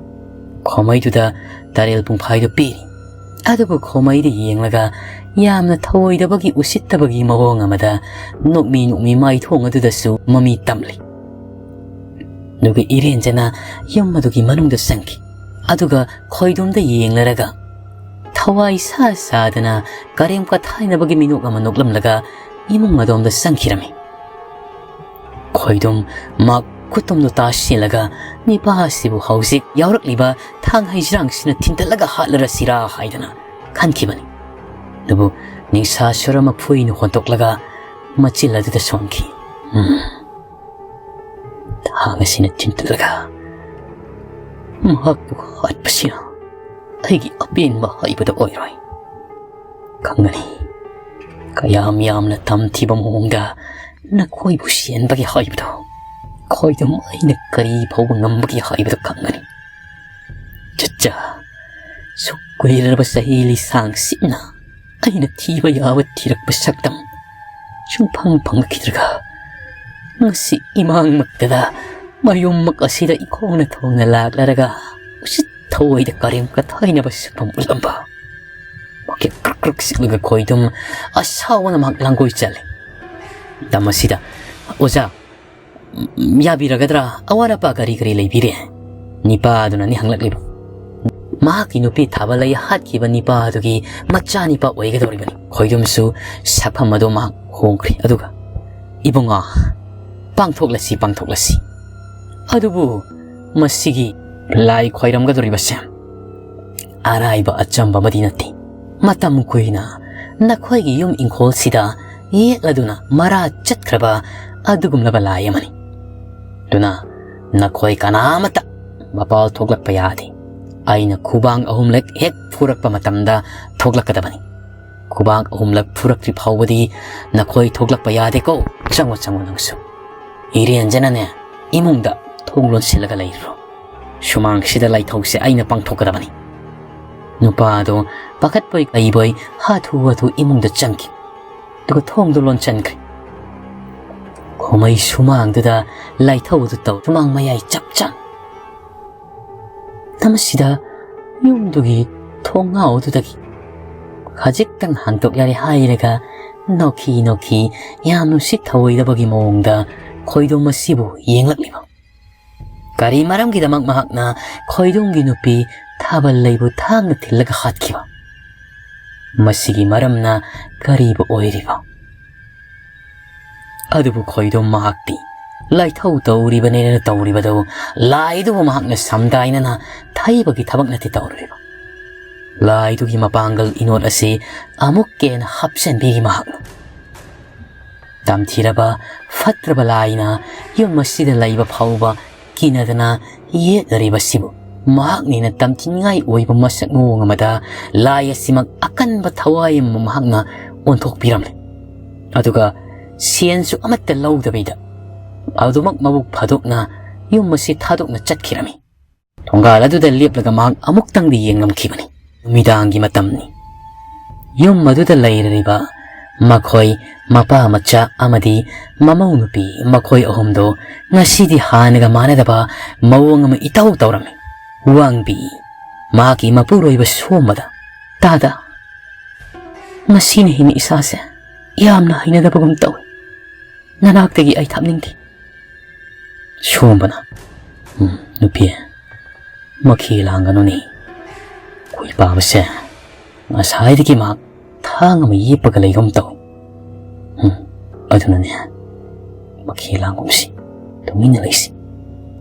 ꯈꯣꯃꯩꯗꯨꯗ ꯇꯥꯔꯦꯜ ꯄꯨꯡꯐꯥꯏꯗꯨ ꯄꯤꯔꯤ꯫ ꯑꯗꯨꯕꯨ ꯈꯣꯃꯩꯗ ꯌꯦꯡꯂꯒ ꯌꯥꯝꯅ ꯊꯧꯑꯣꯏꯗꯕꯒꯤ ꯎꯁꯤꯠꯇꯕꯒꯤ ꯃꯑꯣꯡ ꯑꯃꯗ ꯅꯣꯛꯃꯤ ꯅꯣꯛꯃꯤ ꯃꯥꯏꯊꯣꯡ ꯑꯗꯨꯗꯁꯨ ꯃꯃꯤ ꯇꯝꯂꯤ꯫ ꯑꯗꯨꯒ ꯏꯔꯦꯟꯖꯅ ꯌꯨꯝ ꯑꯗꯨꯒꯤ ꯃꯅꯨꯡꯗ ꯆꯪꯈꯤ꯫ ꯑꯗꯨꯒ ꯈꯣꯏꯗꯣꯝꯗ ꯌꯦꯡꯂꯔꯒ ꯊꯋꯥꯏ ꯁꯥ ꯁꯥꯗꯅ ꯀꯔꯦꯝ ꯀꯊꯥꯏꯅꯕꯒꯤ ꯃꯤꯅꯣꯛ ꯑꯃ ꯅꯣꯛꯂꯝꯂꯒ ꯏꯃꯨꯡ ꯑꯗꯣꯝꯗ ꯆꯪꯈꯤꯔꯝꯃꯤ꯫ ꯈꯣꯏꯗꯣꯝ ꯃꯍꯥꯛ ꯈꯨꯇꯨꯝꯗꯨ ꯇꯥꯁꯤꯜꯂꯒ ꯅꯤꯄꯥ ꯑꯁꯤꯕꯨ ꯍꯧꯖꯤꯛ ꯌꯥꯎꯔꯛꯂꯤꯕ ꯊꯥꯡ ꯍꯩꯖ꯭ꯔꯥꯡꯁꯤꯅ ꯊꯤꯟꯇꯠꯂꯒ ꯍꯥꯠꯂꯔꯁꯤꯔꯥ ꯍꯥꯏꯗꯅ ꯈꯟꯈꯤꯕꯅꯤ꯫ ꯑꯗꯨꯕꯨ ꯅꯤꯡꯁꯥ ꯁꯨꯔ ꯃꯐꯨꯏꯅ ꯍꯣꯟꯗꯣꯛꯂꯒ ꯃꯆꯤꯜ ꯑꯗꯨꯗ ꯁꯣꯟꯈꯤ꯫ ꯎꯝ꯫ ꯊꯥꯡ ꯑꯁꯤꯅ ꯊꯤꯟꯇꯠꯂꯒ ꯃꯍꯥꯛꯄꯨ ꯍꯥꯠꯄꯁꯤꯅ ꯑꯩꯒꯤ ꯑꯄꯦꯟꯕ ꯍꯥꯏꯕꯗꯨ ꯑꯣꯏꯔꯣꯏ꯫ ꯈꯪꯒꯅꯤ꯫ ꯀꯌꯥꯝ ꯌꯥꯝꯅ ꯇꯝꯊꯤꯕ ꯃꯑꯣꯡꯗ ꯅꯈꯣꯏꯕꯨ ꯁꯦꯟꯕꯒꯦ ꯍꯥꯏꯕꯗꯣ, ꯈꯣꯏꯗꯝ ꯑꯩꯅ ꯀꯔꯤ ꯐꯥꯎꯕ ꯉꯝꯕꯒꯦ ꯍꯥꯏꯕꯗꯨ ꯈꯪꯒꯅꯤ꯫ ꯆꯠꯆꯥ, ꯁꯨꯛ ꯀꯨꯏꯔꯕ ꯆꯍꯤ ꯂꯤꯁꯥꯡꯁꯤꯡꯅ ꯑꯩꯅ ꯊꯤꯕ ꯌꯥꯕ ꯊꯤꯔꯛꯄ ꯁꯛꯇꯝ ꯁꯨꯡꯐꯪ ꯐꯪꯂꯛꯈꯤꯗ꯭ꯔꯒ, ꯉꯁꯤ ꯏꯃꯥꯡꯃꯛꯇꯗ ꯃꯌꯨꯝꯃꯛ ꯑꯁꯤꯗ ꯏꯈꯣꯡꯅ ꯊꯣꯡꯅ ꯂꯥꯛꯂꯔꯒ ꯎꯁꯤꯠ ꯊꯑꯣꯏꯗ ꯀꯔꯦꯝ ꯀꯊꯥꯏꯅꯕ ꯁꯛꯐꯝ ꯎꯠꯂꯝꯕ꯫ ꯃꯈꯦꯠ ꯀ꯭ꯔꯛ ꯀ꯭ꯔꯛ ꯆꯤꯛꯂꯒ ꯈꯣꯏꯗꯨꯝ ꯑꯁꯥꯎꯕꯅ ꯃꯍꯥꯛ ꯂꯥꯡꯒꯣꯏ ꯆꯠꯂꯤ꯫ ꯃꯇꯝ ꯑꯁꯤꯗ, "ꯑꯣꯖꯥ, ꯌꯥꯕꯤꯔꯒꯗ꯭ꯔꯥ? ꯑꯋꯥꯠ ꯑꯄꯥ ꯀꯔꯤ ꯀꯔꯤ ꯂꯩꯕꯤꯔꯦ?" ꯅꯤꯄꯥ ꯑꯗꯨꯅꯅꯤ ꯍꯪꯂꯛꯂꯤꯕ꯫ ꯃꯍꯥꯛꯀꯤ ꯅꯨꯄꯤ ꯊꯥꯕ ꯂꯩ ꯍꯥꯠꯈꯤꯕ ꯅꯤꯄꯥ ꯑꯗꯨꯒꯤ ꯃꯆꯥ ꯅꯤꯄꯥ ꯑꯣꯏꯒꯗꯧꯔꯤꯕꯅꯤ꯫ ꯈꯣꯏꯗꯨꯝꯁꯨ ꯁꯛꯐꯝ ꯑꯗꯨ ꯃꯍꯥꯛ ꯍꯣꯡꯈ꯭ꯔꯦ꯫ ꯑꯗꯨꯒ, "ꯏꯕꯨꯡꯉꯣ, ꯄꯥꯡꯊꯣꯛꯂꯁꯤ, ꯄꯥꯡꯊꯣꯛꯂꯁꯤ꯫ ꯑꯗꯨꯕꯨ ꯃꯁꯤꯒꯤ ꯂꯥꯏ ꯈꯣꯏꯔꯝꯒꯗꯧꯔꯤꯕꯁꯦ ꯑꯔꯥꯏꯕ ꯑꯆꯝꯕ ꯑꯃꯗꯤ ꯅꯠꯇꯦ꯫ ꯃꯇꯝ ꯀꯨꯏꯅ ꯅꯈꯣꯏꯒꯤ ꯌꯨꯝ ꯏꯪꯈꯣꯜꯁꯤꯗ ꯌꯦꯛꯂꯗꯨꯅ ꯃꯔꯥ ꯆꯠꯈ꯭ꯔꯕ ꯑꯗꯨꯒꯨꯝꯂꯕ ꯂꯥꯏ ꯑꯃꯅꯤ꯫ ꯑꯗꯨꯅ ꯅꯈꯣꯏ ꯀꯅꯥꯃꯠꯇ ꯃꯄꯥꯜ ꯊꯣꯛꯂꯛꯄ ꯌꯥꯗꯦ꯫ ꯑꯩꯅ ꯈꯨꯕꯥꯡ ꯑꯍꯨꯝꯂꯛ ꯍꯦꯛ ꯐꯨꯔꯛꯄ ꯃꯇꯝꯗ ꯊꯣꯛꯂꯛꯀꯗꯕꯅꯤ꯫ ꯈꯨꯕꯥꯡ ꯑꯍꯨꯝꯂꯛ ꯐꯨꯔꯛꯇ꯭ꯔꯤ ꯐꯥꯎꯕꯗꯤ ꯅꯈꯣꯏ ꯊꯣꯛꯂꯛꯄ ꯌꯥꯗꯦꯀꯣ꯫ ꯆꯪꯉꯣ, ꯆꯪꯉꯣ ꯅꯪꯁꯨ꯫ ꯏꯔꯦꯟꯖꯅꯅꯦ, ꯏꯃꯨꯡꯗ ꯊꯣꯡ ꯂꯣꯟꯁꯤꯜꯂꯒ ꯂꯩꯔꯣ꯫ ꯁꯨꯃꯥꯡꯁꯤꯗ ꯂꯥꯏꯊꯧꯁꯦ ꯑꯩꯅ ꯄꯥꯡꯊꯣꯛꯀꯗꯕꯅꯤ꯫" ꯅꯨꯄꯥꯗꯣ ꯄꯥꯈꯠꯄꯣꯏ ꯀꯩꯕꯣꯏ ꯍꯥꯊꯨ ꯍꯥꯊꯨ ꯏꯃꯨꯡꯗ ꯆꯪꯈꯤ꯫ ꯑꯗꯨꯒ ꯊꯣꯡꯗꯣ ꯂꯣꯟꯁꯤꯟꯈ꯭ꯔꯦ꯫ ꯈꯣꯃꯩ ꯁꯨꯃꯥꯡꯗꯨꯗ ꯂꯥꯏꯊꯧ ꯑꯗꯨ ꯇꯧ, ꯁꯨꯃꯥꯡ ꯃꯌꯥꯏ ꯆꯞ ꯆꯥꯅ꯫ ꯃꯇꯝ ꯑꯁꯤꯗ ꯌꯨꯝꯗꯨꯒꯤ ꯊꯣꯡꯅꯥꯎ ꯑꯗꯨꯗꯒꯤ ꯈꯖꯤꯛꯇꯪ ꯍꯥꯡꯗꯣꯛ ꯌꯥꯔꯦ ꯍꯥꯏꯔꯒ ꯅꯣꯛꯈꯤ ꯅꯣꯛꯈꯤ ꯌꯥꯝ ꯅꯨꯡꯁꯤꯠ ꯊꯧꯑꯣꯏꯗꯕꯒꯤ ꯃꯑꯣꯡꯗ ꯈꯣꯏꯗꯣꯝ ꯑꯁꯤꯕꯨ ꯌꯦꯡꯂꯛꯂꯤꯕ꯫ ꯀꯔꯤ ꯃꯔꯝꯒꯤꯗꯃꯛ ꯃꯍꯥꯛꯅ ꯈꯣꯏꯗꯣꯝꯒꯤ ꯅꯨꯄꯤ ꯊꯥꯕꯜ ꯂꯩꯕꯨ ꯊꯥꯡꯅ ꯊꯤꯜꯂꯒ ꯍꯥꯠꯈꯤꯕ? ꯃꯁꯤꯒꯤ ꯃꯔꯝꯅ ꯀꯔꯤꯕꯨ ꯑꯣꯏꯔꯤꯕ? ꯑꯗꯨꯕꯨ ꯈꯣꯏꯗꯣꯝ ꯃꯍꯥꯛꯇꯤ ꯂꯥꯏꯊꯧ ꯇꯧꯔꯤꯕꯅꯦꯅ ꯇꯧꯔꯤꯕꯗꯨ ꯂꯥꯏꯗꯨꯕꯨ ꯃꯍꯥꯛꯅ ꯁꯝꯗꯥꯏꯅꯅ ꯊꯩꯕꯒꯤ ꯊꯕꯛ ꯅꯠꯇꯦ ꯇꯧꯔꯤꯕ꯫ ꯂꯥꯏꯗꯨꯒꯤ ꯃꯄꯥꯡꯒꯜ ꯏꯅꯣꯠ ꯑꯁꯤ ꯑꯃꯨꯛꯀ ꯍꯦꯟꯅ ꯍꯥꯞꯆꯤꯟꯕꯤꯔꯤ ꯃꯍꯥꯛꯅ꯫ ꯇꯝꯊꯤꯔꯕ ꯐꯠꯇ꯭ꯔꯕ ꯂꯥꯏꯅ ꯌꯨꯝ ꯑꯁꯤꯗ ꯂꯩꯕ ꯐꯥꯎꯕ ꯀꯤꯅꯗꯅ ꯌꯦꯠꯅꯔꯤꯕꯁꯤꯕꯨ ꯃꯍꯥꯛꯅ ꯍꯦꯟꯅ ꯇꯝꯊꯤꯅꯤꯡꯉꯥꯏ ꯑꯣꯏꯕ ꯃꯁꯛ ꯃꯑꯣꯡ ꯑꯃꯗ ꯂꯥꯏ ꯑꯁꯤꯃꯛ ꯑꯀꯟꯕ ꯊꯋꯥꯏ ꯑꯃ ꯃꯍꯥꯛꯅ ꯑꯣꯟꯊꯣꯛꯄꯤꯔꯝꯂꯦ꯫ ꯑꯗꯨꯒ ꯁꯦꯟꯁꯨ ꯑꯃꯠꯇ ꯂꯧꯗꯕꯤꯗ ꯑꯗꯨꯃꯛ ꯃꯕꯨꯛ ꯐꯥꯗꯣꯛꯅ ꯌꯨꯝ ꯑꯁꯤ ꯊꯥꯗꯣꯛꯅ ꯆꯠꯈꯤꯔꯝꯃꯤ꯫ ꯊꯣꯡꯒꯥꯜ ꯑꯗꯨꯗ ꯂꯦꯞꯂꯒ ꯃꯍꯥꯛ ꯑꯃꯨꯛꯇꯪꯗꯤ ꯌꯦꯡꯂꯝꯈꯤꯕꯅꯤ꯫ ꯅꯨꯃꯤꯗꯥꯡꯒꯤ ꯃꯇꯝꯅꯤ꯫ ꯌꯨꯝ ꯑꯗꯨꯗ ꯂꯩꯔꯤꯕ ꯃꯈꯣꯏ ꯃꯄꯥ ꯃꯆꯥ ꯑꯃꯗꯤ ꯃꯃꯧ ꯅꯨꯄꯤ ꯃꯈꯣꯏ ꯑꯍꯨꯝꯗꯣ ꯉꯁꯤꯗꯤ ꯍꯥꯟꯅꯒ ꯃꯥꯟꯅꯗꯕ ꯃꯑꯣꯡ ꯑꯃ ꯏꯇꯧ ꯇꯧꯔꯝꯃꯤ꯫ ꯋꯥꯡꯕꯤ ꯃꯍꯥꯛꯀꯤ ꯃꯄꯨꯔꯣꯏꯕ ꯁꯣꯝꯕꯗ, "ꯇꯥꯗ, ꯉꯁꯤꯅ ꯍꯦꯟꯅ ꯏꯁꯥꯁꯦ ꯌꯥꯝꯅ ꯍꯩꯅꯗꯕꯒꯨꯝ ꯇꯧꯏ꯫ ꯅꯅꯥꯛꯇꯒꯤ ꯑꯩ ꯊꯞꯅꯤꯡꯗꯦ꯫" ꯁꯣꯝꯕꯅ, "ꯎꯝ, ꯅꯨꯄꯤ, ꯃꯈꯤ ꯂꯥꯡꯒꯅꯨꯅꯦ꯫ ꯑꯩꯈꯣꯏ ꯄꯥꯕꯁꯦ ꯉꯁꯥꯏꯗꯒꯤ ꯃꯍꯥꯛ ꯊꯥꯡ ꯑꯃ ꯌꯦꯞꯄꯒ ꯂꯩꯒꯨꯝ ꯇꯧꯏ꯫ ꯎꯝ, ꯑꯗꯨꯅꯅꯦ, ꯃꯈꯤ ꯂꯥꯡꯒꯨꯝꯁꯤ, ꯇꯨꯃꯤꯟꯅ ꯂꯩꯁꯤ꯫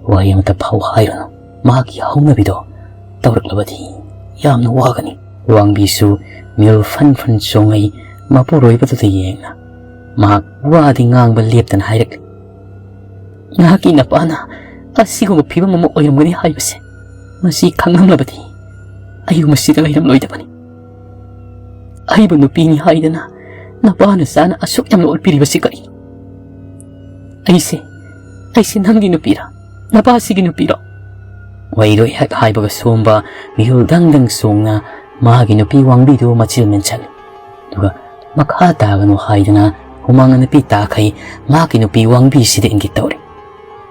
ꯋꯥꯍꯩ ꯑꯃꯇ ꯐꯥꯎ ꯍꯥꯏꯔꯨꯅꯨ꯫ ꯃꯍꯥꯛꯀꯤ ꯍꯧꯅꯕꯤꯗꯣ ꯇꯧꯔꯛꯂꯕꯗꯤ ꯌꯥꯝꯅ ꯋꯥꯒꯅꯤ꯫" ꯋꯥꯡꯕꯤꯁꯨ ꯃꯤꯍꯨꯜ ꯐꯟ ꯐꯟ ꯆꯣꯡꯉꯩ ꯃꯄꯨꯔꯣꯏꯕꯗꯨꯗ ꯌꯦꯡꯅ ꯃꯍꯥꯛ ꯋꯥꯗꯤ ꯉꯥꯡꯕ ꯂꯦꯞꯇꯅ ꯍꯥꯏꯔꯛꯂꯤ, "ꯅꯍꯥꯛꯀꯤ ꯅꯄꯥꯅ ꯑꯁꯤꯒꯨꯝꯕ ꯐꯤꯕꯝ ꯑꯃ ꯑꯣꯏꯔꯝꯒꯅꯤ ꯍꯥꯏꯕꯁꯦ ꯃꯁꯤ ꯈꯪꯂꯝꯂꯕꯗꯤ ꯑꯩꯕꯨ ꯃꯁꯤꯗ ꯂꯩꯔꯝꯂꯣꯏꯗꯕꯅꯤ꯫ ꯑꯩꯕꯨ ꯅꯨꯄꯤꯅꯤ ꯍꯥꯏꯗꯅ ꯅꯄꯥꯅ ꯆꯥꯅ ꯑꯁꯨꯛ ꯌꯥꯝꯅ ꯑꯣꯠꯄꯤꯔꯤꯕꯁꯤ ꯀꯔꯤꯅꯣ? ꯑꯩꯁꯦ, ꯑꯩꯁꯦ ꯅꯪꯒꯤ ꯅꯨꯄꯤꯔꯥ? ꯅꯄꯥꯁꯤꯒꯤ ꯅꯨꯄꯤꯔꯣ?" ꯋꯥꯍꯩꯗꯣ ꯍꯦꯛ ꯍꯥꯏꯕꯒ ꯁꯣꯝꯕ ꯃꯤꯍꯨꯜ ꯗꯪ ꯗꯪ ꯆꯣꯡꯅ ꯃꯥꯒꯤ ꯅꯨꯄꯤ ꯋꯥꯡꯕꯤꯗꯨ ꯃꯆꯤꯜ ꯃꯦꯟꯁꯤꯜꯂꯤ꯫ ꯑꯗꯨꯒ ꯃꯈꯥ ꯇꯥꯒꯅꯨ ꯍꯥꯏꯗꯅ ꯍꯨꯃꯥꯡ ꯑꯅꯞꯄꯤ ꯇꯥꯈꯩ ꯃꯍꯥꯛꯀꯤ ꯅꯨꯄꯤ ꯋꯥꯡꯕꯤꯁꯤꯗ ꯏꯪꯒꯤꯠ ꯇꯧꯔꯤ꯫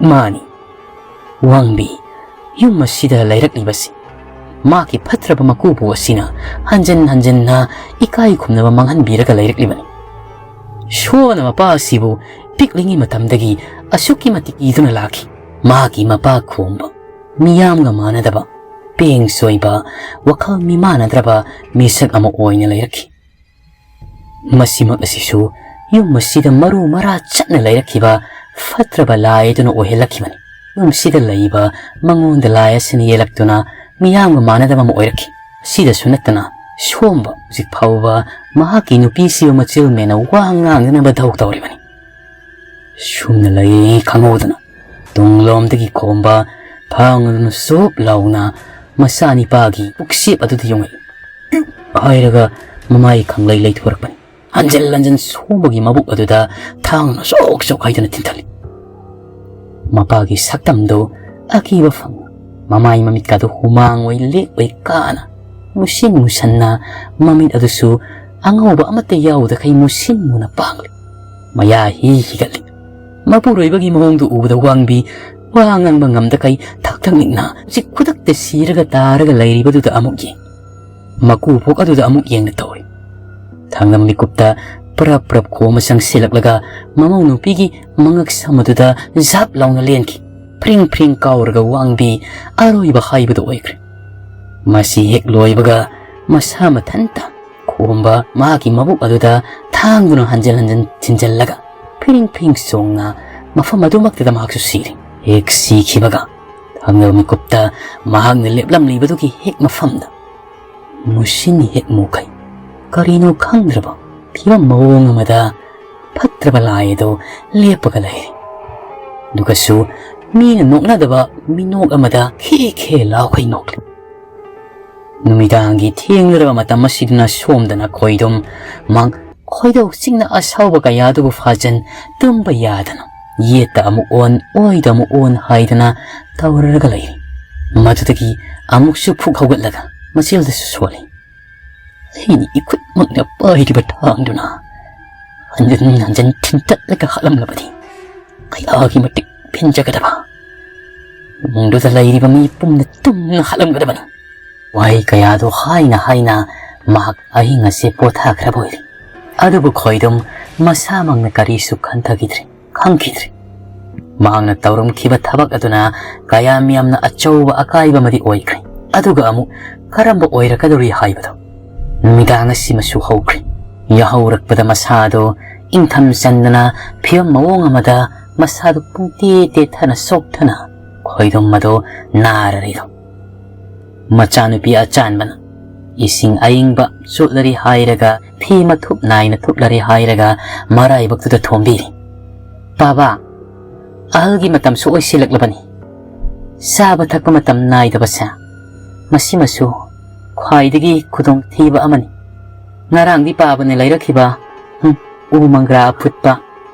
ꯃꯥꯅꯤ, ꯋꯥꯡꯕꯤ, ꯌꯨꯝ ꯑꯁꯤꯗ ꯂꯩꯔꯛꯂꯤꯕꯁꯤ꯫ ꯃꯍꯥꯛꯀꯤ ꯐꯠꯇ꯭ꯔꯕ ꯃꯀꯨꯕꯣꯛ ꯑꯁꯤꯅ ꯍꯟꯖꯤꯟ ꯍꯟꯖꯤꯟꯅ ꯏꯀꯥꯏ ꯈꯨꯝꯅꯕ ꯃꯥꯡꯍꯟꯕꯤꯔꯒ ꯂꯩꯔꯛꯂꯤꯕꯅꯤ꯫ ꯁꯣꯅ ꯃꯄꯥ ꯑꯁꯤꯕꯨ ꯄꯤꯛꯂꯤꯉꯩ ꯃꯇꯝꯗꯒꯤ ꯑꯁꯨꯛꯀꯤ ꯃꯇꯤꯛ ꯀꯤꯗꯨꯅ ꯂꯥꯛꯈꯤ꯫ ꯃꯍꯥꯛꯀꯤ ꯃꯄꯥ ꯈꯣꯝꯕ, ꯃꯤꯌꯥꯝꯒ ꯃꯥꯟꯅꯗꯕ, ꯄꯦꯡ ꯆꯣꯏꯕ, ꯋꯥꯈꯜ ꯃꯤꯃꯥꯟꯅꯗ꯭ꯔꯕ ꯃꯤꯁꯛ ꯑꯃ ꯑꯣꯏꯅ ꯂꯩꯔꯛꯈꯤ꯫ ꯃꯁꯤꯃꯛ ꯑꯁꯤꯁꯨ ꯌꯨꯝ ꯑꯁꯤꯗ ꯃꯔꯨ ꯃꯔꯥ ꯆꯠꯅ ꯂꯩꯔꯛꯈꯤꯕ ꯐꯠꯇ꯭ꯔꯕ ꯂꯥꯏ ꯑꯗꯨꯅ ꯑꯣꯏꯍꯜꯂꯛꯈꯤꯕꯅꯤ꯫ ꯌꯨꯝꯁꯤꯗ ꯂꯩꯕ ꯃꯉꯣꯟꯗ ꯂꯥꯏ ꯑꯁꯤꯅ ꯌꯦꯜꯂꯛꯇꯨꯅ ꯃꯤꯌꯥꯝꯒ ꯃꯥꯟꯅꯗꯕ ꯑꯃ ꯑꯣꯏꯔꯛꯈꯤ꯫ ꯁꯤꯗꯁꯨ ꯅꯠꯇꯅ ꯁꯣꯝꯕ ꯍꯧꯖꯤꯛ ꯐꯥꯎꯕ ꯃꯍꯥꯛꯀꯤ ꯅꯨꯄꯤꯁꯤꯕꯨ ꯃꯆꯤꯜ ꯃꯦꯟꯅ ꯋꯥ ꯉꯥꯡꯗꯅꯕ ꯙꯧ ꯇꯧꯔꯤꯕꯅꯤ꯫ ꯁꯨꯝꯅ ꯂꯩ ꯈꯪꯍꯧꯗꯅ ꯇꯨꯡꯂꯣꯝꯗꯒꯤ ꯈꯣꯝꯕ ꯊꯥꯡ ꯑꯗꯨꯅ ꯁꯨꯞ ꯂꯥꯎꯅ ꯃꯆꯥꯅꯤꯄꯥꯒꯤ ꯄꯨꯛꯁꯦꯞ ꯑꯗꯨꯗ ꯌꯧꯉꯛꯏ꯫ ꯍꯥꯏꯔꯒ ꯃꯃꯥꯏ ꯈꯪꯂꯩ ꯂꯩꯊꯣꯔꯛꯄꯅꯤ꯫ ꯍꯟꯖꯤꯜ ꯍꯟꯖꯤꯜ ꯁꯣꯝꯕꯒꯤ ꯃꯕꯨꯛ ꯑꯗꯨꯗ ꯊꯥꯡꯅ ꯁꯣꯛ ꯁꯣꯛ ꯍꯥꯏꯗꯨꯅ ꯊꯤꯟꯊꯜꯂꯤ꯫ ꯃꯄꯥꯒꯤ ꯁꯛꯇꯝꯗꯨ ꯑꯀꯤꯕ ꯐꯪꯅ ꯃꯃꯥꯏ ꯃꯃꯤꯠꯀꯥꯗꯨ ꯍꯨꯃꯥꯡ ꯑꯣꯏ ꯂꯦꯛ ꯑꯣꯏ ꯀꯥꯅ ꯃꯨꯁꯤꯟ ꯃꯨꯁꯟꯅ ꯃꯃꯤꯠ ꯑꯗꯨꯁꯨ ꯑꯉꯧꯕ ꯑꯃꯠꯇ ꯌꯥꯎꯗꯈꯩ ꯃꯨꯁꯤꯟ ꯃꯨꯅ ꯄꯥꯡꯂꯤ꯫ ꯃꯌꯥ ꯍꯤ ꯍꯤꯒꯠꯂꯤ꯫ ꯃꯄꯨꯔꯣꯏꯕꯒꯤ ꯃꯑꯣꯡꯗꯨ ꯎꯕꯗ ꯋꯥꯡꯕꯤ ꯋꯥ ꯉꯥꯡꯕ ꯉꯝꯗꯈꯩ ꯊꯛ ꯊꯛ ꯅꯤꯛꯅ ꯍꯧꯖꯤꯛ ꯈꯨꯗꯛꯇ ꯁꯤꯔꯒ ꯇꯥꯔꯒ ꯂꯩꯔꯤꯕꯗꯨꯗ ꯑꯃꯨꯛ ꯌꯦꯡ, ꯃꯀꯨꯕꯣꯛ ꯑꯗꯨꯗ ꯑꯃꯨꯛ ꯌꯦꯡꯅ ꯇꯧꯔꯤ꯫ ꯊꯥꯡꯗꯝ ꯃꯤꯀꯨꯞꯇ ꯄ꯭ꯔꯞ ꯄ꯭ꯔꯞ ꯈꯣꯝꯕ ꯆꯪꯁꯤꯜꯂꯛꯂꯒ ꯃꯃꯧ ꯅꯨꯄꯤꯒꯤ ꯃꯉꯛ ꯁꯝ ꯑꯗꯨꯗ ꯖꯥꯞ ꯂꯥꯎꯅ ꯂꯦꯟꯈꯤ꯫ ꯐ꯭ꯔꯤꯡ ꯐ꯭ꯔꯤꯡ ꯀꯥꯎꯔꯒ ꯋꯥꯡꯕꯤ ꯑꯔꯣꯏꯕ ꯍꯥꯏꯕꯗꯨ ꯑꯣꯏꯈ꯭ꯔꯦ꯫ ꯃꯁꯤ ꯍꯦꯛ ꯂꯣꯏꯕꯒ ꯃꯁꯥ ꯃꯊꯟꯇ ꯈꯣꯝꯕ ꯃꯍꯥꯛꯀꯤ ꯃꯕꯨꯛ ꯑꯗꯨꯗ ꯊꯥꯡꯗꯨꯅ ꯍꯟꯖꯤꯟ ꯍꯟꯖꯤꯟ ꯊꯤꯟꯖꯤꯜꯂꯒ ꯐꯤꯔꯤꯡ ꯐꯤꯔꯤꯡ ꯆꯣꯡꯅ ꯃꯐꯝ ꯑꯗꯨꯃꯛꯇꯗ ꯃꯍꯥꯛꯁꯨ ꯁꯤꯔꯦ꯫ ꯍꯦꯛ ꯁꯤꯈꯤꯕꯒ ꯊꯥꯡꯗꯝ ꯃꯤꯀꯨꯞꯇ ꯃꯍꯥꯛꯅ ꯂꯦꯞꯂꯝꯂꯤꯕꯗꯨꯒꯤ ꯍꯦꯛ ꯃꯐꯝꯗ ꯃꯨꯁꯤꯟ ꯍꯦꯛ ꯃꯨꯈꯩ ꯀꯔꯤꯅꯣ ꯈꯪꯗ꯭ꯔꯕ ꯐꯤꯕꯝ ꯃꯑꯣꯡ ꯑꯃꯗ ꯐꯠꯇ꯭ꯔꯕ ꯂꯥꯏ ꯑꯗꯨ ꯂꯦꯞꯄꯒ ꯂꯩꯔꯤ꯫ ꯑꯗꯨꯒꯁꯨ ꯃꯤꯅ ꯅꯣꯛꯅꯗꯕ ꯃꯤꯅꯣꯛ ꯑꯃꯗ ꯈꯦ ꯈꯦ ꯂꯥꯎꯈꯩ ꯅꯣꯛꯂꯤ꯫ ꯅꯨꯃꯤꯗꯥꯡꯒꯤ ꯊꯦꯡꯂꯔꯕ ꯃꯇꯝ ꯑꯁꯤꯗꯅ ꯁꯣꯝꯗꯅ ꯈꯣꯏꯗꯨꯝ ꯃꯥꯡ ꯈꯣꯏꯗꯧ ꯆꯤꯡꯅ ꯑꯁꯥꯎꯕ ꯀꯌꯥ ꯑꯗꯨꯕꯨ ꯐꯥꯖꯟ ꯇꯨꯝꯕ ꯌꯥꯗꯅ ꯌꯦꯠꯇ ꯑꯃꯨꯛ ꯑꯣꯟ ꯑꯣꯏꯗ ꯑꯃꯨꯛ ꯑꯣꯟ ꯍꯥꯏꯗꯅ ꯇꯧꯔꯒ ꯂꯩꯔꯤ꯫ ꯃꯗꯨꯗꯒꯤ ꯑꯃꯨꯛꯁꯨ ꯐꯨꯛ ꯍꯧꯒꯠꯂꯒ ꯃꯆꯤꯜꯗꯁꯨ ꯁꯣꯜꯂꯤ꯫ ꯑꯩꯅ ꯏꯈꯨꯠꯃꯛꯅ ꯄꯥꯏꯔꯤꯕ ꯊꯥꯡꯗꯨꯅ ꯍꯟꯖꯤꯟ ꯍꯟꯖꯤꯟ ꯊꯤꯟꯇꯠꯂꯒ ꯍꯥꯠꯂꯝꯂꯕꯗꯤ ꯀꯌꯥꯒꯤ ꯃꯇꯤꯛ ꯄꯦꯟꯖꯒꯗꯕ꯫ ꯏꯃꯨꯡꯗꯨꯗ ꯂꯩꯔꯤꯕ ꯃꯤ ꯄꯨꯝꯅ ꯇꯨꯝꯅ ꯍꯥꯠꯂꯝꯒꯗꯕꯅꯤ꯫ ꯋꯥꯍꯩ ꯀꯌꯥꯗꯣ ꯍꯥꯏꯅ ꯍꯥꯏꯅ ꯃꯍꯥꯛ ꯑꯍꯤꯡ ꯑꯁꯤ ꯄꯣꯊꯥꯈ꯭ꯔꯕ ꯑꯣꯏꯔꯦ꯫ ꯑꯗꯨꯕꯨ ꯈꯣꯏꯗꯨꯝ ꯃꯁꯥꯃꯛꯅ ꯀꯔꯤꯁꯨ ꯈꯟꯊꯈꯤꯗ꯭ꯔꯦ, ꯈꯪꯈꯤꯗ꯭ꯔꯦ꯫ ꯃꯍꯥꯛꯅ ꯇꯧꯔꯝꯈꯤꯕ ꯊꯕꯛ ꯑꯗꯨꯅ ꯀꯌꯥꯝ ꯌꯥꯝꯅ ꯑꯆꯧꯕ ꯑꯀꯥꯏꯕ ꯑꯃꯗꯤ ꯑꯣꯏꯈ꯭ꯔꯦ꯫ ꯑꯗꯨꯒ ꯑꯃꯨꯛ ꯀꯔꯝꯕ ꯑꯣꯏꯔꯛꯀꯗꯧꯔꯤ ꯍꯥꯏꯕꯗꯣ꯫ ꯅꯨꯃꯤꯗꯥꯡ ꯑꯁꯤꯃꯁꯨ ꯍꯧꯈ꯭ꯔꯦ꯫ ꯌꯥꯍꯧꯔꯛꯄꯗ ꯃꯁꯥꯗꯣ ꯏꯪꯊꯝ ꯆꯟꯗꯅ ꯐꯤꯕꯝ ꯃꯑꯣꯡ ꯑꯃꯗ ꯃꯁꯥꯗꯣ ꯄꯨꯡꯇꯦ ꯇꯦꯊꯅ ꯁꯣꯛꯊꯅ ꯈꯣꯏꯗꯣꯝ ꯑꯗꯣ ꯅꯥꯔꯔꯤꯗꯣ꯫ ꯃꯆꯥꯅꯨꯄꯤ ꯑꯆꯥꯟꯕꯅ ꯏꯁꯤꯡ ꯑꯏꯪꯕ ꯆꯣꯠꯂꯔꯤ ꯍꯥꯏꯔꯒ ꯐꯤ ꯃꯊꯨꯞ ꯅꯥꯏꯅ ꯊꯨꯞꯂꯔꯤ ꯍꯥꯏꯔꯒ ꯃꯔꯥꯏꯕꯛꯇꯨꯗ ꯊꯣꯝꯕꯤꯔꯤ꯫ "ꯄꯥꯕꯥ, ꯑꯍꯜꯒꯤ ꯃꯇꯝꯁꯨ ꯑꯣꯏꯁꯤꯜꯂꯛꯂꯕꯅꯤ꯫ ꯆꯥꯕ ꯊꯛꯄ ꯃꯇꯝ ꯅꯥꯏꯗꯕꯁꯦ ꯃꯁꯤꯃꯁꯨ ꯈ꯭ꯋꯥꯏꯗꯒꯤ ꯈꯨꯗꯣꯡꯊꯤꯕ ꯑꯃꯅꯤ꯫ ꯉꯔꯥꯡꯗꯤ ꯄꯥꯕꯅ ꯂꯩꯔꯛꯈꯤꯕ, ꯍꯨꯝ, ꯎ ꯃꯪꯒ꯭ꯔꯥ ꯑꯐꯨꯠꯄ,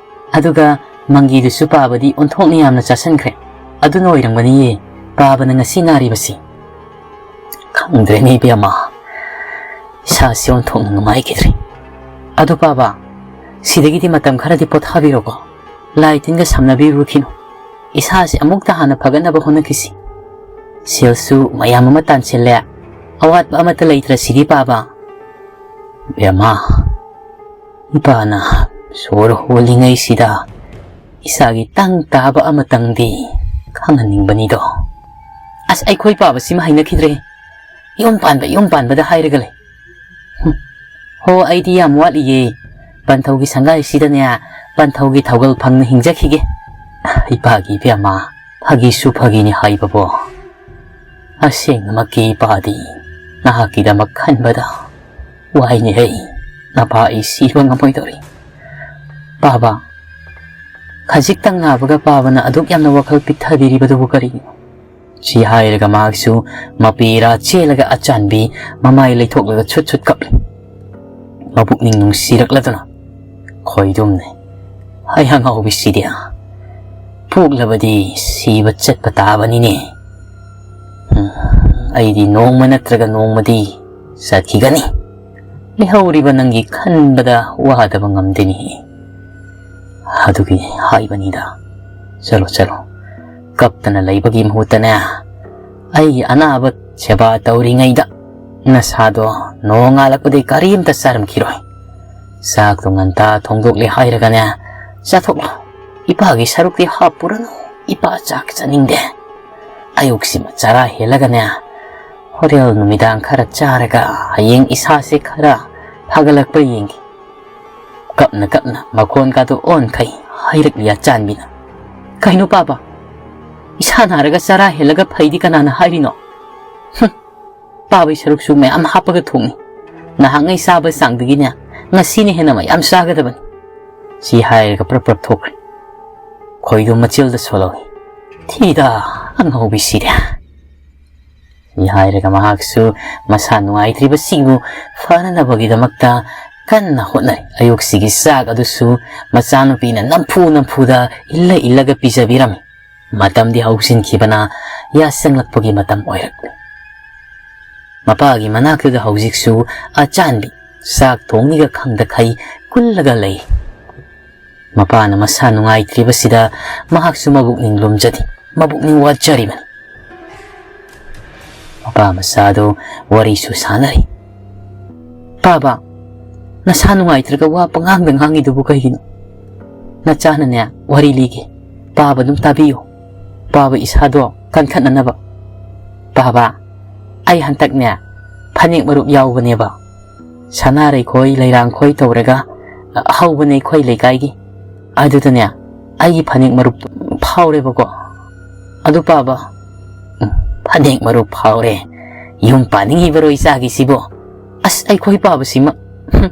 ꯑꯗꯨꯒ ꯃꯪꯒꯤꯗꯨꯁꯨ ꯄꯥꯕꯗꯤ ꯑꯣꯟꯊꯣꯛꯅ ꯌꯥꯝꯅ ꯆꯥꯁꯤꯟꯈ꯭ꯔꯦ꯫ ꯑꯗꯨꯅ ꯑꯣꯏꯔꯝꯒꯅꯤꯌꯦ ꯄꯥꯕꯅ ꯉꯁꯤ ꯅꯥꯔꯤꯕꯁꯤ꯫" "ꯈꯪꯗ꯭ꯔꯦꯅꯦ ꯏꯕꯦꯝꯃ, ꯏꯁꯥꯁꯤ ꯑꯣꯟꯊꯣꯛꯅ ꯅꯨꯡꯉꯥꯏꯈꯤꯗ꯭ꯔꯦ꯫ ꯑꯗꯨ ꯄꯥꯕ, ꯁꯤꯗꯒꯤꯗꯤ ꯃꯇꯝ ꯈꯔꯗꯤ ꯄꯣꯊꯥꯕꯤꯔꯣꯀꯣ, ꯂꯥꯏ ꯇꯤꯟꯒ ꯁꯝꯅꯕꯤꯔꯨꯈꯤꯅꯨ꯫ ꯏꯁꯥꯁꯤ ꯑꯃꯨꯛꯇ ꯍꯥꯟꯅ ꯐꯒꯠꯅꯕ ꯍꯣꯠꯅꯈꯤꯁꯤ꯫ ꯁꯦꯜꯁꯨ ꯃꯌꯥꯝ ꯑꯃ ꯇꯥꯟꯁꯤꯜꯂꯦ, ꯑꯋꯥꯠꯄ ꯑꯃꯠꯇ ꯂꯩꯇ꯭ꯔꯁꯤꯗꯤ ꯄꯥꯕ꯫" "ꯏꯕꯦꯝꯃ, ꯏꯄꯥꯅ ꯁꯣꯔ ꯍꯣꯜꯂꯤꯉꯩꯁꯤꯗ ꯏꯁꯥꯒꯤ ꯇꯪ ꯇꯥꯕ ꯑꯃꯇꯪꯗꯤ ꯈꯪꯍꯟꯅꯤꯡꯕꯅꯤꯗꯣ꯫" "ꯑꯁ, ꯑꯩꯈꯣꯏ ꯄꯥꯕꯁꯤꯃ ꯍꯩꯅꯈꯤꯗ꯭ꯔꯦ꯫ ꯌꯨꯝ ꯄꯥꯟꯕ, ꯌꯨꯝ ꯄꯥꯟꯕꯗ ꯍꯥꯏꯔꯒ ꯂꯩ꯫ ꯍꯨꯝ꯫ ꯍꯣ, ꯑꯩꯗꯤ ꯌꯥꯝ ꯋꯥꯠꯂꯤꯌꯦ꯫ ꯄꯟꯊꯧꯒꯤ ꯁꯪꯒꯥꯏꯁꯤꯗꯅꯦ, ꯄꯟꯊꯧꯒꯤ ꯊꯧꯒꯜ ꯐꯪꯅ ꯍꯤꯡꯖꯈꯤꯒꯦ꯫" "ꯏꯄꯥꯒꯤ ꯏꯕꯦꯝꯃ, ꯐꯥꯒꯤꯁꯨ ꯐꯥꯒꯤꯅꯤ ꯍꯥꯏꯕꯕꯣ꯫ ꯑꯁꯦꯡꯅꯃꯛꯀꯤ ꯏꯄꯥꯗꯤ ꯅꯍꯥꯛꯀꯤꯗꯃꯛ ꯈꯟꯕꯗ ꯋꯥꯏꯅꯦ ꯍꯦ, ꯅꯄꯥ ꯑꯩ ꯁꯤꯕ ꯉꯝꯃꯣꯏꯗꯧꯔꯤ꯫ ꯄꯥꯕ, ꯈꯖꯤꯛꯇꯪ ꯅꯥꯕꯒ ꯄꯥꯕꯅ ꯑꯗꯨꯛ ꯌꯥꯝꯅ ꯋꯥꯈꯜ ꯄꯤꯛꯊꯕꯤꯔꯤꯕꯗꯨꯕꯨ ꯀꯔꯤꯒꯤꯅꯣ?" ꯁꯤ ꯍꯥꯏꯔꯒ ꯃꯍꯥꯛꯁꯨ ꯃꯄꯤꯔꯥ ꯆꯦꯜꯂꯒ ꯑꯆꯥꯟꯕꯤ ꯃꯃꯥꯏ ꯂꯩꯊꯣꯛꯂꯒ ꯁꯨꯠ ꯁꯨꯠ ꯀꯞꯂꯤ꯫ ꯃꯄꯨꯛꯅꯤꯡ ꯅꯨꯡꯁꯤꯔꯛꯂꯗꯨꯅ ꯈꯣꯏꯗꯨꯝꯅꯦ꯫ "ꯍꯩ ꯑꯉꯥꯎꯕꯤꯁꯤꯗꯤ ꯄꯣꯛꯂꯕꯗꯤ ꯁꯤꯕ ꯆꯠꯄ ꯇꯥꯕꯅꯤꯅꯦ꯫ ꯎꯝ, ꯑꯩꯗꯤ ꯅꯣꯡꯃ ꯅꯠꯇ꯭ꯔꯒ ꯅꯣꯡꯃꯗꯤ ꯆꯠꯈꯤꯒꯅꯤ꯫ ꯂꯩꯍꯧꯔꯤꯕ ꯅꯪꯒꯤ ꯈꯟꯕꯗ ꯋꯥꯗꯕ ꯉꯝꯗꯦꯅꯦ꯫ ꯑꯗꯨꯒꯤ ꯍꯥꯏꯕꯅꯤꯗ꯫ ꯆꯠꯂꯣ, ꯆꯠꯂꯣ꯫ ꯀꯞꯇꯅ ꯂꯩꯕꯒꯤ ꯃꯍꯨꯠꯇꯅꯦ, ꯑꯩꯒꯤ ꯑꯅꯥꯕ ꯁꯦꯕꯥ ꯇꯧꯔꯤꯉꯩꯗ ꯅꯁꯥꯗꯣ ꯅꯣꯡꯉꯥꯜꯂꯛꯄꯗꯩ ꯀꯔꯤꯝꯇ ꯆꯥꯔꯝꯈꯤꯔꯣꯏ꯫ ꯆꯥꯛꯇꯣ ꯉꯟꯇꯥ ꯊꯣꯡꯗꯣꯛꯂꯦ ꯍꯥꯏꯔꯒꯅꯦ, ꯆꯥꯊꯣꯛꯂꯣ꯫ ꯏꯄꯥꯒꯤ ꯁꯔꯨꯛꯇꯤ ꯍꯥꯞꯄꯨꯔꯅꯨ, ꯏꯄꯥ ꯆꯥꯛ ꯆꯥꯅꯤꯡꯗꯦ꯫ ꯑꯌꯨꯛꯁꯤꯃ ꯆꯔꯥ ꯍꯦꯜꯂꯒꯅꯦ, ꯍꯣꯔꯦꯟ ꯅꯨꯃꯤꯗꯥꯡ ꯈꯔ ꯆꯥꯔꯒ ꯍꯌꯦꯡ ꯏꯁꯥꯁꯦ ꯈꯔ ꯐꯒꯠꯂꯛꯄ꯭ꯔꯥ ꯌꯦꯡꯒꯦ꯫ ꯀꯞꯅ ꯀꯞꯅ ꯃꯈꯣꯟꯒꯗꯣ ꯑꯣꯟꯈꯩ ꯍꯥꯏꯔꯛꯂꯤ ꯑꯆꯥꯟꯕꯤꯅ꯫ "ꯀꯩꯅꯣ ꯄꯥꯕ? ꯏꯁꯥ ꯅꯥꯔꯒ ꯆꯔꯥ ꯍꯦꯜꯂꯒ ꯐꯩꯗꯤ ꯀꯅꯥꯅ ꯍꯥꯏꯔꯤꯅꯣ? ꯍꯨꯝ, ꯄꯥꯕꯩ ꯁꯔꯨꯛꯁꯨ ꯃꯌꯥꯝ ꯍꯥꯞꯄꯒ ꯊꯣꯡꯉꯤ꯫ ꯅꯍꯥꯛꯉꯩ ꯆꯥꯕ ꯆꯥꯡꯗꯒꯤꯅꯦ ꯉꯁꯤꯅ ꯍꯦꯟꯅ ꯃꯌꯥꯝ ꯆꯥꯒꯗꯕꯅꯤ"꯫ ꯁꯤ ꯍꯥꯏꯔꯒ ꯄ꯭ꯔꯞ ꯄ꯭ꯔꯞ ꯊꯣꯛꯈ꯭ꯔꯦ꯫ ꯈꯣꯏꯗꯣ ꯃꯆꯤꯜꯗ ꯁꯣꯜꯍꯧꯏ꯫ "ꯊꯤꯗ, ꯑꯉꯥꯎꯕꯤ ꯁꯤꯔꯦ"꯫ ꯁꯤ ꯍꯥꯏꯔꯒ ꯃꯍꯥꯛꯁꯨ ꯃꯁꯥ ꯅꯨꯡꯉꯥꯏꯇ꯭ꯔꯤꯕꯁꯤꯕꯨ ꯐꯅꯅꯕꯒꯤꯗꯃꯛꯇ ꯀꯟꯅ ꯍꯣꯠꯅꯔꯤ꯫ ꯑꯌꯨꯛꯁꯤꯒꯤ ꯆꯥꯛ ꯑꯗꯨꯁꯨ ꯃꯆꯥꯅꯨꯄꯤꯅ ꯅꯝꯐꯨ ꯅꯝꯐꯨꯗ ꯏꯜꯂ ꯏꯜꯂꯒ ꯄꯤꯖꯕꯤꯔꯝꯃꯤ꯫ ꯃꯇꯝꯗꯤ ꯍꯧꯖꯤꯟꯈꯤꯕꯅ ꯌꯥꯁꯪꯂꯛꯄꯒꯤ ꯃꯇꯝ ꯑꯣꯏꯔꯛꯂꯤ꯫ ꯃꯄꯥꯒꯤ ꯃꯅꯥꯛꯇꯨꯗ ꯍꯧꯖꯤꯛꯁꯨ ꯑꯆꯥꯟꯕꯤ ꯆꯥꯛ ꯊꯣꯡꯅꯤꯒ ꯈꯪꯗꯈꯩ ꯀꯨꯜꯂꯒ ꯂꯩ꯫ ꯃꯄꯥꯅ ꯃꯁꯥ ꯅꯨꯡꯉꯥꯏꯇ꯭ꯔꯤꯕꯁꯤꯗ ꯃꯍꯥꯛꯁꯨ ꯃꯕꯨꯛꯅꯤꯡ ꯂꯨꯝꯖꯗꯦ, ꯃꯕꯨꯛꯅꯤꯡ ꯋꯥꯖꯔꯤꯕꯅꯤ꯫ ꯃꯄꯥ ꯃꯆꯥꯗꯨ ꯋꯥꯔꯤꯁꯨ ꯁꯥꯟꯅꯔꯤ꯫ "ꯄꯥꯕ, ꯅꯁꯥ ꯅꯨꯡꯉꯥꯏꯇ꯭ꯔꯒ ꯋꯥ ꯄꯉꯥꯡꯗ ꯉꯥꯡꯉꯤꯗꯨꯕꯨ ꯀꯩꯒꯤꯅꯣ? ꯅꯆꯥꯅꯅꯦ ꯋꯥꯔꯤ ꯂꯤꯒꯦ, ꯄꯥꯕ ꯑꯗꯨꯝ ꯇꯥꯕꯤꯌꯨ꯫ ꯄꯥꯕ ꯏꯁꯥꯗꯣ ꯀꯟꯈꯠꯅꯅꯕ꯫ ꯄꯥꯕ, ꯑꯩ ꯍꯟꯇꯛꯅꯦ ꯐꯅꯦꯛ ꯃꯔꯨꯞ ꯌꯥꯎꯕꯅꯦꯕ꯫ ꯁꯅꯥꯔꯩꯈꯣꯏ, ꯂꯩꯔꯥꯡꯈꯣꯏ ꯇꯧꯔꯒ ꯍꯧꯕꯅꯦ ꯑꯩꯈꯣꯏ ꯂꯩꯀꯥꯏꯒꯤ꯫ ꯑꯗꯨꯗꯅꯦ ꯑꯩꯒꯤ ꯐꯅꯦꯛ ꯃꯔꯨꯞ ꯐꯥꯎꯔꯦꯕꯀꯣ꯫ ꯑꯗꯨ ꯄꯥꯕ"꯫ "ꯎꯝ, ꯐꯅꯦꯛ ꯃꯔꯨꯞ ꯐꯥꯎꯔꯦ꯫ ꯌꯨꯝ ꯄꯥꯅꯤꯡꯉꯤꯕꯔꯣ ꯏꯆꯥꯒꯤꯁꯤꯕꯣ? ꯑꯁ, ꯑꯩꯈꯣꯏ ꯄꯥꯕꯁꯤꯃ꯫ ꯍꯨꯝ꯫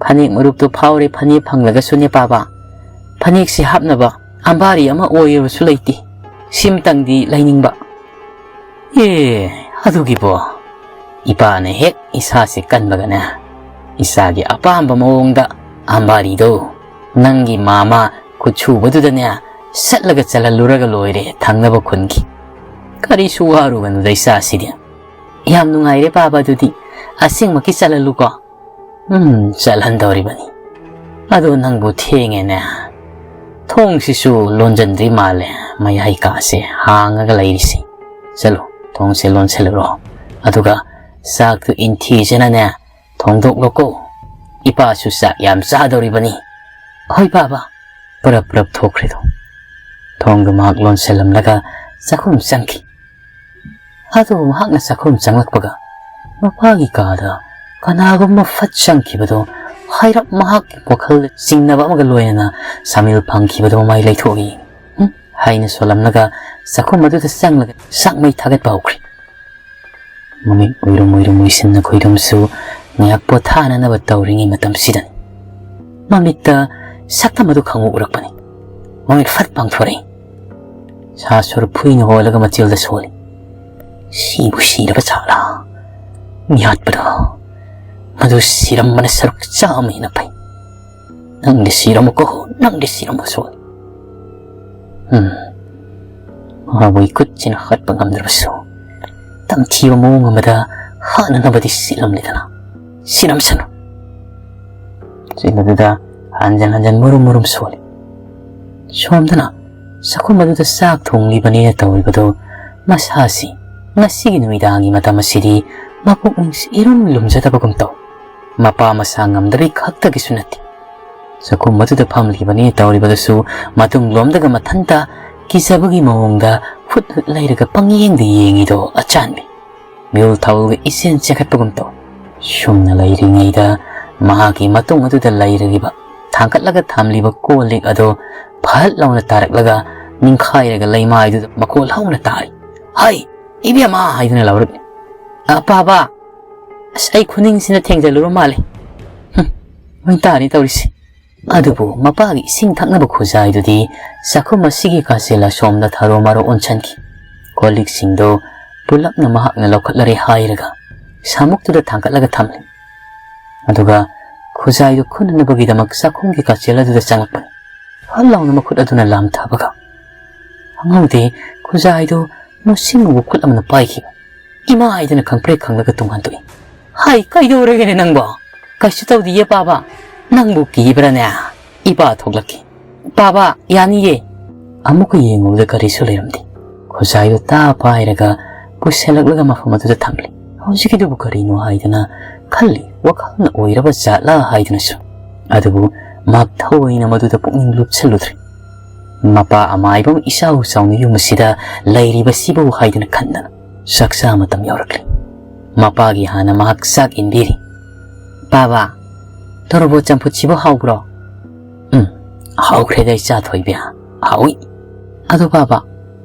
ꯐꯅꯦꯛ ꯃꯔꯨꯞꯇꯨ ꯐꯥꯎꯔꯦ, ꯐꯅꯦꯛ ꯐꯪꯂꯒꯁꯨꯅꯦ ꯄꯥꯕ, ꯐꯅꯦꯛꯁꯤ ꯍꯥꯞꯅꯕ ꯑꯝꯕꯥꯔꯤ ꯑꯃ ꯑꯣꯏꯔꯕꯁꯨ ꯂꯩꯇꯦ꯫ ꯁꯤꯃꯇꯪꯗꯤ ꯂꯩꯅꯤꯡꯕ"꯫ "ꯑꯦ, ꯑꯗꯨꯒꯤꯕꯣ?" ꯏꯄꯥꯅ ꯍꯦꯛ ꯏꯁꯥꯁꯦ ꯀꯟꯕꯒꯅꯦ, ꯏꯆꯥꯒꯤ ꯑꯄꯥꯝꯕ ꯃꯑꯣꯡꯗ ꯑꯝꯕꯥꯔꯤꯗꯣ ꯅꯪꯒꯤ ꯃꯥꯃ ꯈꯨꯠꯁꯨꯕꯗꯨꯗꯅꯦ ꯁꯠꯂꯒ ꯆꯜꯍꯜꯂꯨꯔꯒ ꯂꯣꯏꯔꯦ, ꯊꯪꯅꯕ ꯈꯨꯟꯒꯤ꯫ ꯀꯔꯤꯁꯨ ꯋꯥꯔꯨꯒꯅꯨꯗ ꯏꯆꯥꯁꯤꯗꯤ꯫ "ꯌꯥꯝ ꯅꯨꯡꯉꯥꯏꯔꯦ ꯄꯥꯕ, ꯑꯗꯨꯗꯤ ꯑꯁꯦꯡꯃꯛꯀꯤ ꯆꯜꯍꯜꯂꯨꯀꯣ"꯫ "ꯎꯝ, ꯆꯠꯍꯟꯗꯧꯔꯤꯕꯅꯤ꯫ ꯑꯗꯣ ꯅꯪꯕꯨ ꯊꯦꯡꯉꯦꯅꯦ꯫ ꯊꯣꯡꯁꯤꯁꯨ ꯂꯣꯟꯖꯟꯗ꯭ꯔꯤ ꯃꯥꯜꯂꯦ, ꯃꯌꯥꯏ ꯀꯥꯁꯦ ꯍꯥꯡꯉꯒ ꯂꯩꯔꯤꯁꯤ꯫ ꯆꯠꯂꯨ, ꯊꯣꯡꯁꯦ ꯂꯣꯟꯁꯤꯜꯂꯨꯔꯣ, ꯑꯗꯨꯒ ꯆꯥꯛꯇꯨ ꯏꯟꯊꯤꯖꯅꯅꯦ ꯊꯣꯡꯗꯣꯛꯂꯣꯀꯣ꯫ ꯏꯄꯥꯁꯨ ꯆꯥꯛ ꯌꯥꯝ ꯆꯥꯗꯧꯔꯤꯕꯅꯤ꯫ "ꯍꯣꯏ ꯄꯥꯕ"꯫ ꯄꯔꯞ ꯄꯔꯞ ꯊꯣꯛꯈ꯭ꯔꯤꯗꯣ꯫ ꯊꯣꯡꯗꯨ ꯃꯍꯥꯛ ꯂꯣꯟꯁꯤꯜꯂꯝꯂꯒ ꯆꯥꯛꯈꯨꯝ ꯆꯪꯈꯤ꯫ ꯑꯗꯨꯕꯨ ꯃꯍꯥꯛꯅ ꯆꯥꯛꯈꯨꯝ ꯆꯪꯂꯛꯄꯒ ꯃꯄꯥꯒꯤ ꯀꯥꯗ ꯀꯅꯥꯒꯨꯝꯕ ꯐꯠ ꯆꯪꯈꯤꯕꯗꯣ ꯍꯥꯏꯔꯞ ꯃꯍꯥꯛꯀꯤ ꯋꯥꯈꯜꯗ ꯆꯤꯡꯅꯕ ꯑꯃꯒ ꯂꯣꯏꯅꯅ ꯁꯥꯃꯤꯜ ꯐꯪꯈꯤꯕꯗꯣ ꯃꯃꯥꯏ ꯂꯩꯊꯣꯛꯏ꯫ "ꯍꯨꯝ?" ꯍꯥꯏꯅ ꯁꯣꯜꯂꯝꯂꯒ ꯆꯥꯛꯈꯨꯝ ꯑꯗꯨꯗ ꯆꯪꯂꯒ ꯆꯥꯛ ꯃꯩ ꯊꯥꯒꯠꯄ ꯍꯧꯈ꯭ꯔꯦ꯫ ꯃꯃꯤꯠ ꯎꯏꯔꯨꯝ ꯎꯏꯔꯨꯝ ꯎꯏꯁꯤꯟꯅ ꯈꯣꯏꯔꯨꯝꯁꯨ ꯉꯥꯏꯍꯥꯛ ꯄꯣꯊꯥꯅꯅꯕ ꯇꯧꯔꯤꯉꯩ ꯃꯇꯝꯁꯤꯗꯅꯤ ꯃꯃꯤꯠꯇ ꯁꯛꯇꯝ ꯑꯗꯨ ꯈꯪꯎ ꯎꯔꯛꯄꯅꯤ꯫ ꯃꯃꯤꯠ ꯐꯠ ꯄꯥꯡꯊꯣꯔꯛꯏ꯫ ꯁꯥ ꯁꯣꯔ ꯐꯨꯏꯅ ꯍꯣꯜꯂꯒ ꯃꯆꯤꯜꯗ ꯁꯣꯜꯂꯤ꯫ "ꯁꯤꯕꯨ ꯁꯤꯔꯕ ꯖꯥꯠꯂꯥ? ꯃꯤꯍꯥꯠꯄꯗꯣ ꯃꯗꯨ ꯁꯤꯔꯝꯕꯅ ꯁꯔꯨꯛ ꯆꯥꯝꯃ ꯍꯦꯟꯅ ꯐꯩ꯫ ꯅꯪꯗꯤ ꯁꯤꯔꯝꯃꯨꯀꯣ, ꯅꯪꯗꯤ ꯁꯤꯔꯝꯃꯨ ꯁꯣꯜꯂꯤ"꯫ ꯎꯝ꯫ ꯃꯍꯥꯛꯄꯨ ꯏꯈꯨꯠꯁꯤꯅ ꯍꯥꯠꯄ ꯉꯝꯗ꯭ꯔꯕꯁꯨ ꯇꯝꯊꯤꯕ ꯃꯑꯣꯡ ꯑꯃꯗ ꯍꯥꯠꯅꯅꯕꯗꯤ ꯁꯤꯜꯂꯝꯂꯦꯗꯅ꯫ ꯁꯤꯔꯝꯁꯅꯨ꯫ ꯆꯤꯟ ꯑꯗꯨꯗ ꯍꯟꯖꯟ ꯍꯟꯖꯟ ꯃꯨꯔꯨꯝ ꯃꯨꯔꯨꯝ ꯁꯣꯜꯂꯤ꯫ ꯁꯣꯝꯗꯅ ꯆꯥꯛꯈꯨꯝ ꯑꯗꯨꯗ ꯆꯥꯛ ꯊꯣꯡꯂꯤꯕꯅꯦꯅ ꯇꯧꯔꯤꯕꯗꯨ ꯃꯁꯥꯁꯤ ꯉꯁꯤꯒꯤ ꯅꯨꯃꯤꯗꯥꯡꯒꯤ ꯃꯇꯝ ꯑꯁꯤꯗꯤ ꯃꯄꯨꯛꯅꯤꯡꯁꯤ ꯏꯔꯨꯝ ꯂꯨꯝꯖꯗꯕꯒꯨꯝ ꯇꯧ꯫ ꯃꯄꯥ ꯃꯁꯥ ꯉꯝꯗꯕꯩ ꯈꯛꯇꯒꯤꯁꯨ ꯅꯠꯇꯦ꯫ ꯆꯥꯛꯈꯨꯝ ꯑꯗꯨꯗ ꯐꯝꯂꯤꯕꯅꯦ ꯇꯧꯔꯤꯕꯗꯨꯁꯨ ꯃꯇꯨꯡ ꯂꯣꯝꯗꯒ ꯃꯊꯟꯇ ꯀꯤꯖꯕꯒꯤ ꯃꯑꯣꯡꯗ ꯍꯨꯠ ꯍꯨꯠ ꯂꯩꯔꯒ ꯄꯪꯌꯦꯡꯗ ꯌꯦꯡꯉꯤꯗꯣ ꯑꯆꯥꯟꯕꯤ꯫ ꯃꯤꯍꯨꯜ ꯊꯥꯍꯨꯜꯒ ꯏꯆꯦꯟ ꯆꯦꯟꯈꯠꯄꯒꯨꯝ ꯇꯧ꯫ ꯁꯨꯝꯅ ꯂꯩꯔꯤꯉꯩꯗ ꯃꯍꯥꯛꯀꯤ ꯃꯇꯨꯡ ꯑꯗꯨꯗ ꯂꯩꯔꯤꯕ ꯊꯥꯡꯒꯠꯂꯒ ꯊꯝꯂꯤꯕ ꯀꯣꯜ ꯂꯤꯛ ꯑꯗꯣ ꯐꯠ ꯂꯥꯎꯅ ꯇꯥꯔꯛꯂꯒ ꯅꯤꯡꯈꯥꯏꯔꯒ ꯂꯩꯃꯥꯏꯗꯨꯗ ꯃꯀꯣꯜ ꯍꯧꯅ ꯇꯥꯔꯤ꯫ "ꯍꯩ, ꯏꯕꯦꯝꯃ!" ꯍꯥꯏꯗꯨꯅ ꯂꯥꯎꯔꯛꯂꯤ꯫ "ꯑ, ꯄꯥꯕ! ꯑꯁ, ꯑꯩ ꯈꯨꯅꯤꯡꯁꯤꯅ ꯊꯦꯡꯖꯜꯂꯨꯔ ꯃꯥꯜꯂꯦ꯫ ꯍꯨꯝ, ꯃꯣꯏ ꯇꯥꯅꯤ ꯇꯧꯔꯤꯁꯦ"꯫ ꯑꯗꯨꯕꯨ ꯃꯄꯥꯒꯤ ꯏꯁꯤꯡ ꯊꯛꯅꯕ ꯈꯨꯖꯥꯏꯗꯨꯗꯤ ꯆꯥꯛꯈꯨꯝ ꯑꯁꯤꯒꯤ ꯀꯥꯆꯤꯜ ꯑꯁꯣꯝꯗ ꯊꯔꯣ ꯃꯔꯣ ꯑꯣꯟꯁꯤꯟꯈꯤ꯫ ꯀꯣꯜ ꯂꯤꯛꯁꯤꯡꯗꯣ ꯄꯨꯂꯞꯅ ꯃꯍꯥꯛꯅ ꯂꯧꯈꯠꯂꯔꯦ ꯍꯥꯏꯔꯒ ꯁꯥꯃꯨꯛꯇꯨꯗ ꯊꯥꯡꯒꯠꯂꯒ ꯊꯝꯂꯤ꯫ ꯑꯗꯨꯒ ꯈꯨꯖꯥꯏꯗꯨ ꯈꯨꯟꯅꯅꯕꯒꯤꯗꯃꯛ ꯆꯥꯛꯈꯨꯝꯒꯤ ꯀꯥꯆꯤꯜ ꯑꯗꯨꯗ ꯆꯪꯂꯛꯄꯅꯤ꯫ ꯐꯠ ꯂꯥꯎꯅ ꯃꯈꯨꯠ ꯑꯗꯨꯅ ꯂꯥꯝꯊꯕꯒ ꯈꯪꯍꯧꯗꯦ, ꯈꯨꯖꯥꯏꯗꯨ ꯃꯨꯁꯤꯡ ꯃꯨꯕ ꯈꯨꯠ ꯑꯃꯅ ꯄꯥꯏꯈꯤꯕ꯫ "ꯏꯃꯥ!" ꯍꯥꯏꯗꯨꯅ ꯈꯪꯄ꯭ꯔꯦꯛ ꯈꯪꯂꯒ ꯇꯨꯡ ꯍꯟꯗꯣꯛꯏ꯫ "ꯍꯥꯏ, ꯀꯩꯗꯧꯔꯒꯦꯅꯦ ꯅꯪꯕꯣ? ꯀꯩꯁꯨ ꯇꯧꯗꯤꯌꯦ ꯄꯥꯕ꯫ ꯅꯪꯕꯨ ꯀꯤꯕ꯭ꯔꯥꯅꯦ? ꯏꯄꯥ ꯊꯣꯛꯂꯛꯀꯦ꯫ ꯄꯥꯕ, ꯌꯥꯅꯤꯌꯦ"꯫ ꯑꯃꯨꯛꯀ ꯌꯦꯡꯉꯨꯕꯗ ꯀꯔꯤꯁꯨ ꯂꯩꯔꯝꯗꯦ꯫ ꯈꯨꯖꯥꯏꯗꯨ ꯇꯥ ꯄꯥꯏꯔꯒ ꯄꯨꯁꯜꯂꯛꯂꯒ ꯃꯐꯝ ꯑꯗꯨꯗ ꯊꯝꯂꯤ꯫ ꯍꯧꯖꯤꯛꯀꯤꯗꯨꯕꯨ ꯀꯔꯤꯅꯣ ꯍꯥꯏꯗꯅ ꯈꯜꯂꯤ, ꯋꯥꯈꯜꯅ ꯑꯣꯏꯔꯕ ꯖꯥꯠꯂꯥ ꯍꯥꯏꯗꯨꯅꯁꯨ꯫ ꯑꯗꯨꯕꯨ ꯃꯍꯥꯛ ꯊꯑꯣꯏꯅ ꯃꯗꯨꯗ ꯄꯨꯛꯅꯤꯡ ꯂꯨꯞꯁꯜꯂꯨꯗ꯭ꯔꯦ꯫ ꯃꯄꯥ ꯑꯃꯥꯏꯕ ꯑꯃ ꯏꯆꯥꯎ ꯆꯥꯎꯅ ꯌꯨꯝ ꯑꯁꯤꯗ ꯂꯩꯔꯤꯕꯁꯤꯕꯨ ꯍꯥꯏꯗꯨꯅ ꯈꯟꯗꯅ ꯆꯥꯛꯆꯥ ꯃꯇꯝ ꯌꯧꯔꯛꯂꯤ꯫ ꯃꯄꯥꯒꯤ ꯍꯥꯟꯅ ꯃꯍꯥꯛ ꯆꯥꯛ ꯏꯟꯕꯤꯔꯤ꯫ "ꯄꯥꯕ, ꯇꯣꯔꯣꯕꯣꯠ ꯆꯝꯐꯨꯠꯁꯤꯕꯨ ꯍꯥꯎꯕ꯭ꯔꯣ?" "ꯎꯝ, ꯍꯥꯎꯈ꯭ꯔꯦꯗ ꯏꯆꯥ ꯊꯣꯏꯕꯤ, ꯍꯥꯎꯏ꯫ ꯑꯗꯣ ꯄꯥꯕ,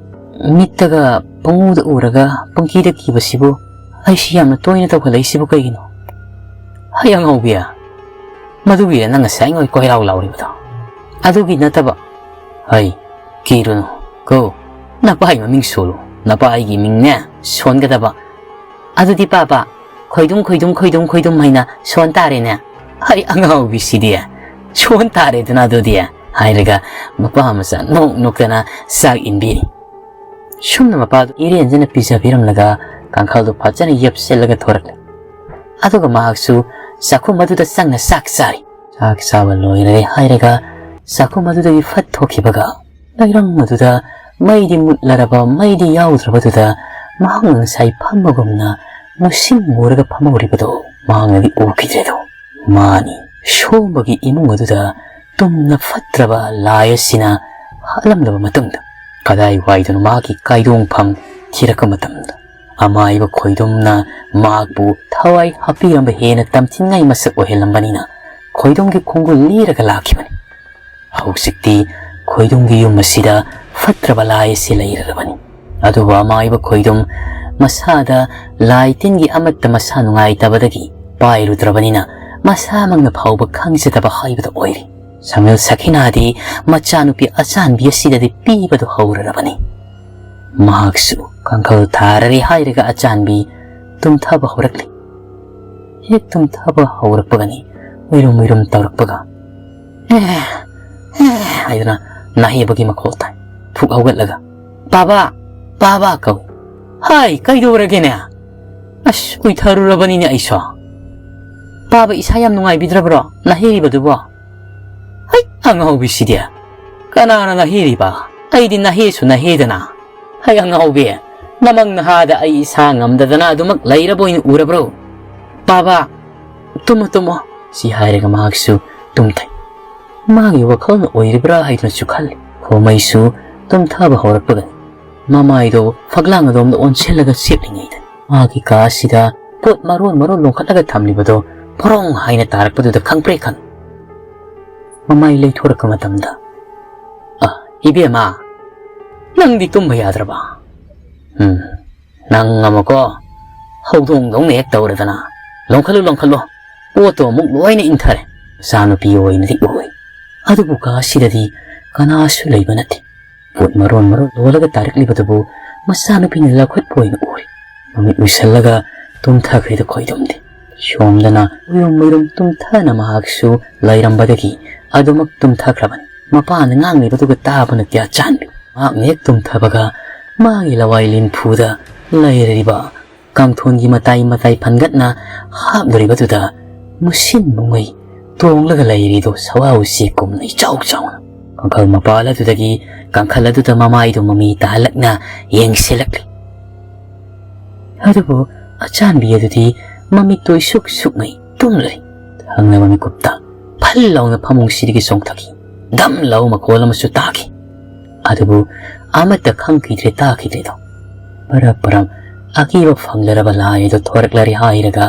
ꯃꯤꯠꯇꯒ ꯄꯪꯎꯗ ꯎꯔꯒ ꯄꯪꯀꯤꯗ ꯀꯤꯕꯁꯤꯕꯨ ꯑꯩꯁꯤ ꯌꯥꯝꯅ ꯇꯣꯏꯅ ꯇꯧꯈꯠꯂꯛꯏꯁꯤꯕꯨ ꯀꯩꯒꯤꯅꯣ?" "ꯍꯩ ꯑꯉꯧꯕꯤ, ꯃꯗꯨꯒꯤꯔ ꯅꯪ ꯉꯁꯥꯏꯉꯩ ꯀꯣꯏꯔꯥꯎ ꯂꯥꯎꯔꯤꯕꯗꯣ?" "ꯑꯗꯨꯒꯤ ꯅꯠꯇꯕ, ꯍꯩ, ꯀꯤꯔꯨꯅꯨ ꯀꯣ, ꯅꯄꯥ ꯑꯩ ꯃꯃꯤꯡ ꯁꯣꯜꯂꯨ, ꯅꯄꯥ ꯑꯩꯒꯤ ꯃꯤꯡꯅꯦ ꯁꯣꯟꯒꯗꯕ꯫ ꯑꯗꯨꯗꯤ ꯄꯥꯕ, ꯈꯣꯏꯗꯨꯝ ꯈꯣꯏꯗꯨꯝ ꯈꯣꯏꯗꯨꯝ ꯈꯣꯏꯗꯨꯝ ꯍꯥꯏꯅ ꯁꯣꯟ ꯇꯥꯔꯦꯅꯦ꯫ ꯍꯩ ꯑꯉꯥꯎꯕꯤꯁꯤꯗꯤ, ꯁꯣꯟ ꯇꯥꯔꯦꯗꯅ ꯑꯗꯨꯗꯤ," ꯍꯥꯏꯔꯒ ꯃꯄꯥ ꯃꯆꯥ ꯅꯣꯛ ꯅꯣꯛꯇꯅ ꯆꯥꯛ ꯏꯟꯕꯤꯔꯤ꯫ ꯁꯨꯝꯅ ꯃꯄꯥꯗꯨ ꯏꯔꯦꯟꯖꯅ ꯄꯤꯖꯕꯤꯔꯝꯂꯒ ꯀꯥꯡꯈꯜꯗꯨ ꯐꯖꯅ ꯌꯦꯞꯁꯤꯜꯂꯒ ꯊꯣꯔꯛꯂꯦ꯫ ꯑꯗꯨꯒ ꯃꯍꯥꯛꯁꯨ ꯆꯥꯛꯈꯨꯝ ꯑꯗꯨꯗ ꯆꯪꯅ ꯆꯥꯛ ꯆꯥꯔꯤ꯫ ꯆꯥꯛ ꯆꯥꯕ ꯂꯣꯏꯔꯦ ꯍꯥꯏꯔꯒ ꯆꯥꯛꯈꯨꯝ ꯑꯗꯨꯗꯒꯤ ꯐꯠ ꯊꯣꯛꯈꯤꯕꯒ ꯂꯩꯔꯪ ꯑꯗꯨꯗ ꯃꯩꯗꯤ ꯃꯨꯠꯂꯔꯕ, ꯃꯩꯗꯤ ꯌꯥꯎꯗ꯭ꯔꯕꯗꯨꯗ ꯃꯍꯥꯛꯅ ꯉꯁꯥꯏ ꯐꯝꯕꯒꯨꯝꯅ ꯃꯨꯁꯤꯟ ꯃꯨꯔꯒ ꯐꯝꯍꯧꯔꯤꯕꯗꯣ ꯃꯍꯥꯛꯅꯗꯤ ꯎꯈꯤꯗ꯭ꯔꯦꯗꯣ꯫ ꯃꯥꯅꯤ, ꯁꯣꯝꯕꯒꯤ ꯏꯃꯨꯡ ꯑꯗꯨꯗ ꯇꯨꯝꯅ ꯐꯠꯇ꯭ꯔꯕ ꯂꯥꯏ ꯑꯁꯤꯅ ꯍꯥꯠꯂꯝꯂꯕ ꯃꯇꯨꯡꯗ ꯀꯗꯥꯏꯋꯥꯏꯗꯅꯣ ꯃꯍꯥꯛꯀꯤ ꯀꯥꯏꯗꯣꯡꯐꯝ ꯊꯤꯔꯛꯄ ꯃꯇꯝꯗ ꯑꯃꯥꯏꯕ ꯈꯣꯏꯗꯨꯝꯅ ꯃꯍꯥꯛꯄꯨ ꯊꯋꯥꯏ ꯍꯥꯞꯄꯤꯔꯝꯕ ꯍꯦꯟꯅ ꯇꯝꯊꯤꯅꯤꯡꯉꯥꯏ ꯃꯁꯛ ꯑꯣꯏꯍꯜꯂꯝꯕꯅꯤꯅ ꯈꯣꯏꯗꯨꯝꯒꯤ ꯈꯣꯡꯒꯨꯜ ꯂꯤꯔꯒ ꯂꯥꯛꯈꯤꯕꯅꯤ꯫ ꯍꯧꯖꯤꯛꯇꯤ ꯈꯣꯏꯗꯨꯝꯒꯤ ꯌꯨꯝ ꯑꯁꯤꯗ ꯐꯠꯇ꯭ꯔꯕ ꯂꯥꯏ ꯑꯁꯤ ꯂꯩꯔꯔꯕꯅꯤ꯫ ꯑꯗꯨꯕꯨ ꯑꯃꯥꯏꯕ ꯈꯣꯏꯗꯨꯝ ꯃꯁꯥꯗ ꯂꯥꯏ ꯇꯤꯟꯒꯤ ꯑꯃꯠꯇ ꯃꯁꯥ ꯅꯨꯡꯉꯥꯏꯇꯕꯗꯒꯤ ꯄꯥꯏꯔꯨꯗ꯭ꯔꯕꯅꯤꯅ ꯃꯁꯥꯃꯛꯅ ꯐꯥꯎꯕ ꯈꯪꯖꯗꯕ ꯍꯥꯏꯕꯗꯨ ꯑꯣꯏꯔꯦ꯫ ꯁꯃꯤꯜ ꯁꯈꯤꯅꯥꯗꯤ ꯃꯆꯥꯅꯨꯄꯤ ꯑꯆꯥꯟꯕꯤ ꯑꯁꯤꯗꯗꯤ ꯄꯤꯕꯗꯨ ꯍꯧꯔꯔꯕꯅꯤ꯫ ꯃꯍꯥꯛꯁꯨ ꯀꯥꯡꯈꯜ ꯊꯥꯔꯔꯦ ꯍꯥꯏꯔꯒ ꯑꯆꯥꯟꯕꯤ ꯇꯨꯝꯊꯕ ꯍꯧꯔꯛꯂꯤ꯫ ꯍꯦꯛ ꯇꯨꯝꯊꯕ ꯍꯧꯔꯛꯄꯒꯅꯤ ꯎꯏꯔꯨꯝ ꯎꯏꯔꯨꯝ ꯇꯧꯔꯛꯄꯒ "ꯑꯦ, ꯑꯦ" ꯍꯥꯏꯗꯨꯅ ꯅꯥꯍꯦꯕꯒꯤ ꯃꯈꯣꯜ ꯇꯥꯏ꯫ ꯐꯨꯛ ꯍꯧꯒꯠꯂꯒ "ꯄꯥꯕ, ꯄꯥꯕ" ꯀꯧꯏ꯫ "ꯍꯥꯏ, ꯀꯩꯗꯧꯔꯒꯦꯅꯦ? ꯑꯁ, ꯎꯏꯊꯔꯨꯔꯕꯅꯤꯅꯦ ꯑꯩꯁꯨ꯫ ꯄꯥꯕ ꯏꯁꯥ ꯌꯥꯝ ꯅꯨꯡꯉꯥꯏꯕꯤꯗ꯭ꯔꯕ꯭ꯔꯣ ꯅꯥꯍꯦꯔꯤꯕꯗꯨꯕꯣ?" "ꯍꯩ, ꯑꯉꯥꯎꯕꯤꯁꯤꯗꯤ! ꯀꯅꯥꯅ ꯅꯥꯍꯦꯔꯤꯕ? ꯑꯩꯗꯤ ꯅꯥꯍꯦꯁꯨ ꯅꯥꯍꯦꯗꯅ꯫ ꯍꯩ, ꯑꯉꯥꯎꯕꯤ! "ꯅꯃꯪ ꯅꯍꯥꯗ ꯑꯩ ꯏꯁꯥ ꯉꯝꯗꯗꯅ ꯑꯗꯨꯃꯛ ꯂꯩꯔꯕ ꯑꯣꯏꯅ ꯎꯔꯕ꯭ꯔꯣ? ꯕꯥꯕꯥ, ꯇꯨꯝꯃꯣ, ꯇꯨꯝꯃꯣ," ꯁꯤ ꯍꯥꯏꯔꯒ ꯃꯍꯥꯛꯁꯨ ꯇꯨꯝꯊꯩ꯫ ꯃꯥꯒꯤ ꯋꯥꯈꯜꯅ ꯑꯣꯏꯔꯤꯕ꯭ꯔꯥ ꯍꯥꯏꯗꯨꯅꯁꯨ ꯈꯜꯂꯤ꯫ ꯈꯣꯃꯩꯁꯨ ꯇꯨꯝꯊꯕ ꯍꯧꯔꯛꯄꯒꯅꯤ꯫ ꯃꯃꯥꯏꯗꯣ ꯐꯛꯂꯥꯡ ꯑꯗꯣꯝꯗ ꯑꯣꯟꯁꯤꯜꯂꯒ ꯁꯦꯠꯂꯤꯉꯩꯗ ꯃꯥꯒꯤ ꯀꯥ ꯑꯁꯤꯗ ꯄꯣꯠ ꯃꯔꯣꯟ ꯃꯔꯣꯟ ꯂꯣꯟꯈꯠꯂꯒ ꯊꯝꯂꯤꯕꯗꯣ ꯐꯣꯔꯣꯡ ꯍꯥꯏꯅ ꯇꯥꯔꯛꯄꯗꯨꯗ ꯈꯪꯄ꯭ꯔꯦꯛ ꯈꯪꯉꯤ꯫ ꯃꯃꯥꯏ ꯂꯩꯊꯣꯔꯛꯄ ꯃꯇꯝꯗ, "ꯑ, ꯏꯕꯦꯝꯃ, ꯅꯪꯗꯤ ꯇꯨꯝꯕ ꯌꯥꯗ꯭ꯔꯕ? ꯎꯝ, ꯅꯪ ꯑꯃꯀꯣ ꯍꯧꯗꯣꯡꯗꯧꯅ ꯍꯦꯛ ꯇꯧꯔꯗꯅ꯫ ꯂꯣꯡꯈꯠꯂꯨ, ꯂꯣꯡꯈꯠꯂꯨ, ꯄꯣꯠꯇꯣ ꯑꯃꯨꯛ ꯂꯣꯏꯅ ꯏꯟꯊꯔꯦ꯫" ꯃꯆꯥꯅꯨꯄꯤ ꯑꯣꯏꯅꯗꯤ ꯎꯏ, ꯑꯗꯨꯕꯨ ꯀꯥ ꯑꯁꯤꯗꯗꯤ ꯀꯅꯥꯁꯨ ꯂꯩꯕ ꯅꯠꯇꯦ꯫ ꯄꯣꯠ ꯃꯔꯣꯟ ꯃꯔꯣꯟ ꯂꯣꯜꯂꯒ ꯇꯥꯔꯛꯂꯤꯕꯗꯨꯕꯨ ꯃꯆꯥꯅꯨꯄꯤꯅ ꯂꯧꯈꯠꯄ ꯑꯣꯏꯅ ꯎꯔꯦ꯫ ꯃꯃꯤꯠ ꯎꯏꯁꯜꯂꯒ ꯇꯨꯝꯊꯈ꯭ꯔꯦꯗ ꯈꯣꯏꯗꯨꯝꯗꯤ꯫ ꯁꯣꯝꯗꯅ ꯎꯏꯔꯨꯝ ꯎꯏꯔꯨꯝ ꯇꯨꯝꯊꯅ ꯃꯍꯥꯛꯁꯨ ꯂꯩꯔꯝꯕꯗꯒꯤ ꯑꯗꯨꯃꯛ ꯇꯨꯝꯊꯈ꯭ꯔꯕꯅꯤ꯫ ꯃꯄꯥꯅ ꯉꯥꯡꯂꯤꯕꯗꯨꯒ ꯇꯥꯕ ꯅꯠꯇꯦ ꯑꯆꯥꯟꯕꯤ꯫ ꯃꯍꯥꯛꯅ ꯍꯦꯛ ꯇꯨꯝꯊꯕꯒ ꯃꯥꯒꯤ ꯂꯋꯥꯏ ꯂꯤꯟꯐꯨꯗ ꯂꯩꯔꯤꯕ ꯀꯥꯡꯊꯣꯟꯒꯤ ꯃꯇꯥꯏ ꯃꯇꯥꯏ ꯐꯟꯒꯠꯅ ꯍꯥꯞꯂꯨꯔꯤꯕꯗꯨꯗ ꯃꯨꯁꯤꯟ ꯃꯨꯉꯩ ꯇꯣꯡꯂꯒ ꯂꯩꯔꯤꯗꯣ ꯁꯋꯥ ꯎꯆꯦꯛꯀꯨꯝꯅ ꯏꯆꯥꯎ ꯆꯥꯎꯅ꯫ ꯀꯥꯡꯈꯜ ꯃꯄꯥꯜ ꯑꯗꯨꯗꯒꯤ ꯀꯥꯡꯈꯜ ꯑꯗꯨꯗ ꯃꯃꯥꯏꯗꯨ ꯃꯃꯤ ꯇꯥꯍꯜꯂꯛꯅ ꯌꯦꯡꯁꯤꯜꯂꯛꯂꯤ꯫ ꯑꯗꯨꯕꯨ ꯑꯆꯥꯟꯕꯤ ꯑꯗꯨꯗꯤ ꯃꯃꯤꯠꯇꯨ ꯏꯁꯨꯛ ꯁꯨꯛꯉꯩ ꯇꯨꯝꯂꯩ꯫ ꯊꯪꯅꯕ ꯃꯤꯀꯨꯞꯇ ꯐꯜ ꯂꯥꯎꯅ ꯐꯃꯨꯡꯁꯤꯗꯒꯤ ꯆꯣꯡꯊꯈꯤ꯫ ꯗꯝ ꯂꯥꯎ ꯃꯈꯣꯜ ꯑꯃꯁꯨ ꯇꯥꯈꯤ꯫ ꯑꯗꯨꯕꯨ ꯑꯃꯠꯇ ꯈꯪꯈꯤꯗ꯭ꯔꯦ, ꯇꯥꯈꯤꯗ꯭ꯔꯦꯗꯣ꯫ ꯄꯔꯞ ꯄꯔꯞ ꯑꯀꯤꯕ ꯐꯪꯂꯔꯕ ꯂꯥꯏ ꯑꯗꯨ ꯊꯣꯔꯛꯂꯔꯦ ꯍꯥꯏꯔꯒ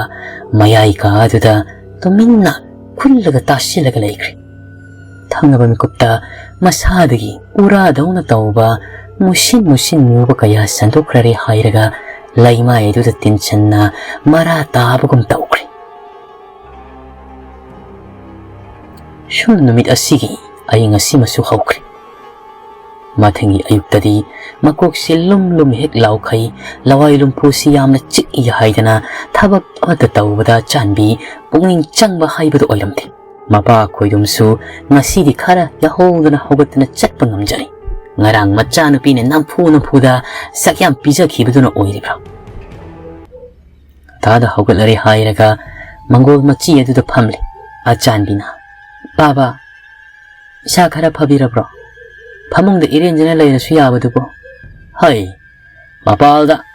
ꯃꯌꯥꯏ ꯀꯥ ꯑꯗꯨꯗ ꯇꯨꯃꯤꯟꯅ ꯈꯨꯜꯂꯒ ꯇꯥꯁꯤꯜꯂꯒ ꯂꯩꯈ꯭ꯔꯦ꯫ ꯊꯪꯅꯕ ꯃꯤꯀꯨꯞꯇ ꯃꯁꯥꯗꯒꯤ ꯎꯔꯥꯗꯧꯅ ꯇꯧꯕ ꯃꯨꯁꯤꯟ ꯃꯨꯁꯤꯟ ꯃꯨꯕ ꯀꯌꯥ ꯁꯟꯗꯣꯛꯈ꯭ꯔꯔꯦ ꯍꯥꯏꯔꯒ ꯂꯩꯃꯥꯏ ꯑꯗꯨꯗ ꯇꯤꯟꯁꯟꯅ ꯃꯔꯥ ꯇꯥꯕꯒꯨꯝ ꯇꯧꯈ꯭ꯔꯦ꯫ ꯁꯨꯝ ꯅꯨꯃꯤꯠ ꯑꯁꯤꯒꯤ ꯑꯏꯪ ꯑꯁꯤꯃꯁꯨ ꯍꯧꯈ꯭ꯔꯦ꯫ ꯃꯊꯪꯒꯤ ꯑꯌꯨꯛꯇꯗꯤ ꯃꯀꯣꯛꯁꯦ ꯂꯨꯝ ꯂꯨꯝ ꯍꯦꯛ ꯂꯥꯎꯈꯩ, ꯂꯋꯥꯏ ꯂꯨꯝꯐꯨꯁꯤ ꯌꯥꯝꯅ ꯆꯤꯛꯏ ꯍꯥꯏꯗꯅ ꯊꯕꯛ ꯑꯃꯠꯇ ꯇꯧꯕꯗ ꯆꯥꯟꯕꯤ ꯄꯨꯛꯅꯤꯡ ꯆꯪꯕ ꯍꯥꯏꯕꯗꯨ ꯑꯣꯏꯔꯝꯗꯦ꯫ ꯃꯄꯥ ꯈꯣꯏꯗꯨꯝꯁꯨ ꯉꯁꯤꯗꯤ ꯈꯔ ꯌꯥꯍꯧꯗꯅ ꯍꯧꯒꯠꯇꯅ ꯆꯠꯄ ꯉꯝꯖꯔꯦ꯫ ꯉꯔꯥꯡ ꯃꯆꯥꯅꯨꯄꯤꯅ ꯅꯝꯐꯨ ꯅꯝꯐꯨꯗ ꯆꯥꯛ ꯌꯥꯝ ꯄꯤꯖꯈꯤꯕꯗꯨꯅ ꯑꯣꯏꯔꯤꯕ꯭ꯔꯥ? ꯉꯟꯇꯥꯗ ꯍꯧꯒꯠꯂꯔꯦ ꯍꯥꯏꯔꯒ ꯃꯪꯒꯣꯜ ꯃꯆꯤ ꯑꯗꯨꯗ ꯐꯝꯂꯤ꯫ ꯑꯆꯥꯟꯕꯤꯅ, "ꯕꯥꯕꯥ, ꯏꯁꯥ ꯈꯔ ꯐꯕꯤꯔꯕ꯭ꯔꯣ? ꯐꯃꯨꯡꯗ ꯏꯔꯦꯟꯖꯅ ꯂꯩꯔꯁꯨ ꯌꯥꯕꯗꯨꯕꯨ?" "ꯍꯩ, ꯃꯄꯥꯜꯗ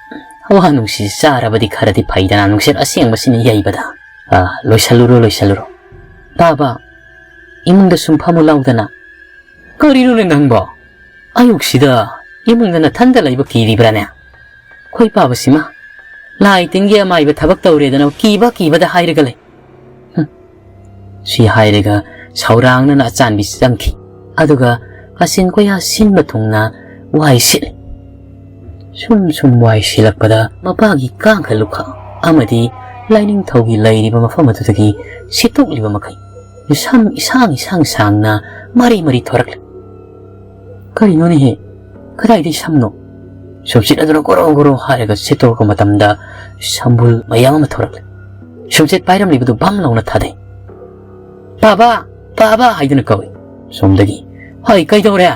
ꯍꯋꯥ ꯅꯨꯡꯁꯤ ꯆꯥꯔꯕꯗꯤ ꯈꯔꯗꯤ ꯐꯩꯗꯅ, ꯅꯨꯡꯁꯤꯠ ꯑꯁꯦꯡꯕꯁꯤꯅ ꯌꯩꯕꯗ꯫ ꯑꯥ, ꯂꯣꯏꯁꯜꯂꯨꯔꯣ, ꯂꯣꯏꯁꯜꯂꯨꯔꯣ꯫ ꯇꯥꯕ, ꯏꯃꯨꯡꯗ ꯁꯨꯝ ꯐꯝꯃꯨ ꯂꯥꯎꯗꯅ꯫ ꯀꯔꯤꯅꯣꯅꯦ ꯅꯪꯕꯣ? ꯑꯌꯨꯛꯁꯤꯗ ꯏꯃꯨꯡꯗ ꯅꯊꯟꯗ ꯂꯩꯕ ꯀꯤꯔꯤꯕ꯭ꯔꯥꯅꯦ? ꯈꯣꯏ ꯄꯥꯕꯁꯤꯃ ꯂꯥꯏ ꯇꯤꯟꯒꯤ ꯑꯃꯥꯏꯕ ꯊꯕꯛ ꯇꯧꯔꯦꯗꯅ ꯀꯤꯕ ꯀꯤꯕꯗ ꯍꯥꯏꯔꯒ ꯂꯩ꯫ ꯍꯨꯝ꯫ ꯁꯤ ꯍꯥꯏꯔꯒ ꯁꯧꯔꯥꯡꯅꯅ ꯑꯆꯥꯟꯕꯤ ꯆꯪꯈꯤ꯫ ꯑꯗꯨꯒ ꯀꯥꯆꯤꯟ ꯀꯣꯌꯥ ꯁꯤꯟꯕ ꯊꯨꯡꯅ ꯋꯥꯏ ꯁꯤꯠꯂꯤ꯫ ꯁꯨꯝ ꯁꯨꯝ ꯋꯥꯏ ꯁꯤꯜꯂꯛꯄꯗ ꯃꯄꯥꯒꯤ ꯀꯥꯡꯈ ꯂꯨꯈꯥ ꯑꯃꯗꯤ ꯂꯥꯏꯅꯤꯡꯊꯧꯒꯤ ꯂꯩꯔꯤꯕ ꯃꯐꯝ ꯑꯗꯨꯗꯒꯤ ꯁꯤꯠꯇꯣꯛꯂꯤꯕ ꯃꯈꯩ ꯁꯝ ꯏꯁꯥꯡ ꯏꯁꯥꯡ ꯁꯥꯡꯅ ꯃꯔꯤ ꯃꯔꯤ ꯊꯣꯔꯛꯂꯤ꯫ "ꯀꯔꯤꯅꯣꯅꯦꯍꯦ? ꯀꯗꯥꯏꯗꯒꯤ ꯁꯝꯅꯣ?" ꯁꯨꯝꯆꯤꯠ ꯑꯗꯨꯅ ꯒꯣꯔꯣ ꯒꯣꯔꯣ ꯍꯥꯏꯔꯒ ꯁꯤꯠꯇꯣꯔꯛꯄ ꯃꯇꯝꯗ ꯁꯝꯕꯨꯜ ꯃꯌꯥꯝ ꯑꯃ ꯊꯣꯔꯛꯂꯦ꯫ ꯁꯨꯝꯆꯤꯠ ꯄꯥꯏꯔꯝꯂꯤꯕꯗꯨ ꯕꯪ ꯂꯥꯎꯅ ꯊꯥꯗꯩ꯫ "ꯄꯥꯕ! ꯄꯥꯕ!" ꯍꯥꯏꯗꯨꯅ ꯀꯧꯏ꯫ ꯁꯣꯝꯗꯒꯤ, "ꯍꯩ, ꯀꯩꯗꯧꯔꯦ?"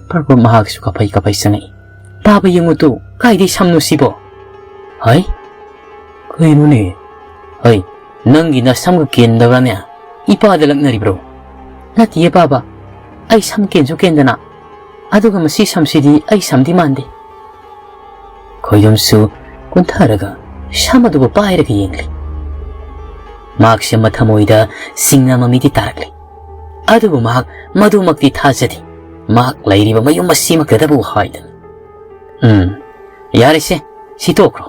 ꯄ꯭ꯔꯚꯨ ꯃꯍꯥꯛꯁꯨ ꯀꯥꯐꯩ ꯀꯥꯐꯩ ꯆꯪꯉꯛꯏ꯫ "ꯄꯥꯕ, ꯌꯦꯡꯉꯨ ꯇꯨ, ꯀꯥꯏꯗꯩ ꯁꯝꯅꯣ ꯁꯤꯕꯣ?" "ꯍꯩ, ꯀꯩꯅꯣꯅꯦ? ꯍꯩ, ꯅꯪꯒꯤ ꯅꯁꯝꯒ ꯀꯦꯟꯗꯕ꯭ꯔꯥꯅꯦ? ꯏꯄꯥꯗ ꯂꯛꯅꯔꯤꯕ꯭ꯔꯣ?" "ꯅꯠꯇꯤꯌꯦ ꯄꯥꯕ, ꯑꯩ ꯁꯝ ꯀꯦꯟꯁꯨ ꯀꯦꯟꯗꯅ꯫ ꯑꯗꯨꯒ ꯃꯁꯤ ꯁꯝꯁꯤꯗꯤ ꯑꯩ ꯁꯝꯗꯤ ꯃꯥꯟꯗꯦ꯫" ꯈꯣꯏꯗꯨꯝꯁꯨ ꯀꯨꯟꯊꯔꯒ ꯁꯝ ꯑꯗꯨꯕꯨ ꯄꯥꯏꯔꯒ ꯌꯦꯡꯂꯤ꯫ ꯃꯍꯥꯛꯁꯦ ꯃꯊꯃꯣꯏꯗ ꯁꯤꯡꯅ ꯃꯃꯤꯗꯤ ꯇꯥꯔꯛꯂꯤ꯫ ꯑꯗꯨꯕꯨ ꯃꯍꯥꯛ ꯃꯗꯨꯃꯛꯇꯤ ꯊꯥꯖꯗꯦ꯫ ꯃꯍꯥꯛ ꯂꯩꯔꯤꯕ ꯃꯌꯨꯝ ꯑꯁꯤꯃꯛꯇꯗꯕꯨ ꯍꯥꯏꯗꯅ, "ꯎꯝ, ꯌꯥꯔꯦꯁꯦ, ꯁꯤ ꯇꯣꯛꯈ꯭ꯔꯣ꯫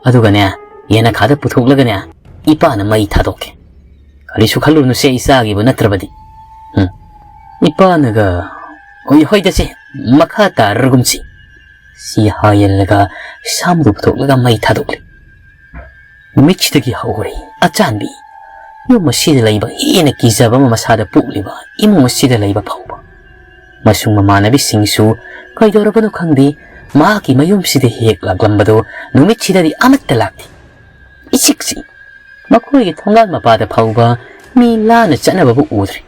ꯑꯗꯨꯒꯅꯦ, ꯌꯦꯅꯈꯥꯗ ꯄꯨꯊꯣꯛꯂꯒꯅꯦ, ꯏꯄꯥꯅ ꯃꯩ ꯊꯥꯗꯣꯛꯀꯦ꯫ ꯀꯔꯤꯁꯨ ꯈꯜꯂꯨꯅꯨꯁꯦ, ꯏꯆꯥꯒꯤꯕꯨ ꯅꯠꯇ꯭ꯔꯕꯗꯤ꯫" "ꯎꯝ, ꯏꯄꯥꯅꯒ, ꯍꯣꯏ, ꯍꯣꯏꯗꯁꯦ, ꯃꯈꯥ ꯇꯥꯔꯒꯨꯝꯁꯤ꯫" ꯁꯤ ꯍꯥꯏꯔꯒ ꯁꯝꯗꯨ ꯄꯨꯊꯣꯛꯂꯒ ꯃꯩ ꯊꯥꯗꯣꯛꯂꯤ꯫ ꯅꯨꯃꯤꯠꯁꯤꯗꯒꯤ ꯍꯧꯔꯦ ꯑꯆꯥꯟꯕꯤ ꯌꯨꯝ ꯑꯁꯤꯗ ꯂꯩꯕ ꯍꯦꯟꯅ ꯀꯤꯖꯕ ꯑꯃ ꯃꯁꯥꯗ ꯄꯣꯛꯂꯤꯕ ꯏꯃꯨꯡ ꯑꯁꯤꯗ ꯂꯩꯕ ꯐꯥꯎꯕ꯫ ꯃꯁꯨꯡ ꯃꯃꯥꯟꯅꯕꯤꯁꯤꯡꯁꯨ ꯀꯩꯗꯧꯔꯕꯅꯣ ꯈꯪꯗꯦ, ꯃꯍꯥꯛꯀꯤ ꯃꯌꯨꯝꯁꯤꯗ ꯍꯦꯛ ꯂꯥꯛꯂꯝꯕꯗꯣ ꯅꯨꯃꯤꯠꯁꯤꯗꯗꯤ ꯑꯃꯠꯇ ꯂꯥꯛꯇꯦ꯫ ꯏꯆꯤꯛ ꯆꯤꯛꯏ꯫ ꯃꯈꯣꯏꯒꯤ ꯊꯣꯡꯒꯥꯜ ꯃꯄꯥꯗ ꯐꯥꯎꯕ ꯃꯤ ꯂꯥꯟꯅ ꯆꯠꯅꯕꯕꯨ ꯎꯗ꯭ꯔꯦ꯫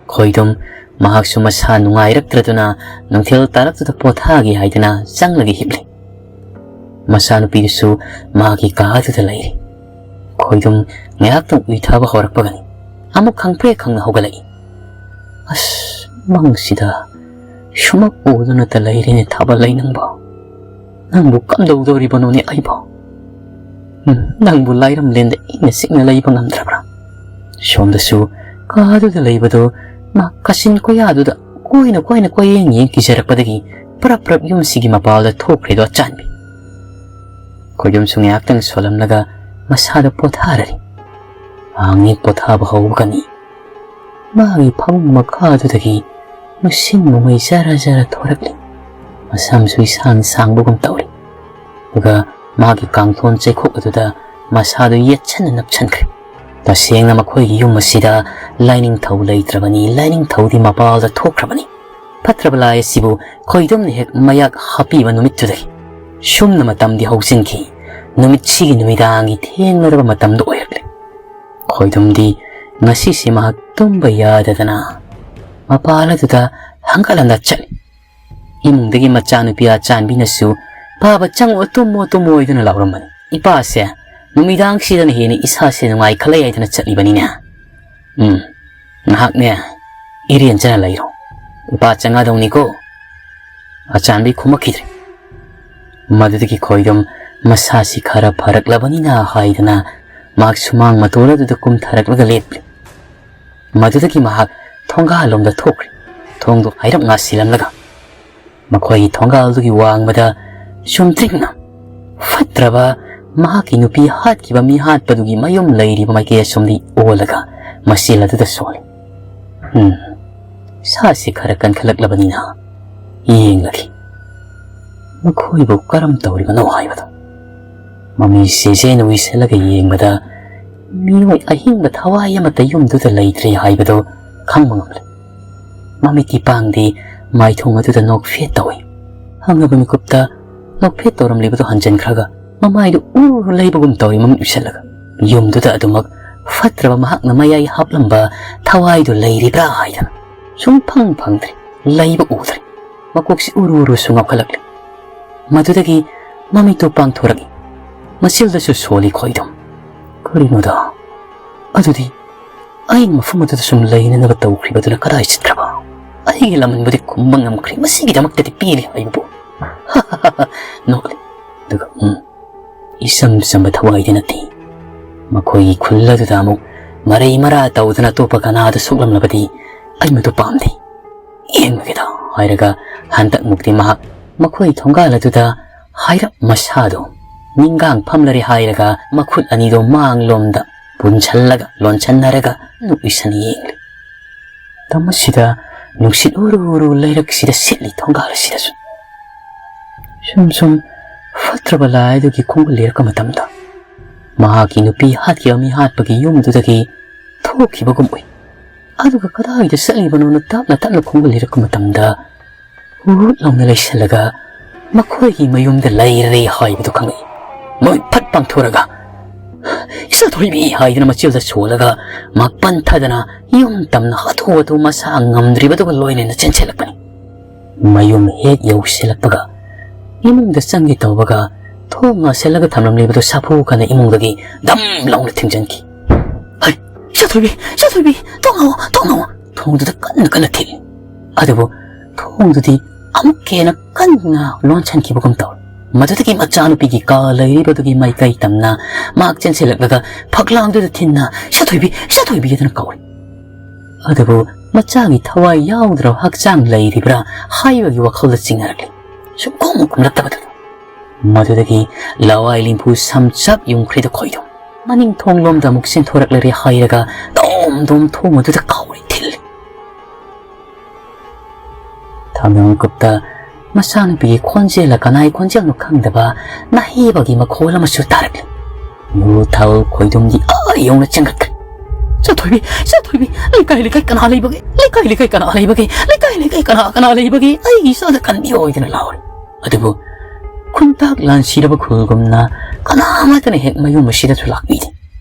ꯈꯣꯏꯗꯨꯝ ꯃꯍꯥꯛꯁꯨ ꯃꯁꯥ ꯅꯨꯡꯉꯥꯏꯔꯛꯇ꯭ꯔꯗꯨꯅ ꯅꯨꯡꯊꯤꯜ ꯇꯥꯔꯛꯇꯨꯗ ꯄꯣꯊꯥꯒꯦ ꯍꯥꯏꯗꯨꯅ ꯆꯪꯂꯒ ꯍꯤꯞꯂꯤ꯫ ꯃꯆꯥꯅꯨꯄꯤꯗꯨꯁꯨ ꯃꯥꯒꯤ ꯀꯥꯗꯨꯗ ꯂꯩꯔꯤ꯫ ꯈꯣꯏꯗꯨꯝ ꯉꯥꯏꯍꯥꯛꯇꯪ ꯎꯏꯊꯕ ꯍꯧꯔꯛꯄꯒꯅꯤ ꯑꯃꯨꯛ ꯈꯪꯄ꯭ꯔꯦꯛ ꯈꯪꯅ ꯍꯧꯒꯠꯂꯛꯏ꯫ "ꯑꯁ, ꯃꯪꯁꯤꯗ ꯁꯨꯃꯛ ꯎꯗꯨꯅꯇ ꯂꯩꯔꯦꯅꯦ ꯊꯥꯕꯜꯂꯩ ꯅꯪꯕꯣ꯫ "ꯅꯪꯕꯨ ꯀꯝꯗꯧꯗꯧꯔꯤꯕꯅꯣꯅꯦ ꯑꯩꯕꯣ? ꯎꯝ, ꯅꯪꯕꯨ ꯂꯥꯏꯔꯝꯂꯦꯟꯗ ꯏꯪꯅ ꯆꯤꯛꯅ ꯂꯩꯕ ꯉꯝꯗ꯭ꯔꯕ꯭ꯔꯥ?" ꯁꯣꯝꯗꯁꯨ ꯀꯥꯗꯨꯗ ꯂꯩꯕꯗꯣ ꯃꯥ ꯀꯥꯆꯤꯟ ꯀꯣꯌꯥꯗꯨꯗ ꯀꯣꯏꯅ ꯀꯣꯏꯅ ꯀꯣꯏꯌꯦꯡ ꯌꯦꯡ ꯀꯤꯖꯔꯛꯄꯗꯒꯤ ꯄ꯭ꯔꯞ ꯄ꯭ꯔꯞ ꯌꯨꯝꯁꯤꯒꯤ ꯃꯄꯥꯜꯗ ꯊꯣꯛꯈ꯭ꯔꯦꯗꯣ ꯑꯆꯥꯟꯕꯤ꯫ ꯈꯣꯏꯗꯨꯝꯁꯨ ꯉꯥꯏꯍꯥꯛꯇꯪ ꯁꯣꯜꯂꯝꯂꯒ ꯃꯁꯥꯗ ꯄꯣꯊꯥꯔꯔꯤ꯫ ꯃꯍꯥꯛ ꯄꯣꯊꯥꯕ ꯍꯧꯕꯒꯅꯤ ꯃꯥꯒꯤ ꯐꯃꯨꯡ ꯃꯈꯥꯗꯨꯗꯒꯤ ꯃꯁꯤꯟ ꯃꯃꯩ ꯖꯔ ꯖꯔ ꯊꯣꯔꯛꯂꯤ꯫ ꯃꯁꯝꯁꯨ ꯏꯁꯥꯡ ꯁꯥꯡꯕꯒꯨꯝ ꯇꯧꯔꯤ꯫ ꯑꯗꯨꯒ ꯃꯥꯒꯤ ꯀꯥꯡꯊꯣꯟ ꯆꯩꯈꯣꯛ ꯑꯗꯨꯗ ꯃꯁꯥꯗꯨ ꯌꯦꯠꯁꯟꯅ ꯅꯞꯁꯟꯈ꯭ꯔꯦ꯫ ꯇꯁꯦꯡꯅ ꯃꯈꯣꯏꯒꯤ ꯌꯨꯝ ꯑꯁꯤꯗ ꯂꯥꯏꯅꯤꯡꯊꯧ ꯂꯩꯇ꯭ꯔꯕꯅꯤ, ꯂꯥꯏꯅꯤꯡꯊꯧꯗꯤ ꯃꯄꯥꯜꯗ ꯊꯣꯛꯈ꯭ꯔꯕꯅꯤ꯫ ꯐꯠꯇ꯭ꯔꯕ ꯂꯥꯏ ꯑꯁꯤꯕꯨ ꯈꯣꯏꯗꯨꯝꯅ ꯍꯦꯛ ꯃꯌꯥꯛ ꯍꯥꯞꯄꯤꯕ ꯅꯨꯃꯤꯠꯇꯨꯗꯒꯤ ꯁꯨꯝꯅ ꯃꯇꯝꯗꯤ ꯍꯧꯖꯤꯟꯈꯤ꯫ ꯅꯨꯃꯤꯠꯁꯤꯒꯤ ꯅꯨꯃꯤꯗꯥꯡꯒꯤ ꯊꯦꯡꯂꯔꯕ ꯃꯇꯝꯗꯨ ꯑꯣꯏꯔꯛꯂꯦ꯫ ꯈꯣꯏꯗꯨꯝꯗꯤ ꯉꯁꯤꯁꯤ ꯃꯍꯥꯛ ꯇꯨꯝꯕ ꯌꯥꯗꯗꯅ ꯃꯄꯥꯜ ꯑꯗꯨꯗ ꯍꯪꯒꯠ ꯍꯟꯗ ꯆꯠꯂꯤ꯫ ꯏꯃꯨꯡꯗꯒꯤ ꯃꯆꯥꯅꯨꯄꯤ ꯑꯆꯥꯟꯕꯤꯅꯁꯨ "ꯄꯥꯕ ꯆꯪꯉꯣ, ꯇꯨꯝꯃꯣ, ꯇꯨꯝꯃꯣ" ꯍꯥꯏꯗꯨꯅ ꯂꯥꯎꯔꯝꯕꯅꯤ꯫ "ꯏꯄꯥꯁꯦ ꯅꯨꯃꯤꯗꯥꯡꯁꯤꯗꯅ ꯍꯦꯟꯅ ꯏꯁꯥꯁꯦ ꯅꯨꯡꯉꯥꯏꯈꯠꯂꯛꯑꯦ" ꯍꯥꯏꯗꯅ ꯆꯠꯂꯤꯕꯅꯤꯅꯦ꯫ "ꯎꯝ, ꯉꯥꯏꯍꯥꯛꯅꯦ ꯏꯔꯦꯟꯖꯅ ꯂꯩꯔꯣ, ꯏꯄꯥ ꯆꯪꯉꯗꯧꯅꯤꯀꯣ" ꯑꯆꯥꯟꯕꯤ ꯈꯨꯝꯃꯛꯈꯤꯗ꯭ꯔꯦ꯫ ꯃꯗꯨꯗꯒꯤ ꯈꯣꯏꯗꯨꯝ ꯃꯁꯥꯁꯤ ꯈꯔ ꯐꯔꯛꯂꯕꯅꯤꯅ ꯍꯥꯏꯗꯅ ꯃꯍꯥꯛ ꯁꯨꯃꯥꯡ ꯃꯇꯣꯜ ꯑꯗꯨꯗ ꯀꯨꯝꯊꯔꯛꯂꯒ ꯂꯦꯞꯂꯦ꯫ ꯃꯗꯨꯗꯒꯤ ꯃꯍꯥꯛ ꯊꯣꯡꯒꯥꯜꯂꯣꯝꯗ ꯊꯣꯛꯈ꯭ꯔꯦ꯫ ꯊꯣꯡꯗꯨ ꯍꯥꯏꯔꯞ ꯉꯥꯁꯤꯜꯂꯝꯂꯒ ꯃꯈꯣꯏꯒꯤ ꯊꯣꯡꯒꯥꯜꯗꯨꯒꯤ ꯋꯥꯡꯃꯗ ꯆꯨꯝꯗ꯭ꯔꯤꯡꯅ ꯐꯠꯇ꯭ꯔꯕ ꯃꯍꯥꯛꯀꯤ ꯅꯨꯄꯤ ꯍꯥꯠꯈꯤꯕ ꯃꯤ ꯍꯥꯠꯄꯗꯨꯒꯤ ꯃꯌꯨꯝ ꯂꯩꯔꯤꯕ ꯃꯥꯏꯀꯩ ꯑꯁꯣꯝꯗꯤ ꯑꯣꯜꯂꯒ ꯃꯆꯤꯜ ꯑꯗꯨꯗ ꯁꯣꯜꯂꯤ꯫ "ꯎꯝ, ꯁꯥꯁꯤ ꯈꯔ ꯀꯟꯈꯠꯂꯛꯂꯕꯅꯤꯅ ꯌꯦꯡꯂꯒꯦ ꯃꯈꯣꯏꯕꯨ ꯀꯔꯝ ꯇꯧꯔꯤꯕꯅꯣ" ꯍꯥꯏꯕꯗꯣ꯫ ꯃꯃꯤꯁꯦ ꯖꯦꯅ ꯎꯏꯁꯜꯂꯒ ꯌꯦꯡꯕꯗ ꯃꯤꯑꯣꯏ ꯑꯍꯤꯡꯕ ꯊꯋꯥꯏ ꯑꯃꯠꯇ ꯌꯨꯝꯗꯨꯗ ꯂꯩꯇ꯭ꯔꯦ ꯍꯥꯏꯕꯗꯣ ꯈꯪꯕ ꯉꯝꯂꯦ꯫ ꯃꯃꯤꯠꯀꯤ ꯄꯥꯡꯗꯤ ꯃꯥꯏꯊꯣꯡ ꯑꯗꯨꯗ ꯅꯣꯛꯐꯦꯠ ꯇꯧꯏ꯫ ꯍꯪꯂꯕ ꯃꯤꯀꯨꯞꯇ ꯅꯣꯛꯐꯦꯠ ꯇꯧꯔꯝꯂꯤꯕꯗꯨ ꯍꯟꯖꯤꯟꯈ꯭ꯔꯒ ꯃꯃꯥꯏꯗꯨ ꯎꯔꯨ ꯂꯩꯕꯒꯨꯝ ꯇꯧꯏ ꯃꯃꯤꯠ ꯎꯏꯁꯜꯂꯒ꯫ ꯌꯨꯝꯗꯨꯗ ꯑꯗꯨꯃꯛ ꯐꯠꯇ꯭ꯔꯕ ꯃꯍꯥꯛꯅ ꯃꯌꯥꯏ ꯍꯥꯞꯂꯝꯕ ꯊꯋꯥꯏꯗꯨ ꯂꯩꯔꯤꯕ꯭ꯔꯥ ꯍꯥꯏꯗꯅ ꯁꯨꯝ ꯐꯪ ꯐꯪꯗ꯭ꯔꯦ, ꯂꯩꯕ ꯎꯗ꯭ꯔꯦ꯫ ꯃꯀꯣꯛꯁꯤ ꯎꯔꯨ ꯎꯔꯨꯁꯨ ꯉꯥꯎꯈꯠꯂꯛꯂꯦ꯫ ꯃꯗꯨꯗꯒꯤ ꯃꯃꯤꯠꯇꯨ ꯄꯥꯡꯊꯣꯔꯛꯏ꯫ ꯃꯆꯤꯜꯗꯁꯨ ꯁꯣꯜꯂꯤ ꯈꯣꯏꯗꯨꯝ꯫ "ꯀꯔꯤꯅꯣꯗ? ꯑꯗꯨꯗꯤ ꯑꯩꯅ ꯃꯐꯝ ꯑꯗꯨꯗ ꯁꯨꯝ ꯂꯩꯅꯅꯕ ꯇꯧꯈ꯭ꯔꯤꯕꯗꯨꯅ ꯀꯗꯥꯏ ꯆꯠꯈ꯭ꯔꯕ? ꯑꯩꯒꯤ ꯂꯃꯟꯕꯨꯗꯤ ꯈꯨꯝꯕ ꯉꯝꯈ꯭ꯔꯦ, ꯃꯁꯤꯒꯤꯗꯃꯛꯇꯗꯤ ꯄꯤꯔꯤ ꯍꯥꯏꯕꯕꯨ ꯅꯣꯛꯂꯤ꯫ ꯑꯗꯨꯒ, "ꯎꯝ, ꯏꯆꯝ ꯆꯝꯕ ꯊꯋꯥꯏꯗꯤ ꯅꯠꯇꯦ꯫ ꯃꯈꯣꯏꯒꯤ ꯈꯨꯜ ꯑꯗꯨꯗ ꯑꯃꯨꯛ ꯃꯔꯩ ꯃꯔꯥ ꯇꯧꯗꯅ ꯑꯇꯣꯞꯄ ꯀꯅꯥꯗ ꯁꯣꯛꯂꯝꯂꯕꯗꯤ ꯑꯩ ꯃꯗꯨ ꯄꯥꯝꯗꯦ꯫ ꯌꯦꯡꯕꯒꯤꯗ" ꯍꯥꯏꯔꯒ ꯍꯟꯗꯛꯃꯨꯛꯇꯤ ꯃꯍꯥꯛ ꯃꯈꯣꯏ ꯊꯣꯡꯒꯥꯜ ꯑꯗꯨꯗ ꯍꯥꯏꯔꯞ ꯃꯁꯥꯗꯣ ꯅꯤꯡꯒꯥꯡ ꯐꯝꯂꯔꯦ ꯍꯥꯏꯔꯒ ꯃꯈꯨꯠ ꯑꯅꯤꯗꯣ ꯃꯥꯡꯂꯣꯝꯗ ꯄꯨꯟꯁꯜꯂꯒ, ꯂꯣꯟꯁꯟꯅꯔꯒ ꯅꯣꯛꯏꯁꯟ ꯌꯦꯡꯂꯤ꯫ ꯃꯇꯝ ꯑꯁꯤꯗ ꯅꯨꯡꯁꯤꯠ ꯎꯔꯨ ꯎꯔꯨ ꯂꯩꯔꯛꯁꯤꯗ ꯁꯤꯠꯂꯤ ꯊꯣꯡꯒꯥꯜ ꯑꯁꯤꯗꯁꯨ꯫ ꯁꯨꯝ ꯁꯨꯝ ꯐꯠꯇ꯭ꯔꯕ ꯂꯥꯏ ꯑꯗꯨꯒꯤ ꯈꯣꯡꯒꯨꯜ ꯂꯤꯔꯛꯄ ꯃꯇꯝꯗ ꯃꯍꯥꯛꯀꯤ ꯅꯨꯄꯤ ꯍꯥꯠꯈꯤꯕ ꯃꯤ ꯍꯥꯠꯄꯒꯤ ꯌꯨꯝꯗꯨꯗꯒꯤ ꯊꯣꯛꯈꯤꯕꯒꯨꯝ ꯎꯏ꯫ ꯑꯗꯨꯒ ꯀꯗꯥꯏꯗ ꯆꯠꯂꯤꯕꯅꯣꯅ ꯇꯞꯅ ꯇꯞꯅ ꯈꯣꯡꯒꯨꯜ ꯂꯤꯔꯛꯄ ꯃꯇꯝꯗ ꯍꯨꯠ ꯂꯥꯎꯅ ꯂꯩꯁꯜꯂꯒ ꯃꯈꯣꯏꯒꯤ ꯃꯌꯨꯝꯗ ꯂꯩꯔꯦ ꯍꯥꯏꯕꯗꯨ ꯈꯪꯉꯛꯏ꯫ ꯃꯃꯤꯠ ꯐꯠ ꯄꯥꯡꯊꯣꯔꯒ, "ꯏꯆꯥꯊꯣꯏꯕꯤ!" ꯍꯥꯏꯗꯨꯅ ꯃꯆꯤꯜꯗ ꯁꯣꯜꯂꯒ ꯃꯥ ꯄꯟꯊꯗꯅ ꯌꯨꯝ ꯇꯝꯅ ꯍꯥꯊꯨ ꯍꯥꯊꯨ ꯃꯁꯥ ꯉꯝꯗ꯭ꯔꯤꯕꯗꯨꯒ ꯂꯣꯏꯅꯅ ꯆꯦꯟꯁꯤꯜꯂꯛꯄꯅꯤ꯫ ꯃꯌꯨꯝ ꯍꯦꯛ ꯌꯧꯁꯤꯜꯂꯛꯄꯒ ꯏꯃꯨꯡꯗ ꯆꯪꯒꯦ ꯇꯧꯕꯒ ꯊꯣꯡ ꯉꯥꯁꯤꯜꯂꯒ ꯊꯝꯂꯝꯂꯤꯕꯗꯨ ꯁꯥꯐꯨ ꯈꯅ ꯏꯃꯨꯡꯗꯒꯤ ꯗꯝ ꯂꯥꯎꯅ ꯊꯤꯡꯖꯤꯟꯈꯤ꯫ "ꯍꯩ, ꯏꯆꯥꯊꯣꯏꯕꯤ, ꯏꯆꯥꯊꯣꯏꯕꯤ, ꯊꯣꯡ ꯍꯥꯡꯉꯣ, ꯊꯣꯡ ꯍꯥꯡꯉꯣ!" ꯊꯣꯡꯗꯨꯗ ꯀꯟꯅ ꯀꯟꯅ ꯊꯤꯜꯂꯤ꯫ ꯑꯗꯨꯕꯨ ꯊꯣꯡꯗꯨꯗꯤ ꯑꯃꯨꯛꯀ ꯍꯦꯟꯅ ꯀꯟꯅ ꯂꯣꯟꯁꯤꯟꯈꯤꯕꯒꯨꯝ ꯇꯧꯏ꯫ ꯃꯗꯨꯗꯒꯤ ꯃꯆꯥꯅꯨꯄꯤꯒꯤ ꯀꯥ ꯂꯩꯔꯤꯕꯗꯨꯒꯤ ꯃꯥꯏꯀꯩ ꯇꯝꯅ ꯃꯍꯥꯛ ꯆꯦꯟꯁꯤꯜꯂꯛꯂꯒ ꯐꯛꯂꯥꯡꯗꯨꯗ ꯊꯤꯟꯅ, "ꯏꯆꯥꯊꯣꯏꯕꯤ, ꯏꯆꯥꯊꯣꯏꯕꯤ" ꯍꯥꯏꯗꯨꯅ ꯀꯧꯔꯤ꯫ ꯑꯗꯨꯕꯨ ꯃꯆꯥꯒꯤ ꯊꯋꯥꯏ ꯌꯥꯎꯗ꯭ꯔꯕ ꯍꯛꯆꯥꯡ ꯂꯩꯔꯤꯕ꯭ꯔꯥ ꯍꯥꯏꯕꯒꯤ ꯋꯥꯈꯜꯗ ꯆꯤꯡꯅꯔꯛꯂꯤ꯫ ꯁꯨꯛꯈꯨꯝ ꯈꯨꯝꯂꯛꯇꯕꯗꯨꯗ꯫ ꯃꯗꯨꯗꯒꯤ ꯂꯋꯥꯏ ꯂꯤꯝꯐꯨ ꯁꯝꯆꯞ ꯌꯨꯡꯈ꯭ꯔꯤꯗꯨ ꯈꯣꯏꯗꯨ ꯃꯅꯤꯡ ꯊꯣꯡꯂꯣꯝꯗ ꯑꯃꯨꯛ ꯆꯦꯟꯊꯣꯔꯛꯂꯔꯦ ꯍꯥꯏꯔꯒ ꯗꯣꯝ ꯗꯣꯝ ꯊꯣꯡ ꯑꯗꯨꯗ ꯀꯥꯎꯔꯤ ꯊꯤꯜꯂꯤ꯫ ꯊꯥꯡꯒꯪ ꯀꯨꯞꯇ ꯃꯆꯥꯅꯨꯄꯤꯒꯤ ꯈꯣꯟꯖꯦꯜꯂ ꯀꯅꯥꯏ ꯈꯣꯟꯖꯦꯜꯅꯣ ꯈꯪꯗꯕ ꯅꯥꯍꯦꯕꯒꯤ ꯃꯈꯣꯜ ꯑꯃꯁꯨ ꯇꯥꯔꯛꯂꯤ꯫ ꯌꯨ ꯊꯛ ꯈꯣꯏꯗꯨꯝꯗꯤ ꯑꯥ ꯌꯧꯅ ꯆꯦꯟꯒꯠꯈ꯭ꯔꯦ꯫ "ꯆꯥꯊꯣꯏꯕꯤ, ꯆꯥꯊꯣꯏꯕꯤ, ꯂꯩꯀꯥꯏ ꯂꯩꯀꯥꯏ ꯀꯅꯥ ꯂꯩꯕꯒꯦ? ꯂꯩꯀꯥꯏ ꯂꯩꯀꯥꯏ ꯀꯅꯥ ꯂꯩꯕꯒꯦ? ꯂꯩꯀꯥꯏ ꯂꯩꯀꯥꯏ ꯀꯅꯥ ꯀꯅꯥ ꯂꯩꯕꯒꯦ? ꯑꯩꯒꯤ ꯏꯆꯥꯗ ꯀꯟꯕꯤꯌꯣ" ꯍꯥꯏꯗꯅ ꯂꯥꯎꯔꯤ꯫ ꯑꯗꯨꯕꯨ ꯈꯨꯟꯇꯥꯛ ꯂꯥꯟꯁꯤꯔꯕ ꯈꯨꯜꯒꯨꯝꯅ ꯀꯅꯥ ꯑꯃꯠꯇꯅ ꯍꯦꯛ ꯃꯌꯨꯝ ꯑꯁꯤꯗꯁꯨ ꯂꯥꯛꯄꯤꯗꯦ꯫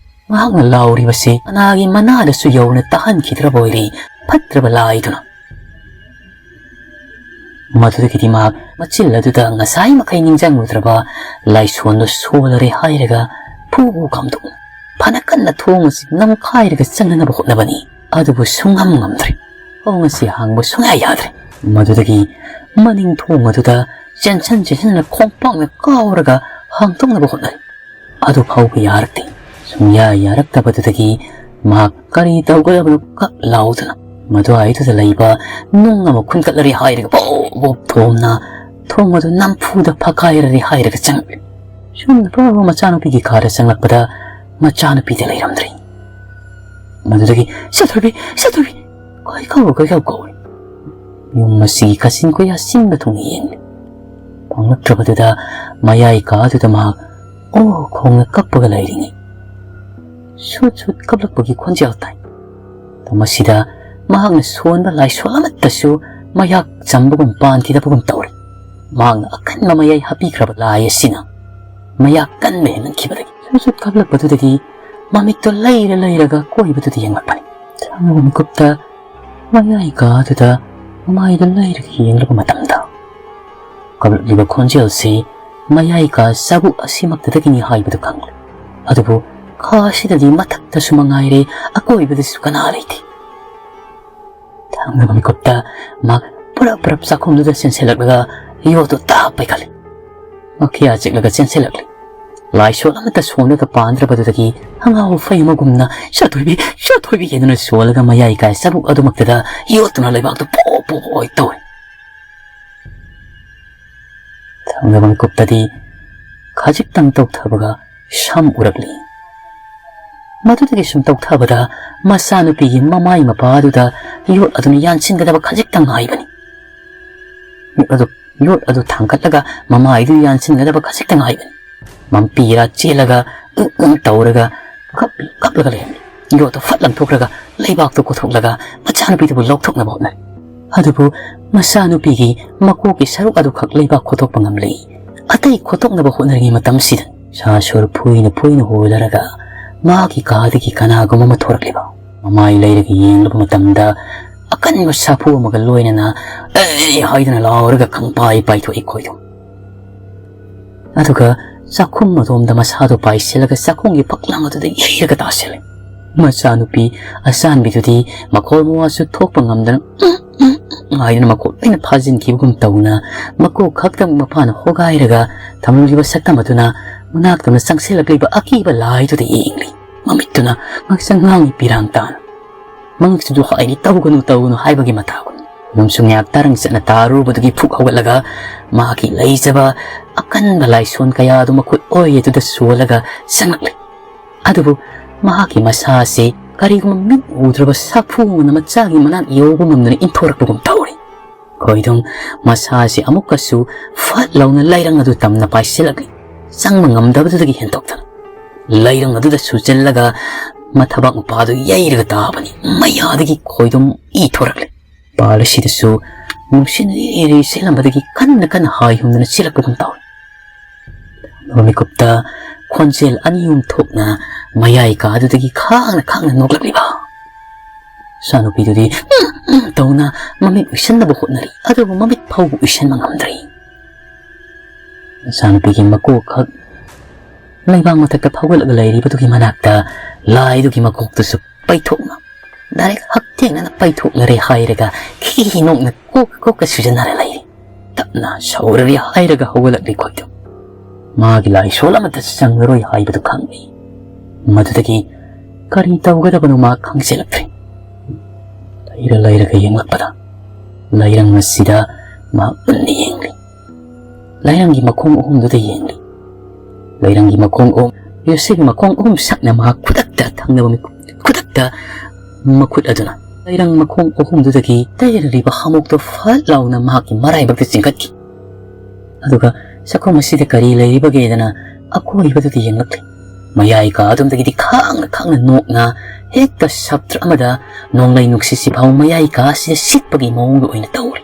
ꯃꯍꯥꯛꯅ ꯂꯥꯎꯔꯤꯕꯁꯤ ꯀꯅꯥꯒꯤ ꯃꯅꯥꯗꯁꯨ ꯌꯧꯅ ꯇꯥꯍꯟꯈꯤꯗ꯭ꯔꯕ ꯑꯣꯏꯔꯦ ꯐꯠꯇ꯭ꯔꯕ ꯂꯥꯏꯗꯨꯅ꯫ ꯃꯗꯨꯗꯒꯤꯗꯤ ꯃꯍꯥꯛ ꯃꯆꯤꯜ ꯑꯗꯨꯗ ꯉꯁꯥꯏ ꯃꯈꯩ ꯅꯤꯡꯁꯤꯡꯂꯨꯗ꯭ꯔꯕ ꯂꯥꯏꯁꯣꯟꯗꯨ ꯁꯣꯜꯂꯔꯦ ꯍꯥꯏꯔꯒ ꯐꯨ ꯐꯨ ꯀꯥꯝꯗꯣꯛꯅ ꯐꯅ ꯀꯟꯅ ꯊꯣꯡ ꯑꯁꯤ ꯅꯝꯈꯥꯏꯔꯒ ꯆꯪꯅꯅꯕ ꯍꯣꯠꯅꯕꯅꯤ꯫ ꯑꯗꯨꯕꯨ ꯁꯨꯡꯉꯝ ꯉꯝꯗ꯭ꯔꯦ꯫ ꯊꯣꯡ ꯑꯁꯤ ꯍꯥꯡꯕ ꯁꯨꯡꯌꯥ ꯌꯥꯗ꯭ꯔꯦ꯫ ꯃꯗꯨꯗꯒꯤ ꯃꯅꯤꯡ ꯊꯣꯡ ꯑꯗꯨꯗ ꯆꯦꯟꯁꯟ ꯆꯦꯟꯁꯟꯅ ꯈꯣꯡꯄꯥꯛꯅ ꯀꯥꯎꯔꯒ ꯍꯥꯡꯗꯣꯛꯅꯕ ꯍꯣꯠꯅꯔꯤ꯫ ꯑꯗꯨ ꯐꯥꯎꯕ ꯌꯥꯔꯛꯇꯦ꯫ ꯁꯨꯡꯌꯥ ꯌꯥꯔꯛꯇꯕꯗꯨꯗꯒꯤ ꯃꯍꯥꯛ ꯀꯔꯤ ꯇꯧꯒꯗꯕꯅꯣ ꯀꯛ ꯂꯥꯎꯗꯨꯅ ꯃꯗꯨꯋꯥꯏꯗꯨꯗ ꯂꯩꯕ ꯅꯨꯡ ꯑꯃ ꯈꯨꯟꯒꯠꯂꯔꯦ ꯍꯥꯏꯔꯒ ꯄꯣꯞ ꯄꯣꯞ ꯊꯣꯝꯅ ꯊꯣꯡ ꯑꯗꯨ ꯅꯝꯐꯨꯗ ꯐꯛꯀꯥꯏꯔꯔꯦ ꯍꯥꯏꯔꯒ ꯆꯪꯂꯛꯂꯤ꯫ ꯁꯨꯝꯅ ꯃꯆꯥꯅꯨꯄꯤꯒꯤ ꯀꯥꯗ ꯆꯪꯂꯛꯄꯗ ꯃꯆꯥꯅꯨꯄꯤꯗ ꯂꯩꯔꯝꯗ꯭ꯔꯦ꯫ ꯃꯗꯨꯗꯒꯤ "ꯁꯥꯊꯣꯏꯕꯤ, ꯁꯥꯊꯣꯏꯕꯤ!" ꯀꯣꯏꯀꯧ ꯀꯣꯏꯀꯧ ꯀꯧꯔꯤ꯫ ꯌꯨꯝ ꯑꯁꯤꯒꯤ ꯀꯥꯆꯤꯟ ꯀꯣꯏꯌꯥ ꯆꯤꯟꯕ ꯊꯨꯡꯅ ꯌꯦꯡꯂꯤ꯫ ꯐꯪꯂꯛꯇ꯭ꯔꯕꯗꯨꯗ ꯃꯌꯥꯏ ꯀꯥꯗꯨꯗ ꯃꯍꯥꯛ ꯑꯣ ꯈꯣꯡꯅ ꯀꯞꯄꯒ ꯂꯩꯔꯤꯉꯩ ꯁꯨꯠ ꯁꯨꯠ ꯀꯞꯂꯛꯄꯒꯤ ꯈꯣꯟꯖꯦꯜ ꯇꯥꯏ꯫ ꯃꯁꯤꯗ ꯃꯍꯥꯛꯅ ꯁꯣꯟꯕ ꯂꯥꯏꯁꯣꯟ ꯑꯃꯠꯇꯁꯨ ꯃꯌꯥꯛ ꯆꯝꯕꯒꯨꯝ ꯄꯥꯟꯈꯤꯗꯕꯒꯨꯝ ꯇꯧꯔꯤ꯫ ꯃꯍꯥꯛꯅ ꯑꯀꯟꯕ ꯃꯌꯥꯏ ꯍꯥꯞꯄꯤꯈ꯭ꯔꯕ ꯂꯥꯏ ꯑꯁꯤꯅ ꯃꯌꯥꯛ ꯀꯟꯕ ꯍꯦꯟꯃꯟꯈꯤꯕꯗꯒꯤ ꯁꯨꯠ ꯁꯨꯠ ꯀꯞꯂꯛꯄꯗꯨꯗꯒꯤ ꯃꯃꯤꯠꯇꯣ ꯂꯩꯔ ꯂꯩꯔꯒ ꯀꯣꯏꯕꯗꯨꯗ ꯌꯦꯡꯂꯛꯄꯅꯤ꯫ ꯊꯪꯅꯕ ꯃꯤꯀꯨꯞꯇ ꯃꯌꯥꯏ ꯀꯥꯗꯨꯗ ꯃꯃꯥꯏꯗ ꯂꯩꯔꯒ ꯌꯦꯡꯂꯕ ꯃꯇꯝꯗ ꯀꯞꯂꯛꯂꯤꯕ ꯈꯣꯟꯖꯦꯜꯁꯤ ꯃꯌꯥꯏ ꯀꯥ ꯆꯥꯕꯨꯛ ꯑꯁꯤꯃꯛꯇꯗꯒꯤꯅꯤ ꯍꯥꯏꯕꯗꯨ ꯈꯪꯂꯦ꯫ ꯑꯗꯨꯕꯨ ꯀꯥ ꯑꯁꯤꯗꯗꯤ ꯃꯊꯛꯇꯁꯨ ꯃꯉꯥꯏꯔꯦ, ꯑꯀꯣꯏꯕꯗꯁꯨ ꯀꯅꯥ ꯂꯩꯇꯦ꯫ ꯊꯪꯅꯕ ꯃꯤꯀꯨꯞꯇ ꯃꯍꯥꯛ ꯄꯨꯔꯞ ꯄꯨꯔꯞ ꯆꯥꯛꯈꯨꯝꯗꯨꯗ ꯆꯦꯟꯁꯤꯜꯂꯛꯂꯒ ꯌꯣꯠꯇꯨ ꯇꯥꯞ ꯄꯥꯏꯈꯠꯂꯤ꯫ ꯃꯈꯤꯌꯥ ꯆꯤꯛꯂꯒ ꯆꯦꯟꯁꯤꯜꯂꯛꯂꯤ꯫ ꯂꯥꯏꯁꯣꯟ ꯑꯃꯠꯇ ꯁꯣꯟꯗꯒ ꯄꯥꯟꯗ꯭ꯔꯕꯗꯨꯗꯒꯤ ꯑꯉꯥꯎ ꯑꯐꯩ ꯑꯃꯒꯨꯝꯅ "ꯁꯥꯊꯣꯏꯕꯤ, ꯁꯥꯊꯣꯏꯕꯤ" ꯍꯥꯏꯗꯨꯅ ꯁꯣꯜꯂꯒ ꯃꯌꯥꯏ ꯀꯥꯏ ꯆꯥꯕꯨꯛ ꯑꯗꯨꯃꯛꯇꯗ ꯌꯣꯠꯇꯨꯅ ꯂꯩꯕꯥꯛꯇꯨ ꯄꯣꯞ ꯄꯣꯞ ꯑꯣꯏ ꯇꯧꯏ꯫ ꯊꯪꯅꯕ ꯃꯤꯀꯨꯞꯇꯗꯤ ꯈꯖꯤꯛꯇꯪ ꯇꯧꯊꯕꯒ ꯁꯝ ꯎꯔꯛꯂꯤ꯫ ꯃꯗꯨꯗꯒꯤ ꯁꯨꯝ ꯇꯧꯊꯕꯗ ꯃꯆꯥꯅꯨꯄꯤꯒꯤ ꯃꯃꯥꯏ ꯃꯄꯥꯗꯨꯗ ꯌꯣꯠ ꯑꯗꯨꯅ ꯌꯥꯟꯁꯤꯟꯒꯗꯕ ꯈꯖꯤꯛꯇꯪ ꯉꯥꯏꯕꯅꯤ꯫ ꯌꯣꯠ ꯑꯗꯨ, ꯌꯣꯠ ꯑꯗꯨ ꯊꯥꯡꯒꯠꯂꯒ ꯃꯃꯥꯏꯗꯨ ꯌꯥꯟꯁꯤꯟꯒꯗꯕ ꯈꯖꯤꯛꯇꯪ ꯉꯥꯏꯕꯅꯤ꯫ ꯃꯝꯄꯤꯔꯥ ꯆꯦꯜꯂꯒ "ꯎꯝ, ꯎꯝ" ꯇꯧꯔꯒ ꯀꯞ-, ꯀꯞꯂꯒ ꯂꯩꯔꯝꯃꯤ꯫ ꯌꯣꯠꯇꯨ ꯐꯠ ꯂꯪꯊꯣꯛꯈ꯭ꯔꯒ ꯂꯩꯕꯥꯛꯇꯨ ꯀꯣꯊꯣꯛꯂꯒ ꯃꯆꯥꯅꯨꯄꯤꯗꯨꯕꯨ ꯂꯧꯊꯣꯛꯅꯕ ꯍꯣꯠꯅꯔꯤ꯫ ꯑꯗꯨꯕꯨ ꯃꯆꯥꯅꯨꯄꯤꯒꯤ ꯃꯀꯣꯛꯀꯤ ꯁꯔꯨꯛ ꯑꯗꯨꯈꯛ ꯂꯩꯕꯥꯛ ꯈꯣꯠꯇꯣꯛꯄ ꯉꯝꯂꯤ꯫ ꯑꯇꯩ ꯈꯣꯠꯇꯣꯛꯅꯕ ꯍꯣꯠꯅꯔꯤꯉꯩ ꯃꯇꯝꯁꯤꯗ ꯁꯥ ꯁꯣꯔ ꯐꯣꯏꯅ ꯐꯣꯏꯅ ꯍꯣꯜꯂꯔꯒ ꯃꯥꯒꯤ ꯀꯥꯗꯒꯤ ꯀꯅꯥꯒꯨꯝꯕ ꯑꯃ ꯊꯣꯔꯛꯂꯤꯕ꯫ ꯃꯃꯥꯏ ꯂꯩꯔꯒ ꯌꯦꯡꯂꯨꯕ ꯃꯇꯝꯗ ꯑꯀꯟꯕ ꯁꯥꯐꯨ ꯑꯃꯒ ꯂꯣꯏꯅꯅ "ꯑꯦ!" ꯍꯥꯏꯗꯨꯅ ꯂꯥꯎꯔꯒ ꯈꯪꯄꯥꯏ ꯄꯥꯏꯊꯣꯛꯏ ꯈꯣꯏꯗꯣ꯫ ꯑꯗꯨꯒ ꯆꯥꯛꯈꯨꯝ ꯑꯗꯣꯝꯗ ꯃꯁꯥꯗꯨ ꯄꯥꯏꯁꯤꯜꯂꯒ ꯆꯥꯛꯈꯨꯝꯒꯤ ꯐꯛꯂꯥꯡ ꯑꯗꯨꯗ ꯌꯩꯔꯒ ꯇꯥꯁꯤꯜꯂꯦ꯫ ꯃꯆꯥꯅꯨꯄꯤ ꯑꯆꯥꯟꯕꯤꯗꯨꯗꯤ ꯃꯈꯣꯜ ꯃꯋꯥꯁꯨ ꯊꯣꯛꯄ ꯉꯝꯗꯅ "ꯎꯝ" ꯎꯝ, ꯎꯝ ꯍꯥꯏꯗꯨꯅ ꯃꯀꯣꯛ ꯂꯣꯏꯅ ꯐꯥꯖꯤꯟꯈꯤꯕꯒꯨꯝ ꯇꯧꯅ, ꯃꯀꯣꯛ ꯈꯛꯇꯪ ꯃꯄꯥꯅ ꯍꯣꯒꯥꯏꯔꯒ ꯊꯝꯂꯝꯂꯤꯕ ꯁꯛꯇꯝ ꯑꯗꯨꯅ ꯃꯅꯥꯛꯇꯝꯅ ꯆꯪꯁꯤꯜꯂꯛꯂꯤꯕ ꯑꯀꯤꯕ ꯂꯥꯏꯗꯨꯗ ꯌꯦꯡꯂꯤ꯫ ꯃꯃꯤꯠꯇꯨꯅ ꯉꯥꯡꯁꯪ ꯉꯥꯡꯏ ꯄꯤꯔꯥꯡ ꯇꯥꯅ꯫ ꯃꯉꯛꯇꯨꯗ ꯍꯥꯏꯔꯤ, "ꯇꯧꯒꯅꯨ, ꯇꯧꯒꯅꯨ" ꯍꯥꯏꯕꯒꯤ ꯃꯇꯥꯒꯨꯝ꯫ ꯅꯣꯡꯁꯨ ꯉꯥꯏꯍꯥꯛ ꯇꯥꯔꯪ ꯆꯠꯅ ꯇꯥꯔꯨꯕꯗꯨꯒꯤ ꯐꯨꯛ ꯍꯧꯒꯠꯂꯒ ꯃꯍꯥꯛꯀꯤ ꯂꯩꯖꯕ ꯑꯀꯟꯕ ꯂꯥꯏꯁꯣꯟ ꯀꯌꯥ ꯑꯗꯨ ꯃꯈꯨꯠ ꯑꯣꯏ ꯑꯗꯨꯗ ꯁꯣꯜꯂꯒ ꯆꯪꯂꯛꯂꯤ꯫ ꯑꯗꯨꯕꯨ ꯃꯍꯥꯛꯀꯤ ꯃꯁꯥ ꯑꯁꯤ ꯀꯔꯤꯒꯨꯝꯕ ꯃꯤꯠ ꯎꯗ꯭ꯔꯕ ꯁꯥꯐꯨ ꯑꯃꯅ ꯃꯆꯥꯒꯤ ꯃꯅꯥꯛ ꯌꯧꯕ ꯉꯝꯗꯅ ꯏꯟꯊꯣꯔꯛꯄꯒꯨꯝ ꯇꯧꯔꯤ꯫ ꯈꯣꯏꯗꯨꯝ ꯃꯁꯥ ꯑꯁꯤ ꯑꯃꯨꯛꯀꯁꯨ ꯐꯠ ꯂꯥꯎꯅ ꯂꯩꯔꯪ ꯑꯗꯨ ꯇꯝꯅ ꯄꯥꯏꯁꯤꯜꯂꯛꯂꯤ꯫ ꯆꯪꯕ ꯉꯝꯗꯕꯗꯨꯗꯒꯤ ꯍꯦꯟꯗꯣꯛꯇꯅ ꯂꯩꯔꯪ ꯑꯗꯨꯗ ꯁꯨꯖꯜꯂꯒ ꯃꯊꯕꯥꯛ ꯃꯄꯥꯗꯨ ꯌꯩꯔꯒ ꯇꯥꯕꯅꯤ꯫ ꯃꯌꯥꯗꯒꯤ ꯈꯣꯏꯗꯨꯝ ꯏ ꯊꯣꯔꯛꯂꯦ꯫ ꯄꯥꯜ ꯑꯁꯤꯗꯁꯨ ꯅꯨꯡꯁꯤꯠꯅ ꯏꯔꯤ ꯏꯔꯤ ꯁꯤꯠꯂꯝꯕꯗꯒꯤ ꯀꯟꯅ ꯀꯟꯅ ꯍꯥꯏ ꯍꯨꯝꯗꯅ ꯆꯦꯜꯂꯛꯄꯒꯨꯝ ꯇꯧꯏ꯫ ꯃꯤꯀꯨꯞꯇ ꯈꯣꯟꯖꯦꯜ ꯑꯅꯤ ꯑꯍꯨꯝ ꯊꯣꯛꯅ ꯃꯌꯥꯏ ꯀꯥꯗꯨꯗꯒꯤ ꯈꯥꯡꯅ ꯈꯥꯡꯅ ꯅꯣꯛꯂꯛꯂꯤꯕ ꯏꯆꯥꯅꯨꯄꯤꯗꯨꯗꯤ "ꯎꯝ, ꯎꯝ" ꯇꯧꯅ ꯃꯃꯤꯠ ꯎꯏꯁꯟꯅꯕ ꯍꯣꯠꯅꯔꯤ, ꯑꯗꯨꯕꯨ ꯃꯃꯤꯠ ꯐꯥꯎꯕ ꯎꯏꯁꯟꯕ ꯉꯝꯗ꯭ꯔꯤ꯫ ꯏꯆꯥꯅꯨꯄꯤꯒꯤ ꯃꯀꯣꯛ ꯈꯛ ꯂꯩꯕꯥꯛ ꯃꯊꯛꯇ ꯐꯥꯎꯒꯠꯂꯒ ꯂꯩꯔꯤꯕꯗꯨꯒꯤ ꯃꯅꯥꯛꯇ ꯂꯥꯏꯗꯨꯒꯤ ꯃꯀꯣꯛꯇꯨꯁꯨ ꯄꯩꯊꯣꯛꯅ, ꯗꯥꯏꯔꯦꯛ ꯍꯛꯊꯦꯡꯅꯅ ꯄꯩꯊꯣꯛꯅꯔꯦ ꯍꯥꯏꯔꯒ ꯈꯤꯈꯤ ꯅꯣꯛꯅ ꯀꯣꯛ ꯀꯣꯛꯀ ꯁꯨꯖꯟꯅꯔ ꯂꯩꯔꯤ꯫ ꯇꯞꯅ ꯁꯧꯔꯔꯦ ꯍꯥꯏꯔꯒ ꯍꯧꯒꯠꯂꯛꯂꯤ ꯈꯣꯏꯗꯨ꯫ ꯃꯥꯒꯤ ꯂꯥꯏꯁꯣꯜ ꯑꯃꯠꯇ ꯆꯪꯂꯔꯣꯏ ꯍꯥꯏꯕꯗꯨ ꯈꯪꯂꯤ꯫ ꯃꯗꯨꯗꯒꯤ ꯀꯔꯤ ꯇꯧꯒꯗꯕꯅꯣ ꯃꯥ ꯈꯪꯖꯤꯜꯂꯛꯇ꯭ꯔꯦ꯫ ꯂꯩꯔ ꯂꯩꯔꯒ ꯌꯦꯡꯂꯛꯄꯗ ꯂꯩꯔꯪ ꯑꯁꯤꯗ ꯃꯍꯥꯛ ꯃꯨꯟꯅ ꯌꯦꯡꯂꯤ꯫ ꯂꯩꯔꯪꯒꯤ ꯃꯈꯣꯡ ꯑꯍꯨꯝꯗꯨꯗ ꯌꯦꯡꯂꯤ꯫ ꯂꯩꯔꯪꯒꯤ ꯃꯈꯣꯡ ꯑꯍꯨꯝ, ꯌꯣꯁꯦꯐꯀꯤ ꯃꯈꯣꯡ ꯑꯍꯨꯝ ꯁꯛꯅ ꯃꯍꯥꯛ ꯈꯨꯗꯛꯇ ꯊꯪꯅꯕ ꯃꯤꯀꯨꯞ, ꯈꯨꯗꯛꯇ ꯃꯈꯨꯠ ꯑꯗꯨꯅ ꯂꯩꯔꯪ ꯃꯈꯣꯡ ꯑꯍꯨꯝꯗꯨꯗꯒꯤ ꯇꯩꯔꯔꯤꯕ ꯍꯥꯃꯣꯛꯇꯨ ꯐꯠ ꯂꯥꯎꯅ ꯃꯍꯥꯛꯀꯤ ꯃꯔꯥꯏꯕꯛꯇ ꯆꯤꯡꯈꯠꯈꯤ꯫ ꯑꯗꯨꯒ ꯆꯥꯛꯈꯨꯝ ꯑꯁꯤꯗ ꯀꯔꯤ ꯂꯩꯔꯤꯕꯒꯦꯗꯅ ꯑꯀꯣꯏꯕꯗꯨꯗ ꯌꯦꯡꯂꯛꯂꯤ꯫ ꯃꯌꯥꯏ ꯀꯥ ꯑꯗꯣꯝꯗꯒꯤꯗꯤ ꯈꯥꯡꯅ ꯈꯥꯡꯅ ꯅꯣꯛꯅ ꯍꯦꯛꯇ ꯁꯞꯇ꯭ꯔ ꯑꯃꯗ ꯅꯣꯡꯂꯩ ꯅꯨꯡꯁꯤꯠꯁꯤ ꯐꯥꯎ ꯃꯌꯥꯏ ꯀꯥ ꯑꯁꯤꯗ ꯁꯤꯠꯄꯒꯤ ꯃꯑꯣꯡꯗ ꯑꯣꯏꯅ ꯇꯧꯔꯤ꯫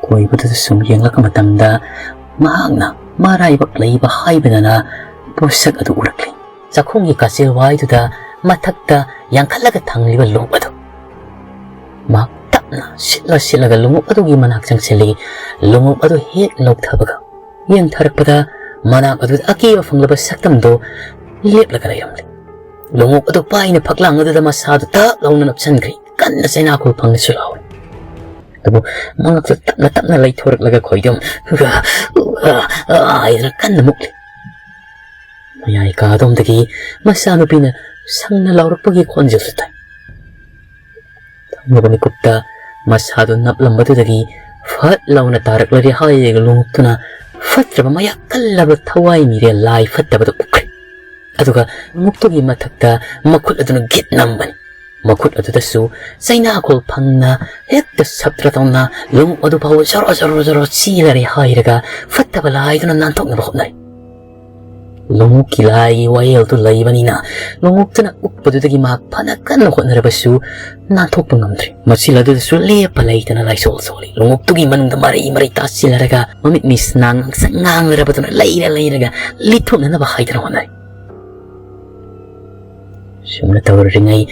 ꯀꯣꯏꯕꯗꯨꯗ ꯁꯨꯝ ꯌꯦꯡꯂꯛꯄ ꯃꯇꯝꯗ ꯃꯍꯥꯛꯅ ꯃꯔꯥꯏꯕꯛ ꯂꯩꯕ ꯍꯥꯏꯕꯗꯅ ꯄꯣꯠꯁꯛ ꯑꯗꯨ ꯎꯔꯛꯂꯤ꯫ ꯆꯥꯛꯈꯨꯝꯒꯤ ꯀꯥꯆꯤꯜ ꯋꯥꯏꯗꯨꯗ ꯃꯊꯛꯇ ꯌꯥꯡꯈꯠꯂꯒ ꯊꯝꯂꯤꯕ ꯂꯣꯛ ꯑꯗꯨ꯫ ꯃꯍꯥꯛ ꯇꯞꯅ ꯁꯤꯠꯂ ꯁꯤꯠꯂꯒ ꯂꯣꯡꯎꯞ ꯑꯗꯨꯒꯤ ꯃꯅꯥꯛ ꯆꯪꯁꯤꯜꯂꯤ꯫ ꯂꯣꯡꯎꯞ ꯑꯗꯨ ꯍꯦꯛ ꯂꯧꯊꯕꯒ ꯌꯦꯡꯊꯔꯛꯄꯗ ꯃꯅꯥꯛ ꯑꯗꯨꯗ ꯑꯀꯤꯕ ꯐꯪꯂꯕ ꯁꯛꯇꯝꯗꯨ ꯂꯦꯞꯂꯒ ꯂꯩꯔꯝꯂꯦ꯫ ꯂꯣꯡꯎꯞ ꯑꯗꯨ ꯄꯥꯏꯅ ꯐꯛꯂꯥꯡ ꯑꯗꯨꯗ ꯃꯁꯥꯗꯨ ꯇꯞ ꯂꯥꯎꯅ ꯅꯞꯁꯤꯟꯈ꯭ꯔꯦ꯫ ꯀꯟꯅ ꯆꯩꯅꯥꯈꯣꯜ ꯐꯪꯅꯁꯨ ꯂꯥꯎꯔꯦ꯫ ꯑꯗꯨꯕꯨ ꯃꯉꯛꯇ ꯇꯞꯅ ꯇꯞꯅ ꯂꯩꯊꯣꯔꯛꯂꯒ ꯈꯣꯏꯗꯣꯝ "ꯎꯒ, ꯎꯒ, ꯑ" ꯍꯥꯏꯗꯅ ꯀꯟꯅ ꯃꯨꯛꯂꯤ꯫ ꯃꯌꯥꯏ ꯀꯥꯗꯣꯝꯗꯒꯤ ꯃꯆꯥꯅꯨꯄꯤꯅ ꯁꯪꯅ ꯂꯥꯎꯔꯛꯄꯒꯤ ꯈꯣꯟꯖꯦꯜꯁꯨ ꯇꯥꯏ꯫ ꯊꯪꯅꯕ ꯃꯤꯀꯨꯞꯇ ꯃꯁꯥꯗꯨ ꯅꯞꯂꯝꯕꯗꯨꯗꯒꯤ ꯐꯠ ꯂꯥꯎꯅ ꯇꯥꯔꯛꯂꯔꯦ ꯍꯥꯏꯔꯒ ꯂꯣꯡꯉꯨꯞꯇꯨꯅ ꯐꯠꯇ꯭ꯔꯕ ꯃꯌꯥ ꯀꯜꯂꯕ ꯊꯋꯥꯏ ꯃꯤꯔꯦꯜ ꯂꯥꯏ ꯐꯠꯇꯕꯗꯨ ꯎꯈ꯭ꯔꯦ꯫ ꯑꯗꯨꯒ ꯂꯣꯡꯉꯨꯞꯇꯨꯒꯤ ꯃꯊꯛꯇ ꯃꯈꯨꯠ ꯑꯗꯨꯅ ꯒꯤꯠ ꯅꯝꯕꯅꯤ꯫ ꯃꯈꯨꯠ ꯑꯗꯨꯗꯁꯨ ꯆꯩꯅꯥꯈꯣꯜ ꯐꯪꯅ ꯍꯦꯛꯇ ꯁꯞꯇ꯭ꯔ ꯇꯧꯅ ꯂꯣꯡꯉꯨꯞ ꯑꯗꯨ ꯐꯥꯎꯕ ꯖꯔꯣ ꯖꯔꯣ ꯖꯔꯣ ꯆꯦꯜꯂꯔꯦ ꯍꯥꯏꯔꯒ ꯐꯠꯇꯕ ꯂꯥꯏꯗꯨꯅ ꯅꯥꯟꯊꯣꯛꯅꯕ ꯍꯣꯠꯅꯔꯤ꯫ ꯂꯣꯡꯉꯨꯞꯀꯤ ꯂꯥꯏꯒꯤ ꯋꯥꯌꯦꯜꯗꯨ ꯂꯩꯕꯅꯤꯅ ꯂꯣꯡꯉꯨꯞꯇꯨꯅ ꯎꯞꯄꯗꯨꯗꯒꯤ ꯃꯍꯥꯛ ꯐꯅ ꯀꯟꯅ ꯍꯣꯠꯅꯔꯕꯁꯨ ꯅꯥꯟꯊꯣꯛꯄ ꯉꯝꯗ꯭ꯔꯦ꯫ ꯃꯆꯤꯜ ꯑꯗꯨꯗꯁꯨ ꯂꯦꯞꯄ ꯂꯩꯇꯅ ꯂꯥꯏꯁꯣꯜ ꯁꯣꯜꯂꯤ꯫ ꯂꯣꯡꯉꯨꯞꯇꯨꯒꯤ ꯃꯅꯨꯡꯗ ꯃꯔꯩ ꯃꯔꯩ ꯇꯥꯁꯤꯜꯂꯔꯒ ꯃꯃꯤꯠ ꯃꯤꯁꯅꯥ ꯉꯥꯡꯁꯪ ꯉꯥꯡꯂꯔꯕꯗꯨꯅ ꯂꯩꯔ ꯂꯩꯔꯒ ꯂꯤꯊꯣꯛꯅꯅꯕ ꯍꯥꯏꯗꯨꯅ ꯍꯣꯠꯅꯔꯤ꯫ ꯁꯨꯝꯅ ꯇꯧꯔꯤꯉꯩ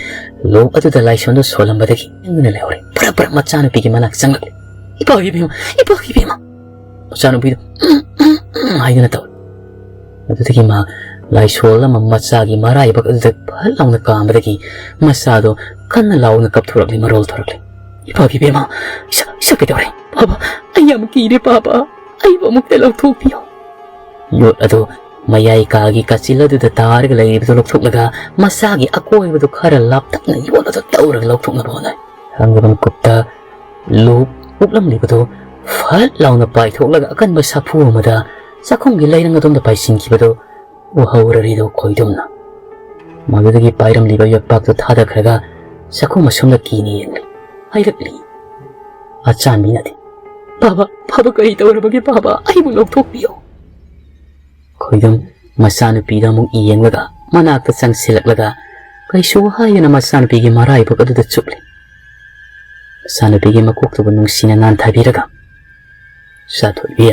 ꯂꯣꯛ ꯑꯗꯨꯗ ꯂꯥꯏꯁꯣꯟꯗꯨ ꯁꯣꯜꯂꯝꯕꯗꯒꯤ ꯌꯦꯡꯗꯨꯅ ꯂꯩꯍꯧꯔꯦ꯫ ꯐꯔꯛ ꯐꯔꯛ ꯃꯆꯥꯅꯨꯄꯤꯒꯤ ꯃꯅꯥꯛ ꯆꯪꯂꯛꯂꯦ꯫ "ꯏꯄꯥꯒꯤ ꯏꯕꯦꯝꯃ, ꯏꯄꯥꯒꯤ ꯏꯕꯦꯝꯃ!" ꯃꯆꯥꯅꯨꯄꯤꯗꯨ "ꯎꯝ, ꯎꯝ, ꯎꯝ" ꯍꯥꯏꯗꯨꯅ ꯇꯧꯔꯦ꯫ ꯑꯗꯨꯗꯒꯤ ꯃꯥ ꯂꯥꯏꯁꯣꯜ ꯑꯃ ꯃꯆꯥꯒꯤ ꯃꯔꯥꯏꯕꯛ ꯑꯗꯨꯗ ꯐꯠ ꯂꯥꯎꯅ ꯀꯥꯝꯕꯗꯒꯤ ꯃꯆꯥꯗꯣ ꯀꯟꯅ ꯂꯥꯎꯅ ꯀꯞꯊꯣꯔꯛꯂꯦ, ꯃꯔꯣꯜ ꯊꯣꯔꯛꯂꯦ꯫ "ꯏꯄꯥꯒꯤ ꯏꯕꯦꯝꯃ, ꯏꯁꯥ, ꯏꯁꯥ ꯀꯩꯗꯧꯔꯦ? ꯄꯥꯕ, ꯑꯩ ꯌꯥꯝ ꯀꯤꯔꯦ ꯄꯥꯕ, ꯑꯩꯕꯨ ꯑꯃꯨꯛꯇ ꯂꯧꯊꯣꯛꯄꯤꯌꯨ"꯫ ꯌꯣꯠ ꯑꯗꯨ ꯃꯌꯥꯏ ꯀꯥꯒꯤ ꯀꯥꯆꯤꯜ ꯑꯗꯨꯗ ꯇꯥꯔꯒ ꯂꯩꯔꯤꯕꯗꯨ ꯂꯧꯊꯣꯛꯂꯒ ꯃꯆꯥꯒꯤ ꯑꯀꯣꯏꯕꯗꯨ ꯈꯔ ꯂꯥꯞꯇꯛꯅ ꯌꯣꯠ ꯑꯗꯨ ꯇꯧꯔꯒ ꯂꯧꯊꯣꯛꯅꯕ ꯍꯣꯠꯅꯩ꯫ ꯍꯪꯒꯕ ꯃꯤꯀꯨꯞꯇ ꯂꯣꯛ ꯎꯞꯂꯝꯂꯤꯕꯗꯨ ꯐꯠ ꯂꯥꯎꯅ ꯄꯥꯏꯊꯣꯛꯂꯒ ꯑꯀꯟꯕ ꯁꯥꯐꯨ ꯑꯃꯗ ꯆꯥꯛꯈꯨꯝꯒꯤ ꯂꯩꯔꯪ ꯑꯗꯣꯝꯗ ꯄꯥꯏꯁꯤꯟꯈꯤꯕꯗꯨ ꯎꯍꯧꯔꯔꯤꯗꯨ ꯈꯣꯏꯗꯨꯝꯅ꯫ ꯃꯗꯨꯗꯒꯤ ꯄꯥꯏꯔꯝꯂꯤꯕ ꯌꯣꯠꯄꯥꯛꯇꯨ ꯊꯥꯗꯈ꯭ꯔꯒ ꯆꯥꯛꯈꯨꯝ ꯑꯁꯣꯝꯗ ꯀꯤꯅ ꯌꯦꯡꯂꯤ꯫ ꯍꯥꯏꯔꯛꯂꯤ ꯑꯆꯥꯟꯕꯤꯅꯗꯤ, "ꯄꯥꯕ, ꯄꯥꯕ ꯀꯔꯤ ꯇꯧꯔꯕꯒꯦ ꯄꯥꯕ? ꯑꯩꯕꯨ ꯂꯧꯊꯣꯛꯄꯤꯌꯨ"꯫ ꯈꯣꯏꯗꯨꯝ ꯃꯆꯥꯅꯨꯄꯤꯗ ꯑꯃꯨꯛ ꯌꯦꯡꯂꯒ ꯃꯅꯥꯛꯇ ꯆꯪꯁꯤꯜꯂꯛꯂꯒ ꯀꯩꯁꯨ ꯍꯥꯏꯗꯅ ꯃꯆꯥꯅꯨꯄꯤꯒꯤ ꯃꯔꯥꯏꯕꯛ ꯑꯗꯨꯗ ꯆꯨꯞꯂꯤ꯫ ꯃꯆꯥꯅꯨꯄꯤꯒꯤ ꯃꯀꯣꯛꯇꯨꯕꯨ ꯅꯨꯡꯁꯤꯅ ꯅꯥꯟꯊꯕꯤꯔꯒ, "ꯆꯥꯊꯣꯏꯕꯤ,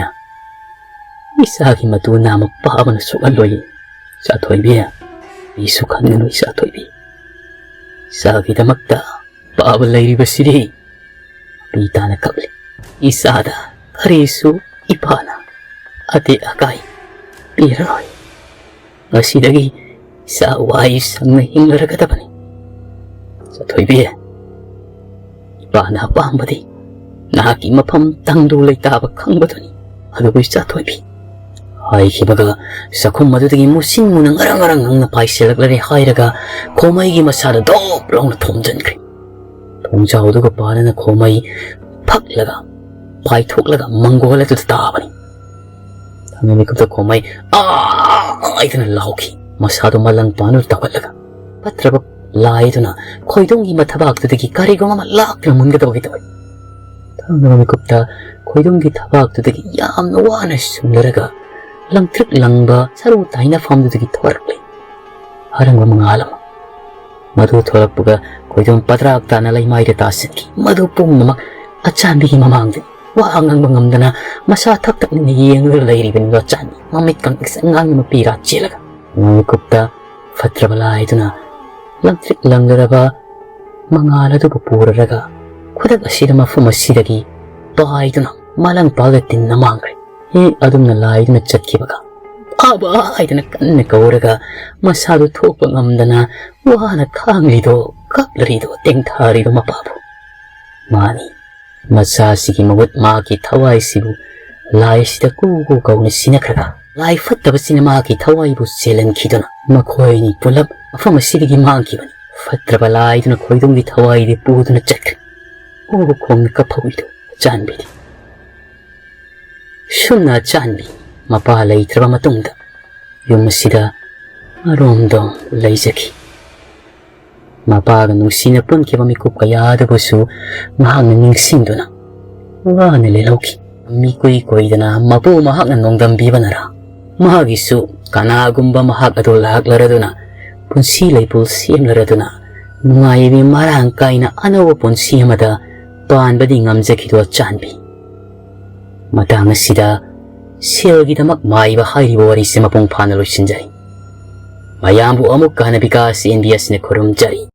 ꯏꯆꯥꯒꯤ ꯃꯇꯨ ꯅꯥꯝꯃ ꯄꯥꯕꯅ ꯁꯣꯛꯍꯜꯂꯣꯏ꯫ ꯆꯥꯊꯣꯏꯕꯤ, ꯑꯩꯁꯨ ꯈꯟꯒꯅꯨ ꯆꯥꯊꯣꯏꯕꯤ꯫ ꯏꯆꯥꯒꯤꯗꯃꯛꯇ ꯄꯥꯕ ꯂꯩꯔꯤꯕꯁꯤꯗꯤ"꯫ ꯄꯤ ꯇꯥꯅ ꯀꯞꯂꯤ꯫ "ꯏꯆꯥꯗ ꯀꯔꯤꯁꯨ ꯏꯄꯥꯅ ꯑꯇꯦꯛ ꯑꯀꯥꯏ ꯄꯤꯔꯔꯣꯏ꯫ ꯉꯁꯤꯗꯒꯤ ꯏꯆꯥ ꯋꯥꯏ ꯁꯪꯅ ꯍꯤꯡꯂꯔꯒꯗꯕꯅꯤ꯫ ꯆꯥꯊꯣꯏꯕꯤ, ꯄꯥꯅ ꯑꯄꯥꯝꯕꯗꯤ ꯅꯍꯥꯛꯀꯤ ꯃꯐꯝ ꯇꯪꯗꯨ ꯂꯩꯇꯥꯕ ꯈꯪꯕꯗꯨꯅꯤ꯫ ꯑꯗꯨꯕꯨ ꯏꯆꯥ ꯊꯣꯏꯕꯤ, ꯍꯥꯏꯈꯤꯕꯒ ꯆꯥꯛꯈꯨꯝ ꯑꯗꯨꯗꯒꯤ ꯃꯨꯁꯤꯟ ꯃꯨꯅ ꯉꯔꯪ ꯉꯔꯪ ꯉꯪꯅ ꯄꯥꯏꯁꯤꯜꯂꯛꯂꯔꯦ ꯍꯥꯏꯔꯒ ꯈꯣꯃꯩꯒꯤ ꯃꯁꯥꯗ ꯗꯣꯞ ꯂꯥꯎꯅ ꯊꯣꯝꯖꯤꯟꯈ꯭ꯔꯦ꯫ ꯊꯣꯡꯖꯥꯎꯗꯨꯒ ꯄꯥꯅꯅ ꯈꯣꯃꯩ ꯐꯛꯂꯒ ꯄꯥꯏꯊꯣꯛꯂꯒ ꯃꯪꯒꯣꯜ ꯑꯗꯨꯗ ꯇꯥꯕꯅꯤ꯫ ꯊꯥꯡꯅ ꯃꯤꯀꯨꯞꯇ ꯈꯣꯃꯩ "ꯑꯥ!" ꯍꯥꯏꯗꯨꯅ ꯂꯥꯎꯈꯤ꯫ ꯃꯁꯥꯗꯨ ꯃꯂꯪ ꯄꯥꯅ ꯇꯧꯒꯠꯂꯒ ꯐꯠꯇ꯭ꯔꯕ ꯂꯥꯏꯗꯨꯅ ꯈꯣꯏꯗꯣꯝꯒꯤ ꯃꯊꯕꯥꯛꯇꯨꯗꯒꯤ ꯀꯔꯤꯒꯨꯝꯕ ꯑꯃ ꯂꯥꯛꯇꯨꯅ ꯃꯨꯟꯒꯗꯕꯒꯤ ꯇꯧꯏ꯫ ꯊꯥꯡꯅ ꯃꯤꯀꯨꯞꯇ ꯈꯣꯏꯗꯣꯝꯒꯤ ꯊꯕꯥꯛꯇꯨꯗꯒꯤ ꯌꯥꯝꯅ ꯋꯥꯅ ꯁꯨꯝꯂꯔꯒ ꯂꯪꯇ꯭ꯔꯤꯛ ꯂꯪꯕ ꯁꯔꯨ ꯇꯥꯏꯅꯐꯝꯗꯨꯗꯒꯤ ꯊꯣꯔꯛꯂꯦ꯫ ꯑꯔꯪꯕ ꯃꯉꯥꯜ ꯑꯃ꯫ ꯃꯗꯨ ꯊꯣꯔꯛꯄꯒ ꯈꯣꯏꯗꯣꯝ ꯄꯗ꯭ꯔꯥꯛ ꯇꯥꯅ ꯂꯩꯃꯥꯏꯗ ꯇꯥꯁꯤꯟꯈꯤ꯫ ꯃꯗꯨ ꯄꯨꯝꯅꯃꯛ ꯑꯆꯥꯟꯕꯤꯒꯤ ꯃꯃꯥꯡꯗꯅꯤ꯫ ꯋꯥ ꯉꯥꯡꯕ ꯉꯝꯗꯅ ꯃꯁꯥ ꯊꯛ ꯊꯛꯅ ꯌꯦꯡꯂꯒ ꯂꯩꯔꯤꯕꯅꯤ꯫ ꯑꯆꯥꯟꯕꯤ ꯃꯃꯤꯠ ꯀꯥꯡ ꯏꯆꯪ ꯉꯥꯡꯅ ꯃꯄꯤ ꯔꯥ ꯆꯦꯜꯂꯒ ꯃꯤꯀꯨꯞꯇ ꯐꯠꯇ꯭ꯔꯕ ꯂꯥꯏꯗꯨꯅ ꯂꯪꯇ꯭ꯔꯤꯛ ꯂꯪꯂꯔꯕ ꯃꯉꯥꯜ ꯑꯗꯨꯕꯨ ꯄꯨꯔꯔꯒ ꯈꯨꯗꯛ ꯑꯁꯤꯗ ꯃꯐꯝ ꯑꯁꯤꯗꯒꯤ ꯄꯥꯏꯗꯨꯅ ꯃꯥꯂꯪ ꯄꯥꯜꯗ ꯇꯤꯟꯅ ꯃꯥꯡꯈ꯭ꯔꯦ꯫ ꯍꯦꯛ ꯑꯗꯨꯝꯅ ꯂꯥꯏꯗꯨꯅ ꯆꯠꯈꯤꯕꯒ "ꯕꯥꯕꯥ" ꯍꯥꯏꯗꯨꯅ ꯀꯟꯅ ꯀꯧꯔꯒ ꯃꯁꯥꯗꯨ ꯊꯣꯛꯄ ꯉꯝꯗꯅ ꯋꯥꯅ ꯈꯥꯡꯂꯤꯗꯣ, ꯀꯞꯂꯔꯤꯗꯣ, ꯇꯦꯡꯊꯥꯔꯤꯗꯣ ꯃꯄꯥꯕꯨ꯫ ꯃꯥꯅꯤ, ꯃꯆꯥꯁꯤꯒꯤ ꯃꯍꯨꯠ ꯃꯍꯥꯛꯀꯤ ꯊꯋꯥꯏꯁꯤꯕꯨ ꯂꯥꯏ ꯑꯁꯤꯗ ꯀꯨ ꯀꯨ ꯀꯧꯅ ꯁꯤꯟꯅꯈ꯭ꯔꯒ ꯂꯥꯏ ꯐꯠꯇꯕꯁꯤꯅ ꯃꯍꯥꯛꯀꯤ ꯊꯋꯥꯏꯕꯨ ꯆꯦꯜꯍꯟꯈꯤꯗꯨꯅ ꯃꯈꯣꯏ ꯑꯅꯤ ꯄꯨꯂꯞ ꯃꯐꯝ ꯑꯁꯤꯗꯒꯤ ꯃꯥꯡꯈꯤꯕꯅꯤ꯫ ꯐꯠꯇ꯭ꯔꯕ ꯂꯥꯏꯗꯨꯅ ꯈꯣꯏꯗꯣꯝꯒꯤ ꯊꯋꯥꯏꯗꯤ ꯄꯨꯗꯨꯅ ꯆꯠꯈ꯭ꯔꯦ꯫ ꯑꯣ ꯈꯣꯡꯅ ꯀꯞꯐꯧꯔꯤꯗꯣ ꯑꯆꯥꯟꯕꯤꯗꯤ꯫ ꯁꯨꯝꯅ ꯑꯆꯥꯟꯕꯤ ꯃꯄꯥ ꯂꯩꯇ꯭ꯔꯕ ꯃꯇꯨꯡꯗ ꯌꯨꯝ ꯑꯁꯤꯗ ꯑꯔꯣꯝꯗꯣꯝ ꯂꯩꯖꯈꯤ꯫ ꯃꯄꯥꯒ ꯅꯨꯡꯁꯤꯅ ꯄꯨꯟꯈꯤꯕ ꯃꯤꯀꯨꯞ ꯀꯌꯥ ꯑꯗꯨꯕꯨꯁꯨ ꯃꯍꯥꯛꯅ ꯅꯤꯡꯁꯤꯡꯗꯨꯅ ꯋꯥꯅ ꯂꯦꯜꯍꯧꯈꯤ꯫ ꯃꯤꯀꯨꯏ ꯀꯨꯏꯗꯅ ꯃꯄꯨ ꯃꯍꯥꯛꯅ ꯅꯣꯡꯗꯝꯕꯤꯕꯅꯔꯥ, ꯃꯍꯥꯛꯀꯤꯁꯨ ꯀꯅꯥꯒꯨꯝꯕ ꯃꯍꯥꯛ ꯑꯗꯨ ꯂꯥꯛꯂꯔꯗꯨꯅ ꯄꯨꯟꯁꯤ ꯂꯩꯄꯨꯜ ꯁꯦꯝꯂꯔꯗꯨꯅ ꯅꯨꯡꯉꯥꯏꯕꯤ ꯃꯔꯥꯡ ꯀꯥꯏꯅ ꯑꯅꯧꯕ ꯄꯨꯟꯁꯤ ꯑꯃꯗ ꯄꯥꯟꯕꯗꯤ ꯉꯝꯖꯈꯤꯗꯣ ꯑꯆꯥꯟꯕꯤ꯫ ꯃꯇꯥꯡ ꯑꯁꯤꯗ ꯁꯦꯜꯒꯤꯗꯃꯛ ꯃꯥꯏꯕ ꯍꯥꯏꯔꯤꯕ ꯋꯥꯔꯤꯁꯦ ꯃꯄꯨꯡ ꯐꯥꯅ ꯂꯣꯏꯁꯤꯟꯖꯔꯤ꯫ ꯃꯌꯥꯝꯕꯨ ꯑꯃꯨꯛ ꯍꯟꯅ ꯕꯤꯀꯥꯁ ꯑꯦꯟ ꯕꯤ ꯑꯦꯁꯅ ꯈꯨꯔꯨꯝꯖꯔꯤ꯫